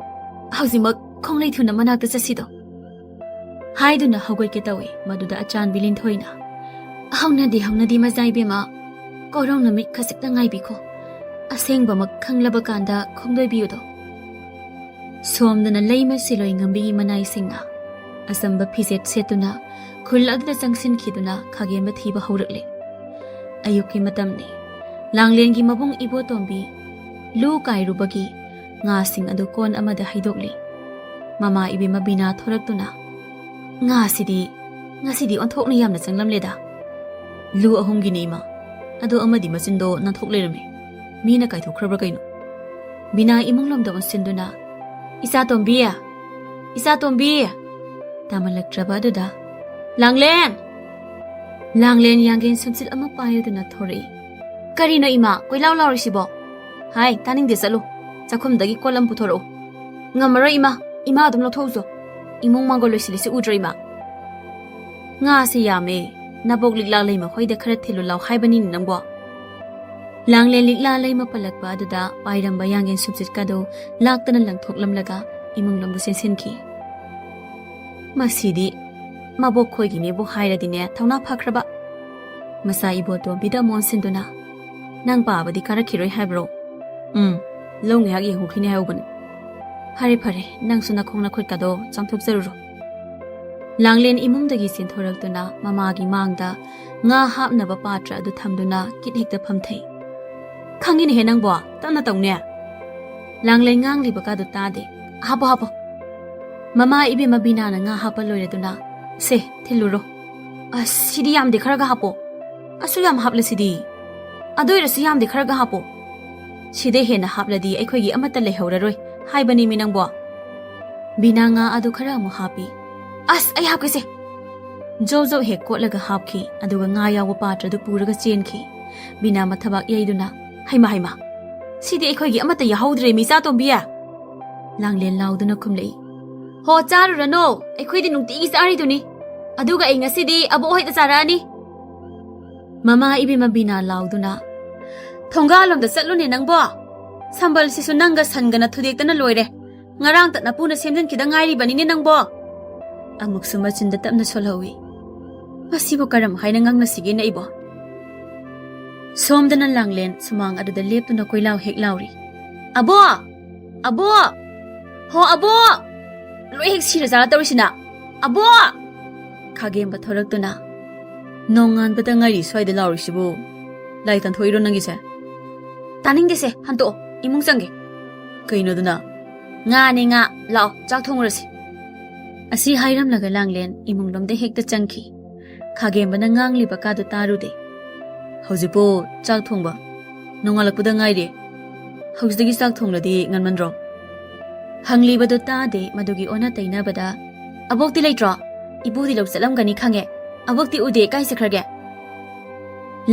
"ꯍꯧꯖꯤꯛꯃꯛ ꯈꯣꯡꯂꯩ ꯊꯨꯅ ꯃꯅꯥꯛꯇ ꯆꯠꯁꯤꯗꯣ" ꯍꯥꯏꯗꯨꯅ ꯍꯧꯒꯠꯀꯦ ꯇꯧꯏ꯫ ꯃꯗꯨꯗ ꯑꯆꯥꯟꯕꯤ ꯂꯤꯟꯊꯣꯏꯅ, "ꯍꯧꯅꯗꯤ ꯍꯧꯅꯗꯤ ꯃꯆꯥ ꯏꯕꯦꯝꯃ, ꯀꯣꯔꯧꯅ ꯃꯤꯠ ꯈꯖꯤꯛꯇ ꯉꯥꯏꯕꯤꯈꯣ, ꯑꯁꯦꯡꯕꯃꯛ ꯈꯪꯂꯕ ꯀꯥꯟꯗ ꯈꯣꯡꯗꯣꯏꯕꯤꯌꯨꯗꯣ"꯫ ꯁꯣꯝꯗꯅ ꯂꯩꯃ ꯁꯤꯂꯣꯏ ꯉꯝꯕꯤꯒꯤ ꯃꯅꯥꯏꯁꯤꯡꯅ ꯑꯆꯝꯕ ꯐꯤꯖꯦꯠ ꯁꯦꯠꯇꯨꯅ ꯈꯨꯜ ꯑꯗꯨꯗ ꯆꯪꯁꯤꯟꯈꯤꯗꯨꯅ ꯈꯥꯒꯦꯝꯕ ꯊꯤꯕ ꯍꯧꯔꯛꯂꯦ꯫ ꯑꯌꯨꯛꯀꯤ ꯃꯇꯝꯅꯤ꯫ ꯂꯥꯡꯂꯦꯟꯒꯤ ꯃꯕꯨꯡ ꯏꯕꯣꯇꯣꯝꯕꯤ ꯂꯨ ꯀꯥꯏꯔꯨꯕꯒꯤ ꯉꯥꯁꯤꯡ ꯑꯗꯨ ꯀꯣꯟ ꯑꯃꯗ ꯍꯩꯗꯣꯛꯂꯤ꯫ ꯃꯃꯥ ꯏꯕꯦꯝꯃ ꯕꯤꯅꯥ ꯊꯣꯔꯛꯇꯨꯅ, "ꯉꯥꯁꯤꯗꯤ ꯉꯁꯤꯗꯤ ꯑꯣꯟꯊꯣꯛꯅ ꯌꯥꯝꯅ ꯆꯪꯂꯝꯂꯦꯗ"꯫ "ꯂꯨ ꯑꯍꯨꯝꯒꯤꯅꯤ, ꯏꯃꯥ꯫ ꯑꯗꯣ ꯑꯃꯗꯤ ꯃꯆꯤꯟꯗꯣ ꯅꯥꯟꯊꯣꯛ ꯂꯩꯔꯝꯃꯤ꯫ ꯃꯤꯅ ꯀꯥꯏꯊꯣꯛꯈ꯭ꯔꯕ꯭ꯔꯥ ꯀꯩꯅꯣ?" ꯕꯤꯅꯥ ꯏꯃꯨꯡꯂꯣꯝꯗ ꯑꯣꯟꯁꯤꯟꯗꯨꯅ, "ꯏꯆꯥ ꯇꯣꯝꯕꯤ! ꯏꯆꯥ ꯇꯣꯝꯕꯤ!" ꯇꯥꯃꯜꯂꯛꯇ꯭ꯔꯕ ꯑꯗꯨꯗ, "ꯂꯥꯡꯂꯦꯟ!" ꯂꯥꯡꯂꯦꯟ ꯌꯥꯡꯒꯦꯟ ꯁꯨꯝꯆꯤꯠ ꯑꯃ ꯄꯥꯏꯔꯗꯨꯅ ꯊꯣꯔꯛꯏ꯫ "ꯀꯔꯤꯅꯣ ꯏꯃꯥ, ꯀꯣꯏꯂꯥꯎ ꯂꯥꯎꯔꯤꯁꯤꯕꯣ?" "ꯍꯥꯏ, ꯇꯥꯅꯤꯡꯗꯦ, ꯆꯠꯂꯨ꯫ ꯆꯥꯛꯈꯨꯝꯗꯒꯤ ꯀꯣꯜ ꯑꯃ ꯄꯨꯊꯣꯔꯛꯎ"꯫ "ꯉꯝꯃꯔꯣꯏ ꯏꯃꯥ, ꯏꯃꯥ ꯑꯗꯨꯝ ꯂꯧꯊꯣꯛꯎꯆꯣ꯫ ꯏꯃꯨꯡ ꯃꯥꯡꯒꯣꯜ ꯂꯣꯏꯁꯤꯜꯂꯤꯁꯤ ꯎꯗ꯭ꯔꯣ ꯏꯃꯥ?" "ꯉꯥꯁꯦ ꯌꯥꯝꯃꯦ, ꯅꯕꯣꯛ ꯂꯤꯛꯂꯥ ꯂꯩꯃ ꯍꯣꯏꯗ ꯈꯔ ꯊꯤꯜꯂꯨ ꯂꯥꯎ ꯍꯥꯏꯕꯅꯤꯅꯦ ꯅꯪꯕꯣ"꯫ ꯂꯥꯡꯂꯦꯟ ꯂꯤꯛꯂꯥ ꯂꯩꯃ ꯄꯜꯂꯛꯄ ꯑꯗꯨꯗ ꯄꯥꯏꯔꯝꯕ ꯌꯥꯡꯒꯦꯟ ꯁꯨꯝꯆꯤꯠꯀꯗꯨ ꯂꯥꯛꯇꯅ ꯂꯪꯊꯣꯛꯂꯝꯂꯒ ꯏꯃꯨꯡꯂꯣꯝꯗ ꯆꯦꯟꯁꯤꯟꯈꯤ꯫ "ꯃꯁꯤꯗꯤ ꯃꯕꯣꯛ ꯈꯣꯏꯒꯤꯅꯦꯕꯨ ꯍꯥꯏꯔꯗꯤꯅꯦ ꯊꯧꯅꯥ ꯐꯈ꯭ꯔꯕ"꯫ ꯃꯆꯥ ꯏꯕꯣꯇꯣꯝꯕꯤꯗ ꯃꯣꯟꯁꯤꯟꯗꯨꯅ, "ꯅꯪ ꯄꯥꯕꯗꯤ ꯀꯥꯔꯛꯈꯤꯔꯣꯏ ꯍꯥꯏꯕ꯭ꯔꯣ?" "ꯎꯝ, ꯂꯧ ꯉꯥꯏꯍꯥꯛ ꯌꯦꯡꯍꯧꯈꯤꯅꯤ ꯍꯥꯏꯍꯧꯕꯅꯤ"꯫ "ꯐꯔꯦ ꯐꯔꯦ, ꯅꯪꯁꯨ ꯅꯈꯣꯡ ꯅꯈꯨꯠꯀꯗꯣ ꯆꯥꯝꯊꯣꯛꯆꯔꯨꯔꯣ"꯫ ꯂꯥꯡꯂꯦꯟ ꯏꯃꯨꯡꯗꯒꯤ ꯆꯦꯟꯊꯣꯔꯛꯇꯨꯅ ꯃꯃꯥꯒꯤ ꯃꯥꯡꯗ ꯉꯥ ꯍꯥꯞꯅꯕ ꯄꯥꯇ꯭ꯔ ꯑꯗꯨ ꯊꯝꯗꯨꯅ ꯀꯤꯠ ꯍꯦꯛꯇ ꯐꯝꯊꯩ꯫ "ꯈꯪꯉꯤꯅꯦꯍꯦ ꯅꯪꯕꯣ, ꯇꯞꯅ ꯇꯧꯅꯦ"꯫ ꯂꯥꯡꯂꯦꯟ ꯉꯥꯡꯂꯤꯕꯒꯗꯨ ꯇꯥꯗꯦ꯫ "ꯍꯥꯞꯄꯣ, ꯍꯥꯞꯄꯣ"꯫ ꯃꯃꯥ ꯏꯕꯦꯝꯃ ꯕꯤꯅꯥꯅ ꯉꯥ ꯍꯥꯞꯄ ꯂꯣꯏꯔꯗꯨꯅ, "ꯁꯦ, ꯊꯤꯜꯂꯨꯔꯣ"꯫ "ꯑꯁ, ꯁꯤꯗꯤ ꯌꯥꯝꯗꯦ, ꯈꯔꯒ ꯍꯥꯞꯄꯣ"꯫ "ꯑꯁꯨꯛ ꯌꯥꯝ ꯍꯥꯞꯂꯁꯤꯗꯤ"꯫ "ꯑꯗꯨ ꯑꯣꯏꯔꯁꯨ ꯌꯥꯝꯗꯦ, ꯈꯔꯒ ꯍꯥꯞꯄꯣ"꯫ "ꯁꯤꯗꯩ ꯍꯦꯟꯅ ꯍꯥꯞꯂꯗꯤ ꯑꯩꯈꯣꯏꯒꯤ ꯑꯃꯠꯇ ꯂꯩꯍꯧꯔꯔꯣꯏ ꯍꯥꯏꯕꯅꯤꯃꯤ ꯅꯪꯕꯣ"꯫ ꯕꯤꯅꯥ ꯉꯥ ꯑꯗꯨ ꯈꯔ ꯑꯃꯨꯛ ꯍꯥꯞꯄꯤ꯫ "ꯑꯁ, ꯑꯩ ꯍꯥꯞꯀꯦꯁꯦ"꯫ ꯖꯣ ꯖꯣ ꯍꯦꯛ ꯀꯣꯠꯂꯒ ꯍꯥꯞꯈꯤ, ꯑꯗꯨꯒ ꯉꯥ ꯌꯥꯎꯕ ꯄꯥꯇ꯭ꯔꯗꯨ ꯄꯨꯔꯒ ꯆꯦꯟꯈꯤ꯫ ꯕꯤꯅꯥ ꯃꯊꯕꯥꯛ ꯌꯩꯗꯨꯅ, "ꯍꯩꯃꯥ, ꯍꯩꯃꯥ, ꯁꯤꯗꯤ ꯑꯩꯈꯣꯏꯒꯤ ꯑꯃꯠꯇ ꯌꯥꯍꯧꯗ꯭ꯔꯦ, ꯃꯤꯆꯥ ꯇꯣꯝꯕꯤ!" ꯂꯥꯡꯂꯦꯟ ꯂꯥꯎꯗꯨꯅ ꯈꯨꯝꯂꯛꯏ꯫ "ꯍꯣ, ꯆꯥꯔꯨꯔꯅꯣ, ꯑꯩꯈꯣꯏꯗꯤ ꯅꯨꯡꯇꯤꯒꯤ ꯆꯥꯔꯤꯗꯨꯅꯤ꯫ ꯑꯗꯨꯒ ꯑꯩ ꯉꯁꯤꯗꯤ ꯑꯕꯣꯛ ꯍꯣꯏꯗ ꯆꯥꯔꯛꯑꯅꯤ"꯫ ꯃꯃꯥ ꯏꯕꯦꯝꯃ ꯕꯤꯅꯥ ꯂꯥꯎꯗꯨꯅ, "ꯊꯣꯡꯒꯥꯜꯂꯣꯝꯗ ꯆꯠꯂꯨꯅꯦ ꯅꯪꯕꯣ꯫ ꯁꯝꯕꯜꯁꯤꯁꯨ ꯅꯪꯒ ꯁꯟꯒꯅ ꯊꯨꯗꯦꯛꯇꯅ ꯂꯣꯏꯔꯦ꯫ ꯉꯔꯥꯡꯇ ꯅꯄꯨꯅ ꯁꯦꯝꯖꯤꯟꯈꯤꯗ ꯉꯥꯏꯔꯤꯕꯅꯤꯅꯦ ꯅꯪꯕꯣ꯫ ꯑꯃꯨꯛꯁꯨ ꯃꯆꯤꯟꯗ ꯇꯞꯅ ꯁꯣꯜꯍꯧꯏ꯫ ꯃꯁꯤꯕꯨ ꯀꯔꯝ ꯍꯥꯏꯅ ꯉꯥꯡꯅꯁꯤꯒꯦꯅꯦ ꯑꯩꯕꯣ? ꯁꯣꯝꯗꯅ ꯂꯥꯡꯂꯦꯟ ꯁꯨꯃꯥꯡ ꯑꯗꯨꯗ ꯂꯦꯞꯇꯨꯅ ꯀꯣꯏꯂꯥꯎ ꯍꯦꯛ ꯂꯥꯎꯔꯤ꯫ "ꯑꯕꯣ! ꯑꯕꯣ! ꯍꯣ ꯑꯕꯣ! ꯂꯣꯏ ꯍꯦꯛ ꯁꯤꯔꯖꯥꯠꯂ ꯇꯧꯔꯤꯁꯤꯅ? ꯑꯕꯣ!" ꯈꯥꯒꯦꯝꯕ ꯊꯣꯔꯛꯇꯨꯅ, "ꯅꯣꯡꯉꯥꯟꯕꯗ ꯉꯥꯏꯔꯤ ꯁ꯭ꯋꯥꯏꯗ ꯂꯥꯎꯔꯤꯁꯤꯕꯨ? ꯂꯥꯏ ꯇꯥꯟꯊꯣꯛꯏꯔꯣ ꯅꯪꯒꯤꯁꯦ?" "ꯇꯥꯅꯤꯡꯗꯦꯁꯦ, ꯍꯟꯇꯣꯛꯑꯣ, ꯏꯃꯨꯡ ꯆꯪꯒꯦ꯫" "ꯀꯩꯅꯣꯗꯨꯅ?" "ꯉꯥꯅꯦ ꯉꯥ, ꯂꯥꯛꯑꯣ ꯆꯥꯛ ꯊꯣꯡꯉꯨꯔꯁꯤ꯫" ꯑꯁꯤ ꯍꯥꯏꯔꯝꯂꯒ ꯂꯥꯡꯂꯦꯟ ꯏꯃꯨꯡꯂꯣꯝꯗ ꯍꯦꯛꯇ ꯆꯪꯈꯤ꯫ ꯈꯥꯒꯦꯝꯕꯅ ꯉꯥꯡꯂꯤꯕ ꯀꯥꯗꯨ ꯇꯥꯔꯨꯗꯦ꯫ "ꯍꯧꯖꯤꯛꯄꯨ ꯆꯥꯛ ꯊꯣꯡꯕ? ꯅꯣꯡꯉꯥꯜꯂꯛꯄꯗ ꯉꯥꯏꯔꯤ꯫ ꯍꯧꯖꯤꯛꯇꯒꯤ ꯆꯥꯛ ꯊꯣꯡꯂꯗꯤ ꯉꯟꯃꯟꯗ꯭ꯔꯣ?" ꯍꯪꯂꯤꯕꯗꯨ ꯇꯥꯗꯦ꯫ ꯃꯗꯨꯒꯤ ꯑꯣꯟꯅ ꯇꯩꯅꯕꯗ, "ꯑꯕꯣꯛꯇꯤ ꯂꯩꯇ꯭ꯔꯣ? ꯏꯄꯨꯗꯤ ꯂꯧ ꯆꯠꯂꯝꯒꯅꯤ ꯈꯪꯉꯦ꯫ ꯑꯕꯣꯛꯇꯤ ꯎꯗꯦ, ꯀꯥꯏ ꯆꯠꯈ꯭ꯔꯒꯦ?"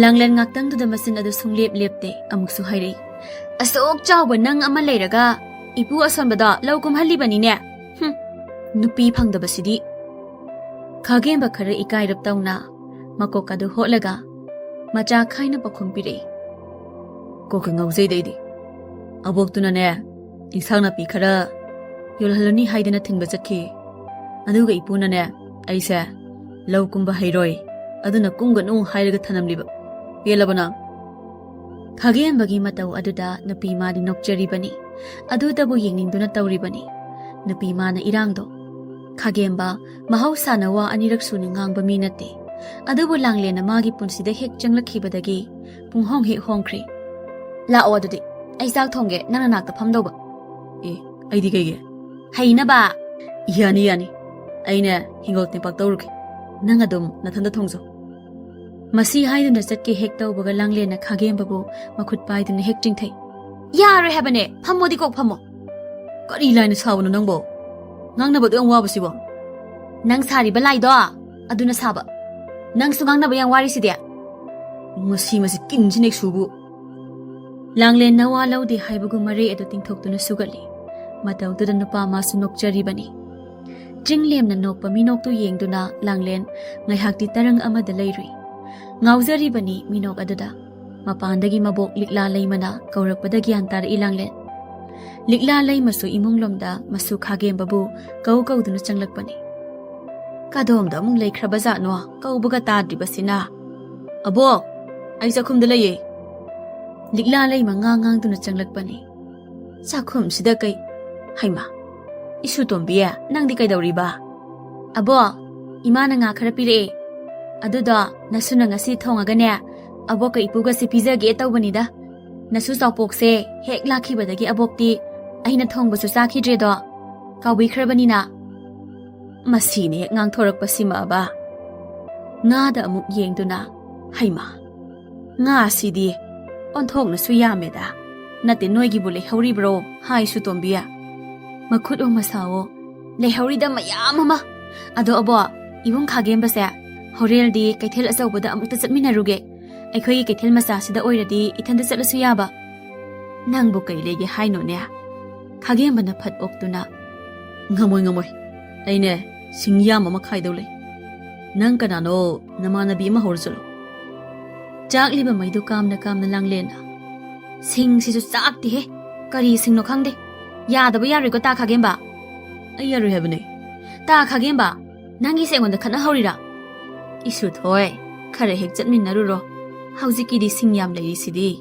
ꯂꯥꯡꯂꯦꯟ ꯉꯥꯛꯇꯪꯗꯨꯗ ꯃꯆꯤꯟ ꯑꯗꯨ ꯁꯨꯡꯂꯦꯞ ꯂꯦꯞꯇꯦ꯫ ꯑꯃꯨꯛꯁꯨ ꯍꯥꯏꯔꯛꯏ, "ꯑꯁꯨꯛ ꯆꯥꯎꯕ ꯅꯪ ꯑꯃ ꯂꯩꯔꯒ ꯏꯄꯨ ꯑꯁꯣꯟꯕꯗꯣ ꯂꯧ ꯀꯨꯝꯍꯜꯂꯤꯕꯅꯤꯅꯦ꯫ ꯍꯨꯝ, ꯅꯨꯄꯤ ꯐꯪꯗꯕꯁꯤꯗꯤ꯫" ꯈꯥꯒꯦꯝꯕ ꯈꯔ ꯏꯀꯥꯏꯔꯞ ꯇꯧꯅ ꯃꯀꯣꯛ ꯑꯗꯨ ꯍꯣꯠꯂꯒ ꯃꯆꯥ ꯈꯥꯏꯅ ꯄꯥꯎꯈꯨꯝ ꯄꯤꯔꯛꯏ, "ꯀꯣꯛꯀ ꯉꯥꯎꯖꯩꯗ ꯑꯩꯗꯤ꯫ ꯑꯕꯣꯛꯇꯨꯅꯅꯦ, ꯏꯟꯁꯥꯡ ꯅꯥꯄꯤ ꯈꯔ ꯌꯣꯜꯍꯜꯂꯅꯤ ꯍꯥꯏꯗꯅ ꯊꯤꯟꯕ ꯆꯠꯈꯤ꯫ ꯑꯗꯨꯒ ꯏꯄꯨꯅꯅꯦ, ꯑꯩꯁꯦ ꯂꯧ ꯀꯨꯝꯕ ꯍꯩꯔꯣꯏ, ꯑꯗꯨꯅ ꯀꯨꯝꯒꯅꯨ ꯍꯥꯏꯔꯒ ꯊꯅꯝꯂꯤꯕ꯫ ꯄꯦꯜꯂꯕ ꯅꯪ?" ꯈꯥꯒꯦꯝꯕꯒꯤ ꯃꯇꯧ ꯑꯗꯨꯗ ꯅꯨꯄꯤ ꯃꯥꯗꯤ ꯅꯣꯛꯆꯔꯤꯕꯅꯤ꯫ ꯑꯗꯨꯗꯕꯨ ꯌꯦꯡꯅꯤꯡꯗꯨꯅ ꯇꯧꯔꯤꯕꯅꯤ ꯅꯨꯄꯤ ꯃꯥꯅ ꯏꯔꯥꯡꯗꯣ꯫ ꯈꯥꯒꯦꯝꯕ ꯃꯍꯧꯁꯥꯅ ꯋꯥ ꯑꯅꯤꯔꯛ ꯁꯨꯅ ꯉꯥꯡꯕ ꯃꯤ ꯅꯠꯇꯦ꯫ ꯑꯗꯨꯕꯨ ꯂꯥꯡꯂꯦꯟꯅ ꯃꯥꯒꯤ ꯄꯨꯟꯁꯤꯗ ꯍꯦꯛ ꯆꯪꯂꯛꯈꯤꯕꯗꯒꯤ ꯄꯨꯡꯍꯣꯡ ꯍꯦꯛ ꯍꯣꯡꯈ꯭ꯔꯦ꯫ "ꯂꯥꯛꯑꯣ ꯑꯗꯨꯗꯤ, ꯑꯩ ꯆꯥꯛ ꯊꯣꯡꯒꯦ, ꯅꯪ ꯅꯅꯥꯛꯇ ꯐꯝꯗꯧꯕ꯫" "ꯑꯦ, ꯑꯩꯗꯤ ꯀꯩꯒꯤ?" "ꯍꯩꯅꯕ꯫" "ꯌꯥꯅꯤ, ꯌꯥꯅꯤ꯫ ꯑꯩꯅ ꯍꯤꯡꯒꯣꯜ ꯇꯦꯝꯄꯥꯛ ꯇꯧꯔꯨꯒꯦ꯫ ꯅꯪ ꯑꯗꯨꯝ ꯅꯊꯟꯗ ꯊꯣꯡꯖꯧ꯫" ꯃꯁꯤ ꯍꯥꯏꯗꯨꯅ ꯆꯠꯀꯦ ꯍꯦꯛ ꯇꯧꯕꯒ ꯂꯥꯡꯂꯦꯟꯅ ꯈꯥꯒꯦꯝꯕꯕꯨ ꯃꯈꯨꯠ ꯄꯥꯏꯗꯨꯅ ꯍꯦꯛ ꯆꯤꯡꯊꯩ꯫ "ꯌꯥꯔꯣꯏ ꯍꯥꯏꯕꯅꯦ, ꯐꯝꯃꯣꯗꯤ ꯀꯣꯛ ꯐꯝꯃꯣ꯫" "ꯀꯔꯤ ꯂꯥꯏꯅ ꯁꯥꯕꯅꯣ ꯅꯪꯕꯣ? ꯉꯥꯡꯅꯕꯗꯣ ꯌꯥꯝ ꯋꯥꯕꯁꯤꯕꯣ?" "ꯅꯪ ꯁꯥꯔꯤꯕ ꯂꯥꯏꯗꯣ, ꯑꯗꯨꯅ ꯁꯥꯕ꯫ ꯅꯪꯁꯨ ꯉꯥꯡꯅꯕ ꯌꯥꯝ ꯋꯥꯔꯤꯁꯤꯗꯤ꯫" "ꯃꯁꯤ, ꯃꯁꯤ ꯀꯤꯟꯁꯤ ꯅꯦꯛꯁꯨꯕꯨ꯫" ꯂꯥꯡꯂꯦꯟꯅ ꯋꯥ ꯂꯧꯗꯦ ꯍꯥꯏꯕꯒꯨꯝ ꯃꯔꯩ ꯑꯗꯨ ꯇꯤꯡꯊꯣꯛꯇꯨꯅ ꯁꯨꯒꯠꯂꯤ꯫ ꯃꯇꯧꯗꯨꯗ ꯅꯨꯄꯥ ꯃꯥꯁꯨ ꯅꯣꯛꯆꯔꯤꯕꯅꯤ꯫ ꯆꯤꯡ ꯂꯦꯝꯅ ꯅꯣꯛꯄ ꯃꯤꯅꯣꯛꯇꯨ ꯌꯦꯡꯗꯨꯅ ꯂꯥꯡꯂꯦꯟ ꯉꯥꯏꯍꯥꯛꯇꯤ ꯇꯔꯪ ꯑꯃꯗ ꯂꯩꯔꯨꯏ꯫ ꯉꯥꯎꯖꯔꯤꯕꯅꯤ ꯃꯤꯅꯣꯛ ꯑꯗꯨꯗ꯫ ꯃꯄꯥꯟꯗꯒꯤ ꯃꯕꯣꯛ ꯂꯤꯛꯂꯥ ꯂꯩꯃꯅ ꯀꯧꯔꯛꯄꯗ ꯒ꯭ꯌꯥꯟ ꯇꯥꯔꯛꯏ ꯂꯥꯡꯂꯦꯟ꯫ ꯂꯤꯛꯂꯥ ꯂꯩꯃꯁꯨ ꯏꯃꯨꯡꯂꯣꯝꯗ ꯃꯁꯨ ꯈꯥꯒꯦꯝꯕꯕꯨ ꯀꯧ ꯀꯧꯗꯨꯅ ꯆꯪꯂꯛꯄꯅꯤ꯫ ꯀꯗꯣꯝꯗ ꯑꯃꯨꯛ ꯂꯩꯈ꯭ꯔꯕꯖꯥꯠꯅꯣ ꯀꯧꯕꯒ ꯇꯥꯗ꯭ꯔꯤꯕꯁꯤꯅ? "ꯑꯕꯣꯛ, ꯑꯩ ꯆꯥꯛꯈꯨꯝꯗ ꯂꯩꯌꯦ꯫" ꯂꯤꯛꯂꯥ ꯂꯩꯃ ꯉꯥꯡ ꯉꯥꯡꯗꯨꯅ ꯆꯪꯂꯛꯄꯅꯤ꯫ "ꯆꯥꯛꯈꯨꯝꯁꯤꯗ ꯀꯩ? ꯍꯩꯃꯥ, ꯏꯁꯨ ꯇꯣꯝꯕꯤ, ꯅꯪꯗꯤ ꯀꯩꯗꯧꯔꯤꯕ?" "ꯑꯕꯣꯛ, ꯏꯃꯥꯅ ꯉꯥ ꯈꯔ ꯄꯤꯔꯛꯑꯦ꯫ ꯑꯗꯨꯗꯣ ꯅꯁꯨꯅ ꯉꯁꯤ ꯊꯣꯡꯉꯒꯅꯦ, ꯑꯕꯣꯛꯀ ꯏꯄꯨꯒꯁꯦ ꯄꯤꯖꯒꯦ ꯇꯧꯕꯅꯤꯗ꯫ ꯅꯁꯨ ꯆꯥꯎꯄꯣꯛꯁꯦ ꯍꯦꯛ ꯂꯥꯛꯈꯤꯕꯗꯒꯤ ꯑꯕꯣꯛꯇꯤ ꯑꯩꯅ ꯊꯣꯡꯕꯁꯨ ꯆꯥꯈꯤꯗ꯭ꯔꯦꯗꯣ꯫ ꯀꯥꯎꯕꯤꯈ꯭ꯔꯕꯅꯤꯅ꯫" ꯃꯁꯤꯅ ꯍꯦꯛ ꯉꯥꯡꯊꯣꯔꯛꯄꯁꯤꯃꯕ꯫ ꯉꯥꯗ ꯑꯃꯨꯛ ꯌꯦꯡꯗꯨꯅ, "ꯍꯩꯃꯥ, ꯉꯥꯁꯤꯗꯤ ꯑꯣꯟꯊꯣꯛꯅꯁꯨ ꯌꯥꯝꯃꯦꯗ꯫ ꯅꯠꯇꯦ, ꯅꯣꯏꯒꯤꯕꯨ ꯂꯩꯍꯧꯔꯤꯕ꯭ꯔꯣ, ꯍꯥꯏꯁꯨ ꯇꯣꯝꯕꯤ?" "ꯃꯈꯨꯠ ꯑꯣ ꯃꯁꯥꯑꯣ, ꯂꯩꯍꯧꯔꯤꯗ ꯃꯌꯥꯝ ꯑꯃ꯫ ꯑꯗꯣ ꯑꯕꯣ, ꯏꯕꯨꯡ ꯈꯥꯒꯦꯝꯕꯁꯦ ꯍꯣꯔꯦꯜꯗꯤ ꯀꯩꯊꯦꯜ ꯑꯆꯧꯕꯗ ꯑꯃꯨꯛꯇ ꯆꯠꯃꯤꯟꯅꯔꯨꯒꯦ꯫ ꯑꯩꯈꯣꯏꯒꯤ ꯀꯩꯊꯦꯜ ꯃꯆꯥꯁꯤꯗ ꯑꯣꯏꯔꯗꯤ ꯏꯊꯟꯇ ꯆꯠꯂꯁꯨ ꯌꯥꯕ꯫" "ꯅꯪꯕꯨ ꯀꯩ ꯂꯩꯒꯦ ꯍꯥꯏꯅꯣꯅꯦ?" ꯈꯥꯒꯦꯝꯕꯅ ꯐꯠ ꯑꯣꯛꯇꯨꯅ, "ꯉꯝꯃꯣꯏ, ꯉꯝꯃꯣꯏ꯫ ꯑꯩꯅꯦ, ꯁꯤꯡ ꯌꯥꯝ ꯑꯃ ꯈꯥꯏꯗꯧ ꯂꯩ꯫ ꯅꯪ ꯀꯅꯥꯅꯣ? ꯅꯃꯥꯟꯅꯕꯤ ꯑꯃ ꯍꯧꯔ ꯆꯠꯂꯣ꯫" ꯆꯥꯛꯂꯤꯕ ꯃꯩꯗꯨ ꯀꯥꯝꯅ ꯀꯥꯝꯅ ꯂꯥꯡꯂꯦꯟꯅ, "ꯁꯤꯡꯁꯤꯁꯨ ꯆꯥꯛꯇꯦꯍꯦ꯫ ꯀꯔꯤ ꯁꯤꯡꯅꯣ ꯈꯪꯗꯦ꯫ ꯌꯥꯗꯕ ꯌꯥꯔꯣꯏꯀꯣ, ꯇꯥ ꯈꯥꯒꯦꯝꯕ?" "ꯑꯩ ꯌꯥꯔꯣꯏ ꯍꯥꯏꯕꯅꯦ꯫" "ꯇꯥ ꯈꯥꯒꯦꯝꯕ, ꯅꯪꯒꯤꯁꯦ ꯑꯩꯉꯣꯟꯗ ꯈꯠꯅꯍꯧꯔꯤꯔꯥ?" "ꯏꯁꯨ ꯊꯣꯏ, ꯈꯔ ꯍꯦꯛ ꯆꯠꯃꯤꯟꯅꯔꯨꯔꯣ꯫ ꯍꯧꯖꯤꯛꯀꯤꯗꯤ ꯁꯤꯡ ꯌꯥꯝ ꯂꯩꯔꯤꯁꯤꯗꯤ꯫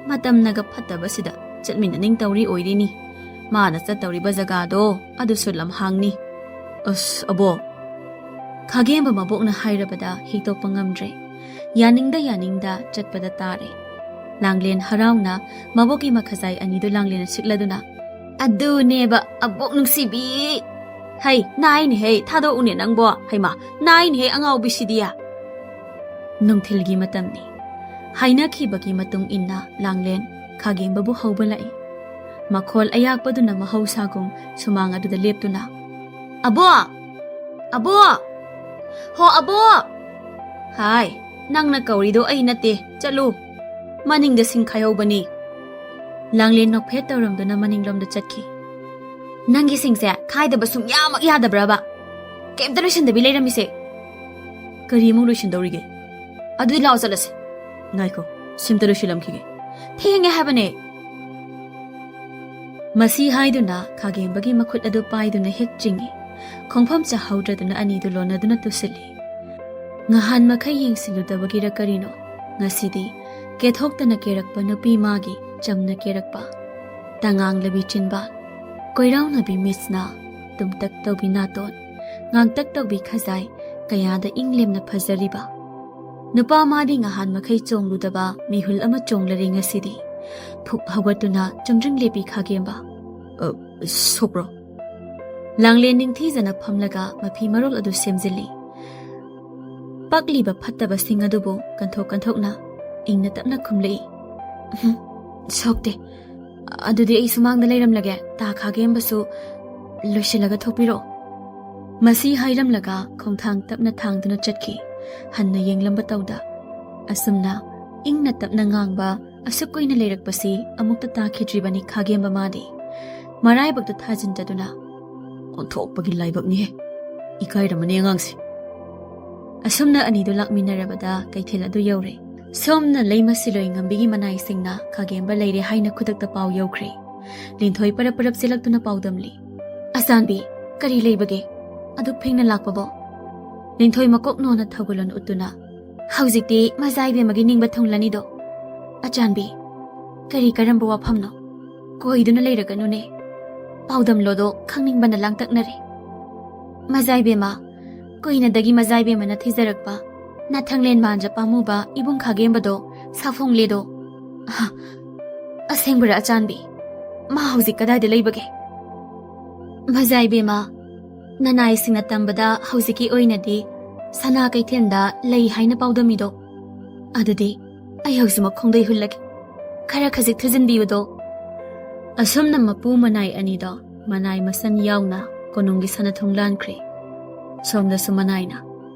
ꯃꯇꯝꯅꯒ ꯐꯠꯇꯕꯁꯤꯗ ꯆꯠꯃꯤꯟꯅꯅꯤꯡ ꯇꯧꯔꯤ ꯑꯣꯏꯔꯤꯅꯤ꯫ ꯃꯥꯅ ꯆꯠꯇꯧꯔꯤꯕ ꯖꯒꯥꯗꯣ ꯑꯗꯨꯁꯨ ꯂꯝꯍꯥꯡꯅꯤ꯫" "ꯑꯁ, ꯑꯕꯣ!" ꯈꯥꯒꯦꯝꯕ ꯃꯕꯣꯛꯅ ꯍꯥꯏꯔꯕꯗ ꯍꯤꯛꯇꯣꯛꯄ ꯉꯝꯗ꯭ꯔꯦ꯫ ꯌꯥꯅꯤꯡꯗ ꯌꯥꯅꯤꯡꯗ ꯆꯠꯄꯗ ꯇꯥꯔꯦ꯫ ꯂꯥꯡꯂꯦꯟ ꯍꯔꯥꯎꯅ ꯃꯕꯣꯛꯀꯤ ꯃꯈꯖꯥꯏ ꯑꯅꯤꯗꯨ ꯂꯥꯡꯂꯦꯟꯅ ꯁꯤꯛꯂꯗꯨꯅ, "ꯑꯗꯨꯅꯦꯕ ꯑꯕꯣꯛ ꯅꯨꯡꯁꯤꯕꯤ! ꯍꯩ, ꯅꯥꯏꯅꯦ ꯍꯩ, ꯊꯥꯗꯣꯛꯎꯅꯦ ꯅꯪꯕꯣ! ꯍꯩꯃꯥ, ꯅꯥꯏꯅꯦ ꯍꯩ ꯑꯉꯥꯎꯕꯤꯁꯤꯗꯤ!" ꯅꯨꯡꯊꯤꯜꯒꯤ ꯃꯇꯝꯅꯤ꯫ ꯍꯥꯏꯅꯈꯤꯕꯒꯤ ꯃꯇꯨꯡ ꯏꯟꯅ ꯂꯥꯡꯂꯦꯟ ꯈꯥꯒꯦꯝꯕꯕꯨ ꯍꯧꯕ ꯂꯥꯛꯏ꯫ ꯃꯈꯣꯜ ꯑꯌꯥꯛꯄꯗꯨꯅ ꯃꯍꯧꯁꯥꯒꯨꯝ ꯁꯨꯃꯥꯡ ꯑꯗꯨꯗ ꯂꯦꯞꯇꯨꯅ, "ꯑꯕꯣ! ꯑꯕꯣ! ꯍꯣ ꯑꯕꯣ!" "ꯍꯥꯏ, ꯅꯪꯅ ꯀꯧꯔꯤꯗꯣ ꯑꯩ ꯅꯠꯇꯦ, ꯆꯠꯂꯨ꯫ ꯃꯅꯤꯡꯗ ꯁꯤꯡ ꯈꯥꯏꯍꯧꯕꯅꯤ꯫" ꯂꯥꯡꯂꯦꯟ ꯅꯣꯛꯐꯦꯠ ꯇꯧꯔꯝꯗꯨꯅ ꯃꯅꯤꯡꯂꯣꯝꯗ ꯆꯠꯈꯤ꯫ "ꯅꯪꯒꯤ ꯁꯤꯡꯁꯦ ꯈꯥꯏꯗꯕ ꯁꯨꯡꯌꯥꯃꯛ ꯌꯥꯗꯕ꯭ꯔꯕ? ꯀꯩꯝꯇ ꯂꯣꯏꯁꯤꯟꯗꯕꯤ ꯂꯩꯔꯝꯃꯤꯁꯦ?" "ꯀꯔꯤ ꯑꯃꯨꯛ ꯂꯣꯏꯁꯤꯟꯗꯧꯔꯤꯒꯦ?" "ꯑꯗꯨꯗꯤ ꯂꯥꯛꯑꯣ ꯆꯠꯂꯁꯦ꯫" "ꯉꯥꯏꯈꯣ, ꯁꯤꯝꯇ ꯂꯣꯏꯁꯤꯜꯂꯝꯈꯤꯒꯦ꯫" "ꯊꯦꯡꯉꯦ ꯍꯥꯏꯕꯅꯦ꯫" ꯃꯁꯤ ꯍꯥꯏꯗꯨꯅ ꯈꯥꯒꯦꯝꯕꯒꯤ ꯃꯈꯨꯠ ꯑꯗꯨ ꯄꯥꯏꯗꯨꯅ ꯍꯦꯛ ꯆꯤꯡꯏ꯫ ꯈꯣꯡꯐꯝ ꯆꯥꯍꯧꯗ꯭ꯔꯗꯨꯅ ꯑꯅꯤꯗꯨ ꯂꯣꯟꯅꯗꯨꯅ ꯇꯨꯁꯤꯜꯂꯤ꯫ ꯉꯍꯥꯟ ꯃꯈꯩ ꯌꯦꯡꯁꯤꯜꯂꯨꯗꯕꯒꯤꯔ ꯀꯔꯤꯅꯣ, ꯉꯁꯤꯗꯤ ꯀꯦꯊꯣꯛꯇꯅ ꯀꯦꯔꯛꯄ ꯅꯨꯄꯤ ꯃꯥꯒꯤ ꯆꯝꯅ ꯀꯦꯔꯛꯄ, ꯇꯉꯥꯡꯂꯕꯤ ꯆꯤꯟꯕꯥꯜ, ꯀꯣꯏꯔꯥꯎꯅꯕꯤ ꯃꯤꯠꯁꯅꯥ, ꯇꯨꯝꯇꯛ ꯇꯧꯕꯤ ꯅꯥꯇꯣꯟ, ꯉꯥꯡꯇꯛ ꯇꯧꯕꯤ ꯈꯖꯥꯏ ꯀꯌꯥꯗ ꯏꯪ ꯂꯦꯝꯅ ꯐꯖꯔꯤꯕ ꯅꯨꯄꯥ ꯃꯥꯗꯤ ꯉꯍꯥꯟ ꯃꯈꯩ ꯆꯣꯡꯂꯨꯗꯕ ꯃꯤꯍꯨꯜ ꯑꯃ ꯆꯣꯡꯂꯔꯦ ꯉꯁꯤꯗꯤ꯫ ꯐꯨꯛ ꯍꯧꯒꯠꯇꯨꯅ ꯆꯨꯝꯗ꯭ꯔꯤꯡ ꯂꯦꯞꯄꯤ ꯈꯥꯒꯦꯝꯕ꯫ "ꯑ, ꯁꯣꯛꯄ꯭ꯔꯣ?" ꯂꯥꯡꯂꯦꯟ ꯅꯤꯡꯊꯤꯖꯅ ꯐꯝꯂꯒ ꯃꯐꯤ ꯃꯔꯣꯜ ꯑꯗꯨ ꯁꯦꯝꯖꯤꯜꯂꯤ꯫ ꯄꯛꯂꯤꯕ ꯐꯠꯇꯕꯁꯤꯡ ꯑꯗꯨꯕꯨ ꯀꯟꯊꯣꯛ ꯀꯟꯊꯣꯛꯅ ꯏꯪꯅ ꯇꯞꯅ ꯈꯨꯝꯂꯛꯏ꯫ "ꯎꯝ, ꯁꯣꯛꯇꯦ꯫ ꯑꯗꯨꯗꯤ ꯑꯩ ꯁꯨꯃꯥꯡꯗ ꯂꯩꯔꯝꯂꯒꯦ, ꯇꯥ ꯈꯥꯒꯦꯝꯕꯁꯨ ꯂꯣꯏꯁꯤꯜꯂꯒ ꯊꯣꯛꯄꯤꯔꯛꯑꯣ꯫" ꯃꯁꯤ ꯍꯥꯏꯔꯝꯂꯒ ꯈꯣꯡꯊꯥꯡ ꯇꯞꯅ ꯊꯥꯡꯗꯨꯅ ꯆꯠꯈꯤ, ꯍꯟꯅ ꯌꯦꯡꯂꯝꯕ ꯇꯧꯗ꯫ ꯑꯁꯨꯝꯅ ꯏꯪꯅ ꯇꯞꯅ ꯉꯥꯡꯕ ꯑꯁꯨꯛ ꯀꯨꯏꯅ ꯂꯩꯔꯛꯄꯁꯤ ꯑꯃꯨꯛꯇ ꯇꯥꯈꯤꯗ꯭ꯔꯤꯕꯅꯤ ꯈꯥꯒꯦꯝꯕ ꯃꯥꯗꯤ꯫ ꯃꯔꯥꯏꯕꯛꯇ ꯊꯥꯖꯤꯟꯖꯗꯨꯅ, "ꯑꯣꯟꯊꯣꯛꯄꯒꯤ ꯂꯥꯏꯕꯛꯅꯤꯍꯦ, ꯏꯀꯥꯏꯔꯝꯃꯅꯤ ꯑꯉꯥꯡꯁꯦ꯫" ꯑꯁꯨꯝꯅ ꯑꯅꯤꯗꯨ ꯂꯥꯛꯃꯤꯟꯅꯔꯕꯗ ꯀꯩꯊꯦꯜ ꯑꯗꯨ ꯌꯧꯔꯦ꯫ ꯁꯣꯝꯅ ꯂꯩꯃ ꯁꯤꯂꯣꯏ ꯉꯝꯕꯤꯒꯤ ꯃꯅꯥꯏꯁꯤꯡꯅ ꯈꯥꯒꯦꯝꯕ ꯂꯩꯔꯦ ꯍꯥꯏꯅ ꯈꯨꯗꯛꯇ ꯄꯥꯎ ꯌꯧꯈ꯭ꯔꯦ꯫ ꯂꯤꯟꯊꯣꯏ ꯄꯔꯞ ꯄꯔꯞ ꯆꯦꯜꯂꯛꯇꯨꯅ ꯄꯥꯎꯗꯝꯂꯤ꯫ "ꯑꯆꯥꯟꯕꯤ, ꯀꯔꯤ ꯂꯩꯕꯒꯦ? ꯑꯗꯨꯛ ꯐꯤꯡꯅ ꯂꯥꯛꯄꯕꯣ?" ꯂꯤꯟꯊꯣꯏ ꯃꯀꯣꯛ ꯅꯣꯟꯅ ꯊꯧꯒꯜꯂꯣꯟ ꯎꯠꯇꯨꯅ, "ꯍꯧꯖꯤꯛꯇꯤ ꯃꯖꯥ ꯏꯕꯦꯝꯃꯒꯤ ꯅꯤꯡꯕ ꯊꯨꯡꯂꯅꯤꯗꯣ꯫" "ꯑꯆꯥꯟꯕꯤ, ꯀꯔꯤ ꯀꯔꯝꯕ ꯋꯥꯐꯝꯅꯣ? ꯀꯣꯏꯗꯨꯅ ꯂꯩꯔꯒꯅꯨꯅꯦ꯫ ꯄꯥꯎꯗꯝꯂꯣꯗꯣ ꯈꯪꯅꯤꯡꯕꯅ ꯂꯥꯡꯇꯛꯅꯔꯦ꯫" "ꯃꯖꯥ ꯏꯕꯦꯝꯃ, ꯀꯨꯏꯅꯗꯒꯤ ꯃꯖꯥ ꯏꯕꯦꯝꯃꯅ ꯊꯤꯖꯔꯛꯄ ꯅꯥꯊꯪꯂꯦꯟ ꯃꯥꯟꯖ ꯄꯥꯝꯃꯨꯕ ꯏꯕꯨꯡ ꯈꯥꯒꯦꯝꯕꯗꯣ, ꯁꯥꯐꯣꯡꯂꯦꯗꯣ꯫" "ꯑꯍ, ꯑꯁꯦꯡꯕꯔ ꯑꯆꯥꯟꯕꯤ? ꯃꯥ ꯍꯧꯖꯤꯛ ꯀꯗꯥꯏꯗ ꯂꯩꯕꯒꯦ?" "ꯃꯖꯥ ꯏꯕꯦꯝꯃ, ꯅꯅꯥꯏꯁꯤꯡꯅ ꯇꯝꯕꯗ ꯍꯧꯖꯤꯛꯀꯤ ꯑꯣꯏꯅꯗꯤ ꯁꯅꯥ ꯀꯩꯊꯦꯜꯗ ꯂꯩ ꯍꯥꯏꯅ ꯄꯥꯎꯗꯝꯃꯤꯗꯣ꯫ ꯑꯗꯨꯗꯤ ꯑꯩ ꯍꯧꯖꯤꯛꯃꯛ ꯈꯣꯡꯗꯩ ꯍꯨꯜꯂꯒꯦ꯫ ꯈꯔ ꯈꯖꯤꯛ ꯊꯨꯖꯤꯟꯕꯤꯌꯨꯗꯣ꯫" ꯑꯁꯨꯝꯅ ꯃꯄꯨ ꯃꯅꯥꯏ ꯑꯅꯤꯗꯣ ꯃꯅꯥꯏ ꯃꯁꯝ ꯌꯥꯎꯅ ꯀꯣꯅꯨꯡꯒꯤ ꯁꯅꯥꯊꯣꯡ ꯂꯥꯟꯈ꯭ꯔꯦ꯫ ꯁꯣꯝꯗꯁꯨ ꯃꯅꯥꯏꯅ,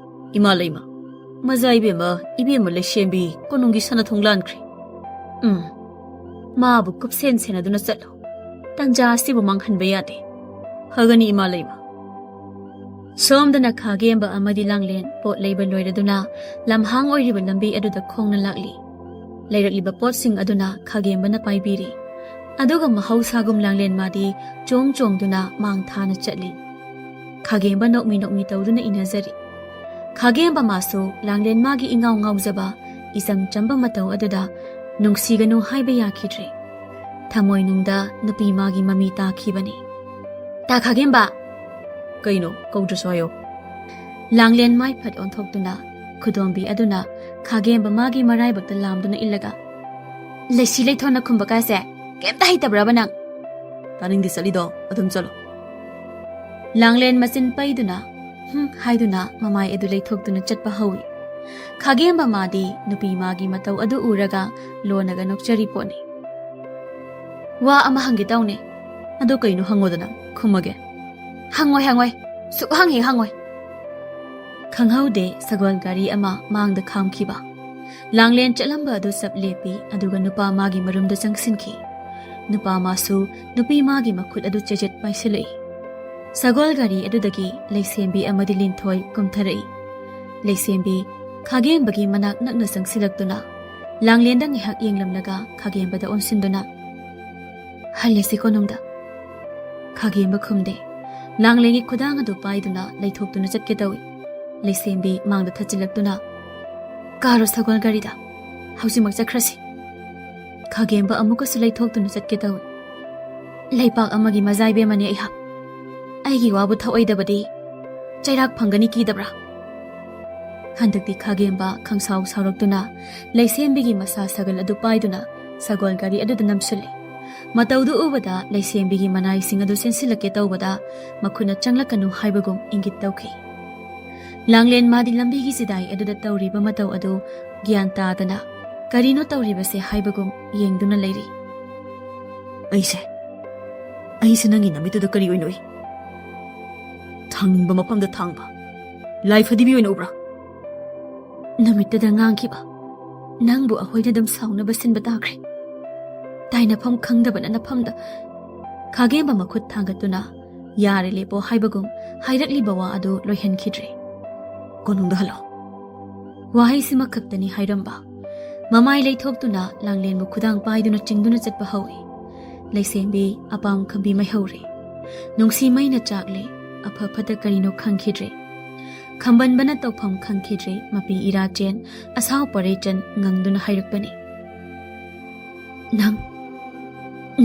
"ꯏꯃꯥ ꯂꯩꯃ, ꯃꯖꯥ ꯏꯕꯦꯝꯃ, ꯏꯕꯦꯝꯃ ꯂꯩꯁꯦꯝꯕꯤ ꯀꯣꯅꯨꯡꯒꯤ ꯁꯅꯥꯊꯣꯡ ꯂꯥꯟꯈ꯭ꯔꯦ꯫ ꯎꯝ, ꯃꯥꯕꯨ ꯀꯨꯞꯁꯦꯟ ꯁꯦꯟꯅꯗꯨꯅ ꯆꯠꯂꯨ꯫ ꯇꯟꯖꯥ ꯑꯁꯤꯕꯨ ꯃꯥꯡꯍꯟꯕ ꯌꯥꯗꯦ꯫ ꯐꯒꯅꯤ ꯏꯃꯥ ꯂꯩꯃ꯫" ꯁꯣꯝꯗꯅ ꯈꯥꯒꯦꯝꯕ ꯑꯃꯗꯤ ꯂꯥꯡꯂꯦꯟ ꯄꯣꯠ ꯂꯩꯕ ꯂꯣꯏꯔꯗꯨꯅ ꯂꯝꯍꯥꯡ ꯑꯣꯏꯔꯤꯕ ꯂꯝꯕꯤ ꯑꯗꯨꯗ ꯈꯣꯡꯅ ꯂꯥꯛꯂꯤ꯫ ꯂꯩꯔꯛꯂꯤꯕ ꯄꯣꯠꯁꯤꯡ ꯑꯗꯨꯅ ꯈꯥꯒꯦꯝꯕꯅ ꯄꯥꯏꯕꯤꯔꯤ꯫ ꯑꯗꯨꯒ ꯃꯍꯧꯁꯥꯒꯨꯝ ꯂꯥꯡꯂꯦꯟꯃꯥꯗꯤ ꯆꯣꯡ ꯆꯣꯡꯗꯨꯅ ꯃꯥꯡ ꯊꯥꯅ ꯆꯠꯂꯤ꯫ ꯈꯥꯒꯦꯝꯕ ꯅꯣꯛꯃꯤ ꯅꯣꯛꯃꯤ ꯇꯧꯗꯨꯅ ꯏꯟꯅꯖꯔꯤ꯫ ꯈꯥꯒꯦꯝꯕ ꯃꯥꯁꯨ ꯂꯥꯡꯂꯦꯟꯃꯥꯒꯤ ꯏꯉꯥꯎ ꯉꯥꯎꯖꯕ, ꯏꯆꯝ ꯆꯝꯕ ꯃꯇꯧ ꯑꯗꯨꯗ ꯅꯨꯡꯁꯤꯒꯅꯨ ꯍꯥꯏꯕ ꯌꯥꯈꯤꯗ꯭ꯔꯦ꯫ ꯊꯃꯣꯏꯅꯨꯡꯗ ꯅꯨꯄꯤ ꯃꯥꯒꯤ ꯃꯃꯤ ꯇꯥꯈꯤꯕꯅꯤ꯫ "ꯇꯥ ꯈꯥꯒꯦꯝꯕ!" "ꯀꯩꯅꯣ, ꯀꯧꯗ꯭ꯔꯁꯨ ꯍꯥꯏꯌꯣ?" ꯂꯥꯡꯂꯦꯟꯃꯥꯏ ꯐꯠ ꯑꯣꯟꯊꯣꯛꯇꯨꯅ ꯈꯨꯗꯣꯝꯕꯤ ꯑꯗꯨꯅ ꯈꯥꯒꯦꯝꯕ ꯃꯥꯒꯤ ꯃꯔꯥꯏꯕꯛꯇ ꯂꯥꯝꯗꯨꯅ ꯏꯜꯂꯒ, "ꯂꯩꯁꯤ ꯂꯩꯊꯣꯟꯅ ꯈꯨꯝꯕ ꯀꯥꯁꯦ ꯀꯩꯝꯇ ꯍꯩꯇꯕ꯭ꯔꯕ ꯅꯪ?" "ꯇꯥꯅꯤꯡꯗꯦ, ꯆꯠꯂꯤꯗꯣ ꯑꯗꯨꯝ ꯆꯠꯂꯣ꯫" ꯂꯥꯡꯂꯦꯟ ꯃꯆꯤꯟ ꯄꯩꯗꯨꯅ "ꯍꯨꯝ" ꯍꯥꯏꯗꯨꯅ ꯃꯃꯥꯏ ꯑꯗꯨ ꯂꯩꯊꯣꯛꯇꯨꯅ ꯆꯠꯄ ꯍꯧꯏ꯫ ꯈꯥꯒꯦꯝꯕ ꯃꯥꯗꯤ ꯅꯨꯄꯤ ꯃꯥꯒꯤ ꯃꯇꯧ ꯑꯗꯨ ꯎꯔꯒ ꯂꯣꯟꯅꯒ ꯅꯣꯛꯆꯔꯤ ꯄꯣꯠꯅꯤ꯫ "ꯋꯥ ꯑꯃ ꯍꯪꯒꯦ ꯇꯧꯅꯦ꯫" "ꯑꯗꯣ ꯀꯩꯅꯣ, ꯍꯪꯉꯣꯗꯅ, ꯈꯨꯝꯃꯒꯦ꯫" "ꯍꯪꯉꯣꯏ, ꯍꯪꯉꯣꯏ, ꯁꯨꯛꯍꯪ ꯍꯦꯛ ꯍꯪꯉꯣꯏ꯫" ꯈꯪꯍꯧꯗꯦ ꯁꯒꯣꯜ ꯒꯥꯔꯤ ꯑꯃ ꯃꯥꯡꯗ ꯈꯥꯝꯈꯤꯕ꯫ ꯂꯥꯡꯂꯦꯟ ꯆꯠꯂꯝꯕ ꯑꯗꯨ ꯆꯞ ꯂꯦꯞꯄꯤ, ꯑꯗꯨꯒ ꯅꯨꯄꯥ ꯃꯥꯒꯤ ꯃꯔꯨꯝꯗ ꯆꯪꯁꯤꯟꯈꯤ꯫ ꯅꯨꯄꯥ ꯃꯥꯁꯨ ꯅꯨꯄꯤ ꯃꯥꯒꯤ ꯃꯈꯨꯠ ꯑꯗꯨ ꯆꯦꯖꯦꯠ ꯄꯥꯏꯁꯤꯜꯂꯛꯏ꯫ ꯁꯒꯣꯜ ꯒꯥꯔꯤ ꯑꯗꯨꯗꯒꯤ ꯂꯩꯁꯦꯝꯕꯤ ꯑꯃꯗꯤ ꯂꯤꯟꯊꯣꯏ ꯀꯨꯝꯊꯔꯛꯏ꯫ ꯂꯩꯁꯦꯝꯕꯤ ꯈꯥꯒꯦꯝꯕꯒꯤ ꯃꯅꯥꯛ ꯅꯛꯅ ꯆꯪꯁꯤꯜꯂꯛꯇꯨꯅ ꯂꯥꯡꯂꯦꯟꯗ ꯉꯥꯏꯍꯥꯛ ꯌꯦꯡꯂꯝꯂꯒ ꯈꯥꯒꯦꯝꯕꯗ ꯑꯣꯟꯁꯤꯟꯗꯨꯅ, "ꯍꯜꯂꯁꯤ ꯀꯣꯅꯨꯡꯗ꯫" ꯈꯥꯒꯦꯝꯕ ꯈꯨꯝꯗꯦ꯫ ꯂꯥꯡꯂꯦꯟꯒꯤ ꯈꯨꯗꯥꯡ ꯑꯗꯨ ꯄꯥꯏꯗꯨꯅ ꯂꯩꯊꯣꯛꯇꯨꯅ ꯆꯠꯀꯦ ꯇꯧꯏ꯫ ꯂꯩꯁꯦꯝꯕꯤ ꯃꯥꯡꯗ ꯊꯠꯆꯤꯜꯂꯛꯇꯨꯅ, "ꯀꯥꯔꯣ ꯁꯒꯣꯜ ꯒꯥꯔꯤꯗ, ꯍꯧꯖꯤꯛꯃꯛ ꯆꯠꯈ꯭ꯔꯁꯤ꯫" ꯈꯥꯒꯦꯝꯕ ꯑꯃꯨꯛꯀꯁꯨ ꯂꯩꯊꯣꯛꯇꯨꯅ ꯆꯠꯀꯦ ꯇꯧꯏ꯫ "ꯂꯩꯄꯥꯛ ꯑꯃꯒꯤ ꯃꯖꯥꯏꯕꯦꯝꯃꯅꯤ ꯑꯩꯍꯥꯛ꯫ ꯑꯩꯒꯤ ꯋꯥꯕꯨ ꯊꯧꯑꯣꯏꯗꯕꯗꯤ ꯆꯩꯔꯥꯛ ꯐꯪꯒꯅꯤ ꯀꯤꯗꯕ꯭ꯔꯥ?" ꯍꯟꯗꯛꯇꯤ ꯈꯥꯒꯦꯝꯕ ꯈꯪꯁꯥꯎ ꯁꯥꯎꯔꯛꯇꯨꯅ ꯂꯩꯁꯦꯝꯕꯤꯒꯤ ꯃꯁꯥ ꯁꯒꯜ ꯑꯗꯨ ꯄꯥꯏꯗꯨꯅ ꯁꯒꯣꯜ ꯒꯥꯔꯤ ꯑꯗꯨꯗ ꯅꯝꯁꯤꯜꯂꯤ꯫ ꯃꯇꯧꯗꯨ ꯎꯕꯗ ꯂꯩꯁꯦꯝꯕꯤꯒꯤ ꯃꯅꯥꯏꯁꯤꯡ ꯑꯗꯨ ꯆꯦꯟꯁꯤꯜꯂꯛꯀꯦ ꯇꯧꯕꯗ ꯃꯈꯨꯠꯅ ꯆꯪꯂꯛꯀꯅꯨ ꯍꯥꯏꯕꯒꯨꯝ ꯏꯪꯒꯤꯠ ꯇꯧꯈꯤ꯫ ꯂꯥꯡꯂꯦꯟ ꯃꯥꯗꯤ ꯂꯝꯕꯤꯒꯤ ꯆꯤꯗꯥꯏ ꯑꯗꯨꯗ ꯇꯧꯔꯤꯕ ꯃꯇꯧ ꯑꯗꯨ ꯒ꯭ꯌꯥꯟ ꯇꯥꯗꯅ ꯀꯔꯤꯅꯣ ꯇꯧꯔꯤꯕꯁꯦ ꯍꯥꯏꯕꯒꯨꯝ ꯌꯦꯡꯗꯨꯅ ꯂꯩꯔꯤ꯫ "ꯑꯩꯁꯦ, ꯑꯩꯁꯦ ꯅꯪꯒꯤ ꯅꯃꯤꯠꯇꯨꯗ ꯀꯔꯤ ꯑꯣꯏꯅ ꯎꯏ? ꯊꯥꯡꯅꯤꯡꯕ ꯃꯐꯝꯗ ꯊꯥꯡꯕ ꯂꯥꯏ ꯐꯗꯤꯕꯤ ꯑꯣꯏꯅ ꯎꯕ꯭ꯔꯥ?" "ꯅꯨꯃꯤꯠꯇꯨꯗ ꯉꯥꯡꯈꯤꯕ ꯅꯪꯕꯨ ꯑꯩꯈꯣꯏꯅ ꯑꯗꯨꯝ ꯁꯥꯎꯅꯕ ꯁꯤꯟꯕ ꯇꯥꯈ꯭ꯔꯦ꯫ ꯇꯥꯏꯅꯐꯝ ꯈꯪꯗꯕꯅ ꯅꯐꯝꯗ꯫" ꯈꯥꯒꯦꯝꯕ ꯃꯈꯨꯠ ꯊꯥꯡꯒꯠꯇꯨꯅ "ꯌꯥꯔꯦ ꯂꯦꯞꯄꯣ" ꯍꯥꯏꯕꯒꯨꯝ ꯍꯥꯏꯔꯛꯂꯤꯕ ꯋꯥ ꯑꯗꯨ ꯂꯣꯏꯍꯟꯈꯤꯗ꯭ꯔꯦ꯫ "ꯀꯣꯅꯨꯡꯗ ꯍꯜꯂꯣ꯫" ꯋꯥꯍꯩꯁꯤꯃ ꯈꯛꯇꯅꯤ ꯍꯥꯏꯔꯝꯕ꯫ ꯃꯃꯥꯏ ꯂꯩꯊꯣꯛꯇꯨꯅ ꯂꯥꯡꯂꯦꯟꯕꯨ ꯈꯨꯗꯥꯡ ꯄꯥꯏꯗꯨꯅ ꯆꯤꯡꯗꯨꯅ ꯆꯠꯄ ꯍꯧꯏ꯫ ꯂꯩꯁꯦꯝꯕꯤ ꯑꯄꯥꯝ ꯈꯝꯕꯤ ꯃꯩꯍꯧꯔꯦ꯫ ꯅꯨꯡꯁꯤ ꯃꯩꯅ ꯆꯥꯛꯂꯦ꯫ ꯑꯐ ꯐꯠꯇ ꯀꯔꯤꯅꯣ ꯈꯪꯈꯤꯗ꯭ꯔꯦ꯫ ꯈꯝꯕꯟꯕꯅ ꯇꯧꯐꯝ ꯈꯪꯈꯤꯗ꯭ꯔꯦ꯫ ꯃꯄꯤ ꯏꯔꯥ ꯆꯦꯟ, ꯑꯁꯥꯎ ꯄꯔꯦ ꯆꯟ ꯉꯪꯗꯨꯅ ꯍꯥꯏꯔꯛꯄꯅꯤ, "ꯅꯪ,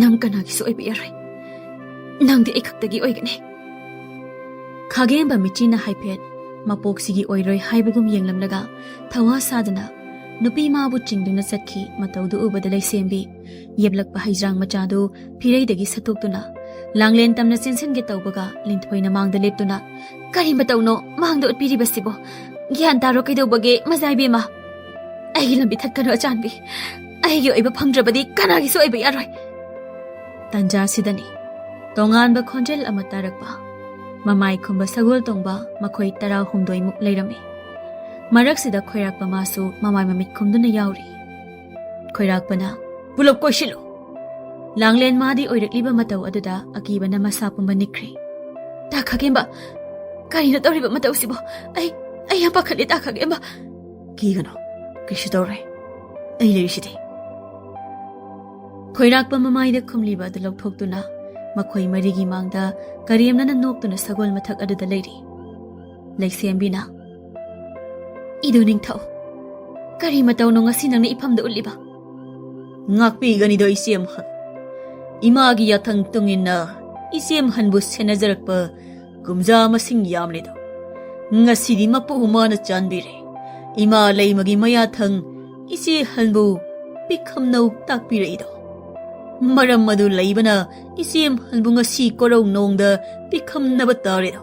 ꯅꯪ ꯀꯅꯥꯒꯤꯁꯨ ꯑꯣꯏꯕ ꯌꯥꯔꯣꯏ꯫ ꯅꯪꯗꯤ ꯑꯩ ꯈꯛꯇꯒꯤ ꯑꯣꯏꯒꯅꯤ꯫" ꯈꯥꯒꯦꯝꯕ ꯃꯤꯆꯤꯅ ꯍꯥꯏꯐꯦꯠ ꯃꯄꯣꯛꯁꯤꯒꯤ ꯑꯣꯏꯔꯣꯏ ꯍꯥꯏꯕꯒꯨꯝ ꯌꯦꯡꯂꯝꯂꯒ ꯊꯋꯥ ꯁꯥꯗꯅ ꯅꯨꯄꯤ ꯃꯥꯕꯨ ꯆꯤꯡꯗꯨꯅ ꯆꯠꯈꯤ꯫ ꯃꯇꯧꯗꯨ ꯎꯕꯗ ꯂꯩꯁꯦꯝꯕꯤ ꯌꯦꯞꯂꯛꯄ ꯍꯩꯖ꯭ꯔꯥꯡ ꯃꯆꯥꯗꯨ ꯐꯤꯔꯩꯗꯒꯤ ꯁꯠꯇꯣꯛꯇꯨꯅ ꯂꯥꯡꯂꯦꯟ ꯇꯝꯅ ꯆꯦꯟꯁꯤꯟꯒꯦ ꯇꯧꯕꯒ ꯂꯤꯟꯊꯣꯏꯅ ꯃꯥꯡꯗ ꯂꯦꯞꯇꯨꯅ, "ꯀꯔꯤ ꯃꯇꯧꯅꯣ ꯃꯥꯡꯗ ꯎꯠꯄꯤꯔꯤꯕꯁꯤꯕꯣ? ꯒ꯭ꯌꯥꯟ ꯇꯥꯔꯣ ꯀꯩꯗꯧꯕꯒꯦ, ꯃꯖꯥꯏꯕꯦꯝꯃ? ꯑꯩꯒꯤ ꯂꯝꯕꯤ ꯊꯠꯀꯅꯨ ꯑꯆꯥꯟꯕꯤ꯫ ꯑꯩꯒꯤ ꯑꯣꯏꯕ ꯐꯪꯗ꯭ꯔꯕꯗꯤ ꯀꯅꯥꯒꯤꯁꯨ ꯑꯣꯏꯕ ꯌꯥꯔꯣꯏ꯫" ꯇꯟꯖꯥꯁꯤꯗꯅꯤ ꯇꯣꯉꯥꯟꯕ ꯈꯣꯟꯖꯦꯜ ꯑꯃ ꯇꯥꯔꯛꯄ꯫ ꯃꯃꯥꯏ ꯈꯨꯝꯕ ꯁꯒꯣꯜ ꯇꯣꯡꯕ ꯃꯈꯣꯏ ꯇꯔꯥꯍꯨꯝꯗꯣꯏꯃꯨꯛ ꯂꯩꯔꯝꯃꯤ꯫ ꯃꯔꯛꯁꯤꯗ ꯈꯣꯏꯔꯥꯛꯄ ꯃꯥꯁꯨ ꯃꯃꯥꯏ ꯃꯃꯤꯠ ꯈꯨꯝꯗꯨꯅ ꯌꯥꯎꯔꯤ꯫ ꯈꯣꯏꯔꯥꯛꯄꯅ, "ꯄꯨꯂꯞ ꯀꯣꯏꯁꯤꯜꯂꯨ!" ꯂꯥꯡꯂꯦꯟ ꯃꯥꯗꯤ ꯑꯣꯏꯔꯛꯂꯤꯕ ꯃꯇꯧ ꯑꯗꯨꯗ ꯑꯀꯤꯕꯅ ꯃꯁꯥ ꯄꯨꯝꯕ ꯅꯤꯛꯈ꯭ꯔꯦ꯫ "ꯇꯥ ꯈꯥꯒꯦꯝꯕ, ꯀꯔꯤꯅꯣ ꯇꯧꯔꯤꯕ ꯃꯇꯧꯁꯤꯕꯣ? ꯑꯩ, ꯑꯩ ꯌꯥꯝ ꯄꯥꯈꯠꯂꯦ, ꯇꯥ ꯈꯥꯒꯦꯝꯕ꯫" "ꯀꯤꯒꯅꯨ, ꯀꯩꯁꯨ ꯇꯧꯔꯣꯏ꯫ ꯑꯩ ꯂꯩꯔꯤꯁꯤꯗꯤ꯫" ꯈꯣꯏꯔꯥꯛꯄ ꯃꯃꯥꯏꯗ ꯈꯨꯝꯂꯤꯕ ꯑꯗꯨ ꯂꯧꯊꯣꯛꯇꯨꯅ ꯃꯈꯣꯏ ꯃꯔꯤꯒꯤ ꯃꯥꯡꯗ ꯀꯔꯦꯝꯅꯅ ꯅꯣꯛꯇꯨꯅ ꯁꯒꯣꯜ ꯃꯊꯛ ꯑꯗꯨꯗ ꯂꯩꯔꯤ꯫ ꯂꯩꯁꯦꯝꯕꯤꯅ, "ꯏꯗꯨ ꯅꯤꯡꯊꯧ, ꯀꯔꯤ ꯃꯇꯧꯅꯣ ꯉꯁꯤ ꯅꯪꯅ ꯏꯐꯝꯗ ꯎꯠꯂꯤꯕ?" "ꯉꯥꯛꯄꯤꯒꯅꯤꯗꯣ ꯏꯆꯦ ꯑꯃꯈꯛ꯫ ꯏꯃꯥꯒꯤ ꯌꯥꯊꯪ ꯇꯨꯡꯏꯟꯅ ꯏꯆꯦ ꯑꯍꯟꯕꯨ ꯁꯦꯟꯅꯖꯔꯛꯄ ꯀꯨꯝꯖꯥ ꯃꯁꯤꯡ ꯌꯥꯝꯂꯦꯗꯣ꯫ ꯉꯁꯤꯗꯤ ꯃꯄꯨ ꯃꯥꯅ ꯆꯥꯟꯕꯤꯔꯦ꯫ ꯏꯃꯥ ꯂꯩꯃꯒꯤ ꯃꯌꯥꯊꯪ ꯏꯆꯦ ꯑꯍꯟꯕꯨ ꯄꯤꯈꯝꯅꯧ ꯇꯥꯛꯄꯤꯔꯛꯏꯗꯣ꯫ ꯃꯔꯝ ꯑꯗꯨ ꯂꯩꯕꯅ ꯏꯆꯦ ꯑꯍꯟꯕꯨ ꯉꯁꯤ ꯀꯣꯔꯧ ꯅꯣꯡꯗ ꯄꯤꯈꯝꯅꯕ ꯇꯥꯔꯦꯗꯣ꯫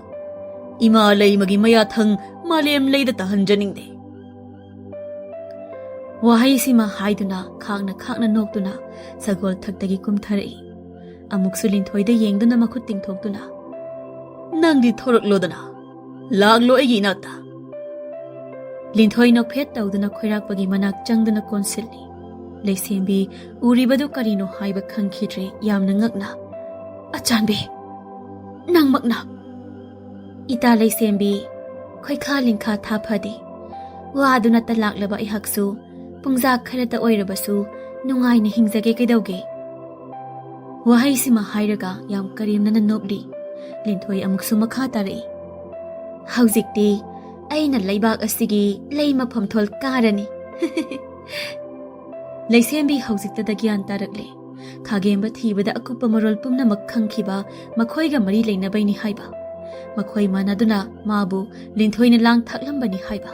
ꯏꯃꯥ ꯂꯩꯃꯒꯤ ꯃꯌꯥꯊꯪ ꯃꯥꯂꯦꯝ ꯂꯩꯗ ꯇꯥꯍꯟꯖꯅꯤꯡꯗꯦ꯫" ꯋꯥꯍꯩꯁꯤꯃ ꯍꯥꯏꯗꯨꯅ ꯈꯥꯡꯅ ꯈꯥꯡꯅ ꯅꯣꯛꯇꯨꯅ ꯁꯒꯣꯜ ꯊꯛꯇꯒꯤ ꯀꯨꯝꯊꯔꯛꯏ꯫ ꯑꯃꯨꯛꯁꯨ ꯂꯤꯟꯊꯣꯏꯗ ꯌꯦꯡꯗꯨꯅ ꯃꯈꯨꯠ ꯇꯤꯡꯊꯣꯛꯇꯨꯅ, "ꯅꯪꯗꯤ ꯊꯣꯔꯛꯂꯣꯗꯅ, ꯂꯥꯛꯂꯣ ꯑꯩꯒꯤ ꯏꯅꯥꯛꯇ꯫" ꯂꯤꯟꯊꯣꯏ ꯅꯣꯛꯐꯦꯠ ꯇꯧꯗꯨꯅ ꯈꯣꯏꯔꯥꯛꯄꯒꯤ ꯃꯅꯥꯛ ꯆꯪꯗꯨꯅ ꯀꯣꯟꯁꯤꯜꯂꯤ꯫ ꯂꯩꯁꯦꯝꯕꯤ ꯎꯔꯤꯕꯗꯨ ꯀꯔꯤꯅꯣ ꯍꯥꯏꯕ ꯈꯪꯈꯤꯗ꯭ꯔꯦ, ꯌꯥꯝꯅ ꯉꯛꯅ, "ꯑꯆꯥꯟꯕꯤ, ꯅꯪꯃꯛꯅ?" "ꯏꯇꯥ ꯂꯩꯁꯦꯝꯕꯤ, ꯈꯣꯏꯈꯥ ꯂꯤꯡꯈꯥ ꯊꯥ ꯐꯗꯦ꯫ ꯋꯥꯗꯨꯅꯇ ꯂꯥꯛꯂꯕ ꯑꯩꯍꯥꯛꯁꯨ ꯄꯨꯡꯖꯥ ꯈꯔꯇ ꯑꯣꯏꯔꯕꯁꯨ ꯅꯨꯡꯉꯥꯏꯅ ꯍꯤꯡꯖꯒꯦ ꯀꯩꯗꯧꯒꯦ?" ꯋꯥꯍꯩꯁꯤꯃ ꯍꯥꯏꯔꯒ ꯌꯥꯝ ꯀꯔꯦꯝꯅꯅ ꯅꯣꯛꯂꯤ꯫ ꯂꯤꯟꯊꯣꯏ ꯑꯃꯨꯛꯁꯨ ꯃꯈꯥ ꯇꯥꯔꯛꯏ, "ꯍꯧꯖꯤꯛꯇꯤ ꯑꯩꯅ ꯂꯩꯕꯥꯛ ꯑꯁꯤꯒꯤ ꯂꯩ ꯃꯐꯝ ꯊꯣꯜ ꯀꯥꯔꯅꯤ꯫" ꯂꯩꯁꯦꯝꯕꯤ ꯍꯧꯖꯤꯛꯇꯗ ꯒ꯭ꯌꯥꯟ ꯇꯥꯔꯛꯂꯦ꯫ ꯈꯥꯒꯦꯝꯕ ꯊꯤꯕꯗ ꯑꯀꯨꯞꯄ ꯃꯔꯣꯜ ꯄꯨꯝꯅꯃꯛ ꯈꯪꯈꯤꯕ ꯃꯈꯣꯏꯒ ꯃꯔꯤ ꯂꯩꯅꯕꯩꯅꯤ ꯍꯥꯏꯕ꯫ ꯃꯈꯣꯏ ꯃꯥꯟꯅꯗꯨꯅ ꯃꯥꯕꯨ ꯂꯤꯟꯊꯣꯏꯅ ꯂꯥꯡ ꯊꯥꯛꯂꯝꯕꯅꯤ ꯍꯥꯏꯕ꯫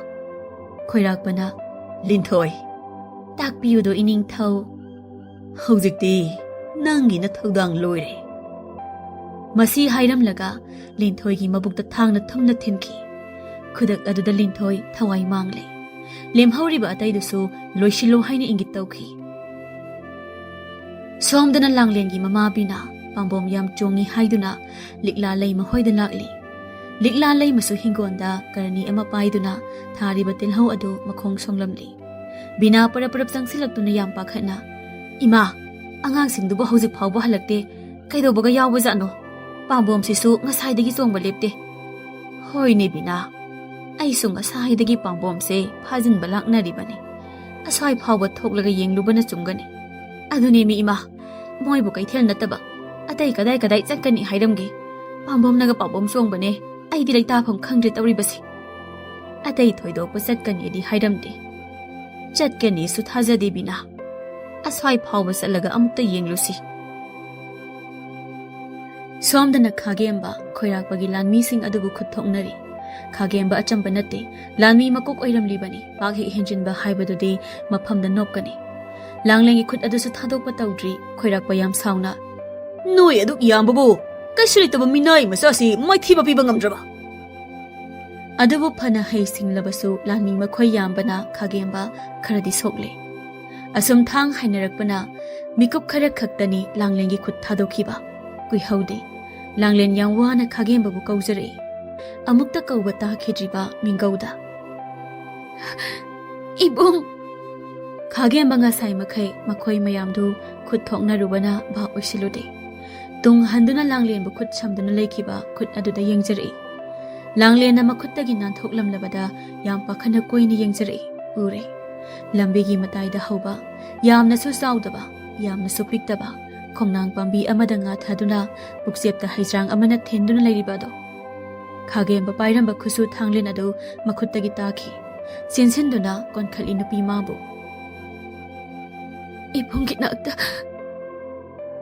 ꯈꯣꯏꯔꯥꯛꯄꯅ, "ꯂꯤꯟꯊꯣꯏ, ꯇꯥꯛꯄꯤꯌꯨꯗꯣ ꯏꯅꯤꯡꯊꯧ꯫ ꯍꯧꯖꯤꯛꯇꯤ ꯅꯪꯒꯤ ꯅꯊꯧꯗꯥꯡ ꯂꯣꯏꯔꯦ꯫" ꯃꯁꯤ ꯍꯥꯏꯔꯝꯂꯒ ꯂꯤꯟꯊꯣꯏꯒꯤ ꯃꯕꯨꯛꯇ ꯊꯥꯡꯅ ꯊꯨꯝꯅ ꯊꯤꯟꯈꯤ꯫ ꯈꯨꯗꯛ ꯑꯗꯨꯗ ꯂꯤꯟꯊꯣꯏ ꯊꯋꯥꯏ ꯃꯥꯡꯂꯦ꯫ ꯂꯦꯝꯍꯧꯔꯤꯕ ꯑꯇꯩꯗꯨꯁꯨ ꯂꯣꯏꯁꯤꯜꯂꯣ ꯍꯥꯏꯅ ꯏꯪꯒꯤꯠ ꯇꯧꯈꯤ꯫ ꯁꯣꯝꯗꯅ ꯂꯥꯡꯂꯦꯟꯒꯤ ꯃꯃꯥ ꯕꯤꯅꯥ ꯄꯥꯝꯕꯣꯝ ꯌꯥꯝ ꯆꯣꯡꯉꯤ ꯍꯥꯏꯗꯨꯅ ꯂꯤꯛꯂꯥ ꯂꯩꯃ ꯍꯣꯏꯗ ꯂꯥꯛꯂꯤ꯫ ꯂꯤꯛꯂꯥ ꯂꯩꯃꯁꯨ ꯍꯤꯡꯒꯣꯟꯗ ꯀꯔꯅꯤ ꯑꯃ ꯄꯥꯏꯗꯨꯅ ꯊꯥꯔꯤꯕ ꯇꯤꯜꯍꯧ ꯑꯗꯨ ꯃꯈꯣꯡ ꯁꯣꯡꯂꯝꯂꯤ꯫ ꯕꯤꯅꯥ ꯄꯔꯞ ꯄꯔꯞ ꯆꯪꯁꯤꯜꯂꯛꯇꯨꯅ ꯌꯥꯝ ꯄꯥꯈꯠꯅ, "ꯏꯃꯥ, ꯑꯉꯥꯡꯁꯤꯡꯗꯨꯕꯨ ꯍꯧꯖꯤꯛ ꯐꯥꯎꯕ ꯍꯜꯂꯛꯇꯦ꯫ ꯀꯩꯗꯧꯕꯒ ꯌꯥꯎꯕꯖꯥꯠꯅꯣ? ꯄꯥꯝꯕꯣꯝꯁꯤꯁꯨ ꯉꯁꯥꯏꯗꯒꯤ ꯆꯣꯡꯕ ꯂꯦꯞꯇꯦ꯫" "ꯍꯣꯏꯅꯦ ꯕꯤꯅꯥ, ꯑꯩꯁꯨ ꯉꯁꯥꯏꯗꯒꯤ ꯄꯥꯝꯕꯣꯝꯁꯦ ꯐꯥꯖꯤꯟꯕ ꯂꯥꯛꯅꯔꯤꯕꯅꯤ꯫ ꯑꯁ꯭ꯋꯥꯏ ꯐꯥꯎꯕ ꯊꯣꯛꯂꯒ ꯌꯦꯡꯂꯨꯕꯅ ꯆꯨꯝꯒꯅꯤ꯫ ꯑꯗꯨꯅꯦꯃꯤ ꯏꯃꯥ, ꯃꯣꯏꯕꯨ ꯀꯩꯊꯦꯜ ꯅꯠꯇꯕ ꯑꯇꯩ ꯀꯗꯥꯏ ꯀꯗꯥꯏ ꯆꯠꯀꯅꯤ ꯍꯥꯏꯔꯝꯒꯦ? ꯄꯥꯝꯕꯣꯝꯅꯒ ꯄꯥꯝꯕꯣꯝ ꯆꯣꯡꯕꯅꯦ꯫ ꯑꯩꯗꯤ ꯂꯩꯇꯥꯐꯝ ꯈꯪꯗ꯭ꯔꯦ ꯇꯧꯔꯤꯕꯁꯦ꯫ ꯑꯇꯩ ꯊꯣꯏꯗꯣꯛꯄ ꯆꯠꯀꯅꯤꯗꯤ ꯍꯥꯏꯔꯝꯗꯦ꯫ ꯆꯠꯀꯅꯤꯁꯨ ꯊꯥꯖꯗꯦ ꯕꯤꯅꯥ꯫ ꯑꯁ꯭ꯋꯥꯏ ꯐꯥꯎꯕ ꯆꯠꯂꯒ ꯑꯃꯨꯛꯇ ꯌꯦꯡꯂꯨꯁꯤ꯫" ꯁꯣꯝꯗꯅ ꯈꯥꯒꯦꯝꯕ ꯈꯣꯏꯔꯥꯛꯄꯒꯤ ꯂꯥꯟꯃꯤꯁꯤꯡ ꯑꯗꯨꯕꯨ ꯈꯨꯠ ꯊꯣꯛꯅꯔꯤ꯫ ꯈꯥꯒꯦꯝꯕ ꯑꯆꯝꯕ ꯅꯠꯇꯦ, ꯂꯥꯟꯃꯤ ꯃꯀꯣꯛ ꯑꯣꯏꯔꯝꯂꯤꯕꯅꯤ꯫ ꯄꯥꯛ ꯍꯦꯛ ꯍꯦꯟꯖꯤꯟꯕ ꯍꯥꯏꯕꯗꯨꯗꯤ ꯃꯐꯝꯗ ꯅꯣꯞꯀꯅꯤ꯫ ꯂꯥꯡꯂꯦꯟꯒꯤ ꯈꯨꯠ ꯑꯗꯨꯁꯨ ꯊꯥꯗꯣꯛꯄ ꯇꯧꯗ꯭ꯔꯤ꯫ ꯈꯣꯏꯔꯥꯛꯄ ꯌꯥꯝ ꯁꯥꯎꯅ, "ꯅꯣꯏ ꯑꯗꯨꯛ ꯌꯥꯝꯕꯕꯨ ꯀꯩꯁꯨ ꯂꯩꯇꯕ ꯃꯤꯅꯥꯏ ꯃꯆꯥꯁꯤ ꯃꯥꯏꯊꯤꯕ ꯄꯤꯕ ꯉꯝꯗ꯭ꯔꯕ?" ꯑꯗꯨꯕꯨ ꯐꯅ ꯍꯩ ꯁꯤꯡꯂꯕꯁꯨ ꯂꯥꯟꯃꯤ ꯃꯈꯣꯏ ꯌꯥꯝꯕꯅ ꯈꯥꯒꯦꯝꯕ ꯈꯔꯗꯤ ꯁꯣꯛꯂꯦ꯫ ꯑꯁꯨꯝ ꯊꯥꯡ ꯍꯥꯏꯅꯔꯛꯄꯅ ꯃꯤꯀꯨꯞ ꯈꯔ ꯈꯛꯇꯅꯤ ꯂꯥꯡꯂꯦꯟꯒꯤ ꯈꯨꯠ ꯊꯥꯗꯣꯛꯈꯤꯕ꯫ ꯀꯨꯏꯍꯧꯗꯦ꯫ ꯂꯥꯡꯂꯦꯟ ꯌꯥꯝ ꯋꯥꯅ ꯈꯥꯒꯦꯝꯕꯕꯨ ꯀꯧꯖꯔꯛꯏ꯫ ꯑꯃꯨꯛꯇ ꯀꯧꯕ ꯇꯥꯈꯤꯗ꯭ꯔꯤꯕ ꯃꯤꯡꯒꯧꯗ, "ꯏꯕꯨꯡ!" ꯈꯥꯒꯦꯝꯕ ꯉꯁꯥꯏ ꯃꯈꯩ ꯃꯈꯣꯏ ꯃꯌꯥꯝꯗꯨ ꯈꯨꯠ ꯊꯣꯛꯅꯔꯨꯕꯅ ꯚꯥꯞ ꯑꯣꯏꯁꯤꯜꯂꯨꯗꯦ꯫ ꯇꯨꯡ ꯍꯟꯗꯨꯅ ꯂꯥꯡꯂꯦꯟꯕꯨ ꯈꯨꯠ ꯁꯝꯗꯨꯅ ꯂꯩꯈꯤꯕ ꯈꯨꯠ ꯑꯗꯨꯗ ꯌꯦꯡꯖꯔꯛꯏ꯫ ꯂꯥꯡꯂꯦꯟꯅ ꯃꯈꯨꯠꯇꯒꯤ ꯅꯥꯟꯊꯣꯛꯂꯝꯂꯕꯗ ꯌꯥꯝ ꯄꯥꯈꯠꯅ ꯀꯣꯏꯅ ꯌꯦꯡꯖꯔꯛꯏ꯫ ꯎꯔꯦ꯫ ꯂꯝꯕꯤꯒꯤ ꯃꯇꯥꯏꯗ ꯍꯧꯕ, ꯌꯥꯝꯅꯁꯨ ꯆꯥꯎꯗꯕ, ꯌꯥꯝꯅꯁꯨ ꯄꯤꯛꯇꯕ, ꯈꯣꯡꯅꯥꯡ ꯄꯥꯝꯕꯤ ꯑꯃꯗ ꯉꯥꯊꯗꯨꯅ ꯄꯨꯛꯆꯦꯞꯇ ꯍꯩꯖ꯭ꯔꯥꯡ ꯑꯃꯅ ꯊꯦꯟꯗꯨꯅ ꯂꯩꯔꯤꯕ ꯑꯗꯣ꯫ ꯈꯥꯒꯦꯝꯕ ꯄꯥꯏꯔꯝꯕ ꯈꯨꯠꯁꯨ ꯊꯥꯡꯂꯦꯟ ꯑꯗꯨ ꯃꯈꯨꯠꯇꯒꯤ ꯇꯥꯈꯤ꯫ ꯆꯦꯟꯁꯤꯟꯗꯨꯅ ꯀꯣꯟꯈꯠꯂꯤ ꯅꯨꯄꯤ ꯃꯥꯕꯨ꯫ "ꯏꯕꯨꯡꯒꯤ ꯅꯥꯛꯇ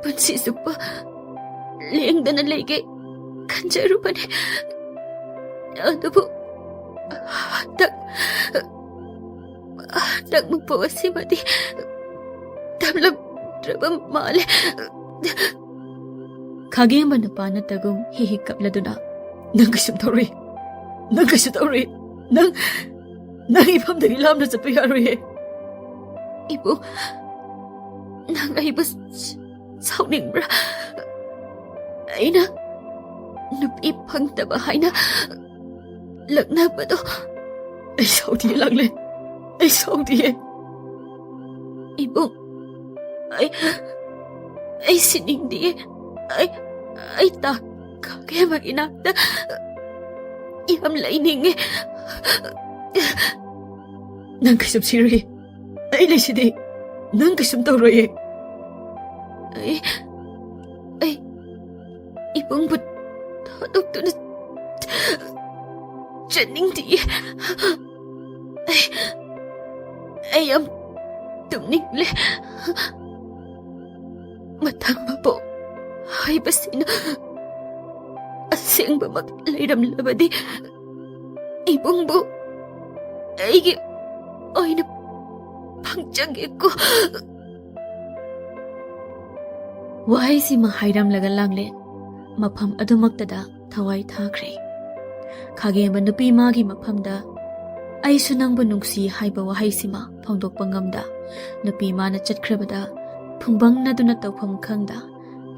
ꯄꯨꯟꯁꯤ ꯆꯨꯞꯄ ꯂꯦꯡꯗꯅ ꯂꯩꯒꯦ ꯈꯟꯖꯔꯨꯕꯅꯦ꯫ ꯑꯗꯨꯕꯨ ꯍꯟꯗꯛ, ꯍꯟꯗꯛ ꯃꯄꯣꯛ ꯑꯁꯤꯃꯗꯤ ꯇꯝꯂꯝꯗ꯭ꯔꯕ ꯃꯥꯜꯂꯦ"꯫ ꯈꯥꯒꯦꯝꯕ ꯅꯨꯄꯥ ꯅꯠꯇꯒꯨꯝ ꯍꯤ ꯍꯤ ꯀꯞꯂꯗꯨꯅ, "ꯅꯪ ꯀꯩꯁꯨꯝ ꯇꯧꯔꯣꯏ, ꯅꯪ ꯀꯩꯁꯨ ꯇꯧꯔꯣꯏ, ꯅꯪ, ꯅꯪ ꯏꯐꯝꯗꯒꯤ ꯂꯥꯞꯅ ꯆꯠꯄ ꯌꯥꯔꯣꯏꯌꯦ"꯫ "ꯏꯕꯨꯡ, ꯅꯪ ꯑꯩꯕꯨ ꯁꯥꯎꯅꯤꯡꯕ꯭ꯔꯥ? ꯑꯩꯅ ꯅꯨꯄꯤ ꯐꯪꯗꯕ ꯍꯥꯏꯅ ꯂꯛꯅꯕꯗꯣ"꯫ "ꯑꯩ ꯁꯥꯎꯗꯤꯌꯦ ꯂꯥꯡꯂꯦꯟ, ꯑꯩ ꯁꯥꯎꯗꯤꯌꯦ"꯫ "ꯏꯕꯨꯡ, ꯑꯩ, ꯑꯩ ꯁꯤꯅꯤꯡꯗꯤꯌꯦ꯫ ꯑꯩ, ꯑꯩ ꯇꯥ ꯈꯥꯒꯦꯝꯕꯒꯤ ꯅꯥꯛꯇ ꯌꯥꯝ ꯂꯩꯅꯤꯡꯉꯦ"꯫ "ꯅꯪ ꯀꯩꯁꯨꯝ ꯁꯤꯔꯣꯏꯌꯦ, ꯑꯩ ꯂꯩꯁꯤꯗꯤ꯫ ꯅꯪ ꯀꯩꯁꯨꯝ ꯇꯧꯔꯣꯏꯌꯦ"꯫ "ꯑꯩ, ꯑꯩ ꯏꯕꯨꯡꯕꯨ ꯊꯥꯗꯣꯛꯇꯨꯅ ꯆꯠꯅꯤꯡꯗꯤꯌꯦ꯫ ꯑꯩ, ꯑꯩ ꯌꯥꯝ ꯇꯨꯝꯅꯤꯡꯂꯦ꯫ ꯃꯊꯪ ꯃꯄꯣꯛ ꯍꯥꯏꯕꯁꯤꯅ ꯑꯁꯦꯡꯕꯃꯛ ꯂꯩꯔꯝꯂꯕꯗꯤ ꯏꯕꯨꯡꯕꯨ ꯑꯩꯒꯤ ꯑꯣꯏꯅ ꯐꯪꯖꯒꯦꯀꯣ"꯫ ꯋꯥꯍꯩꯁꯤꯃ ꯍꯥꯏꯔꯝꯂꯒ ꯂꯥꯡꯂꯦꯟ ꯃꯐꯝ ꯑꯗꯨꯃꯛꯇꯗ ꯊꯋꯥꯏ ꯊꯥꯈ꯭ꯔꯦ꯫ ꯈꯥꯒꯦꯝꯕ ꯅꯨꯄꯤ ꯃꯥꯒꯤ ꯃꯐꯝꯗ "ꯑꯩꯁꯨ ꯅꯪꯕꯨ ꯅꯨꯡꯁꯤ" ꯍꯥꯏꯕ ꯋꯥꯍꯩꯁꯤꯃ ꯐꯣꯡꯗꯣꯛꯄ ꯉꯝꯗ, ꯅꯨꯄꯤ ꯃꯥꯅ ꯆꯠꯈ꯭ꯔꯕꯗ ꯐꯨꯡꯕꯪꯅꯗꯨꯅ ꯇꯧꯐꯝ ꯈꯪꯗ,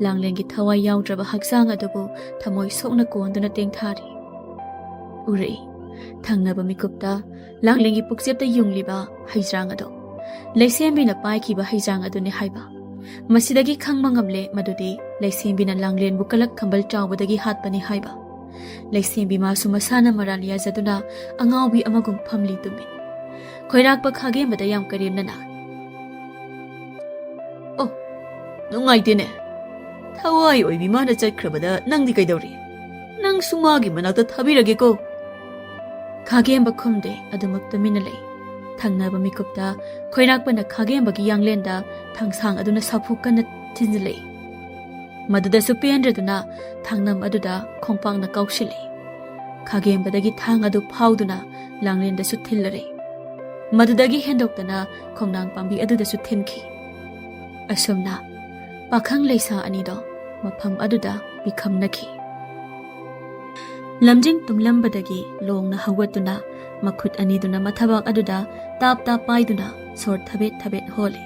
ꯂꯥꯡꯂꯦꯟꯒꯤ ꯊꯋꯥꯏ ꯌꯥꯎꯗ꯭ꯔꯕ ꯍꯛꯆꯥꯡ ꯑꯗꯨꯕꯨ ꯊꯃꯣꯏ ꯁꯣꯛꯅ ꯀꯣꯟꯗꯨꯅ ꯇꯦꯡꯊꯥꯔꯤ꯫ ꯎꯔꯛꯏ꯫ ꯊꯪꯅꯕ ꯃꯤꯀꯨꯞꯇ ꯂꯥꯡꯂꯦꯟꯒꯤ ꯄꯨꯛꯆꯦꯞꯇ ꯌꯨꯡꯂꯤꯕ ꯍꯩꯖ꯭ꯔꯥꯡ ꯑꯗꯣ ꯂꯩꯁꯦꯝꯕꯤꯅ ꯄꯥꯏꯈꯤꯕ ꯍꯩꯖ꯭ꯔꯥꯡ ꯑꯗꯨꯅꯤ ꯍꯥꯏꯕ꯫ ꯃꯁꯤꯗꯒꯤ ꯈꯪꯕ ꯉꯝꯂꯦ ꯃꯗꯨꯗꯤ ꯂꯩꯁꯦꯝꯕꯤꯅ ꯂꯥꯡꯂꯦꯟꯕꯨ ꯀꯂꯛ ꯈꯝꯕꯜ ꯆꯥꯎꯕꯗꯒꯤ ꯍꯥꯠꯄꯅꯤ ꯍꯥꯏꯕ꯫ ꯂꯩꯁꯦꯝꯕꯤ ꯃꯥꯁꯨ ꯃꯁꯥꯅ ꯃꯔꯥꯜ ꯌꯥꯖꯗꯨꯅ ꯑꯉꯥꯎꯕꯤ ꯑꯃꯒꯨꯝ ꯐꯝꯂꯤ ꯇꯨꯃꯤꯟ꯫ ꯈꯣꯏꯔꯥꯛꯄ ꯈꯥꯒꯦꯝꯕꯗ ꯌꯥꯝ ꯀꯔꯦꯝꯅꯅ, "ꯑꯣ, "ꯅꯨꯡꯉꯥꯏꯇꯦꯅꯦ꯫ ꯊꯋꯥꯏ ꯑꯣꯏꯕꯤ ꯃꯥꯅ ꯆꯠꯈ꯭ꯔꯕꯗ ꯅꯪꯗꯤ ꯀꯩꯗꯧꯔꯤ? ꯅꯪꯁꯨ ꯃꯥꯒꯤ ꯃꯅꯥꯛꯇ ꯊꯥꯕꯤꯔꯒꯦꯀꯣ?" ꯈꯥꯒꯦꯝꯕ ꯈꯨꯝꯗꯦ, ꯑꯗꯨꯃꯛ ꯇꯨꯃꯤꯟꯅ ꯂꯩ꯫ ꯊꯪꯅꯕ ꯃꯤꯀꯨꯞꯇ ꯈꯣꯏꯔꯥꯛꯄꯅ ꯈꯥꯒꯦꯝꯕꯒꯤ ꯌꯥꯡꯂꯦꯟꯗ ꯊꯥꯡꯁꯥꯡ ꯑꯗꯨꯅ ꯁꯥꯐꯨ ꯀꯟꯅ ꯊꯤꯟꯖꯤꯜꯂꯛꯏ꯫ ꯃꯗꯨꯗꯁꯨ ꯄꯦꯟꯗ꯭ꯔꯗꯨꯅ ꯊꯥꯡꯅꯝ ꯑꯗꯨꯗ ꯈꯣꯡꯄꯥꯛꯅ ꯀꯥꯎꯁꯤꯜꯂꯤ꯫ ꯈꯥꯒꯦꯝꯕꯗꯒꯤ ꯊꯥꯡ ꯑꯗꯨ ꯐꯥꯎꯗꯨꯅ ꯂꯥꯡꯂꯦꯟꯗꯁꯨ ꯊꯤꯜꯂꯔꯦ꯫ ꯃꯗꯨꯗꯒꯤ ꯍꯦꯟꯗꯣꯛꯇꯅ ꯈꯣꯡꯅꯥꯡ ꯄꯥꯝꯕꯤ ꯑꯗꯨꯗꯁꯨ ꯊꯤꯟꯈꯤ꯫ ꯑꯁꯨꯝꯅ ꯄꯥꯈꯪ ꯂꯩꯁꯥ ꯑꯅꯤꯗꯣ ꯃꯐꯝ ꯑꯗꯨꯗ ꯃꯤꯈꯝꯅꯈꯤ꯫ ꯂꯝꯖꯤꯡ ꯇꯨꯝꯂꯝꯕꯗꯒꯤ ꯂꯣꯡꯅ ꯍꯧꯒꯠꯇꯨꯅ ꯃꯈꯨꯠ ꯑꯅꯤꯗꯨꯅ ꯃꯊꯕꯥꯛ ꯑꯗꯨꯗ ꯇꯥꯞ ꯇꯥꯞ ꯄꯥꯏꯗꯨꯅ ꯁꯣꯔ ꯊꯕꯦꯠ ꯊꯕꯦꯠ ꯍꯣꯜꯂꯤ꯫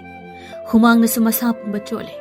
ꯍꯨꯃꯥꯡꯅꯁꯨ ꯃꯁꯥ ꯄꯨꯝꯕ ꯆꯣꯠꯂꯤ꯫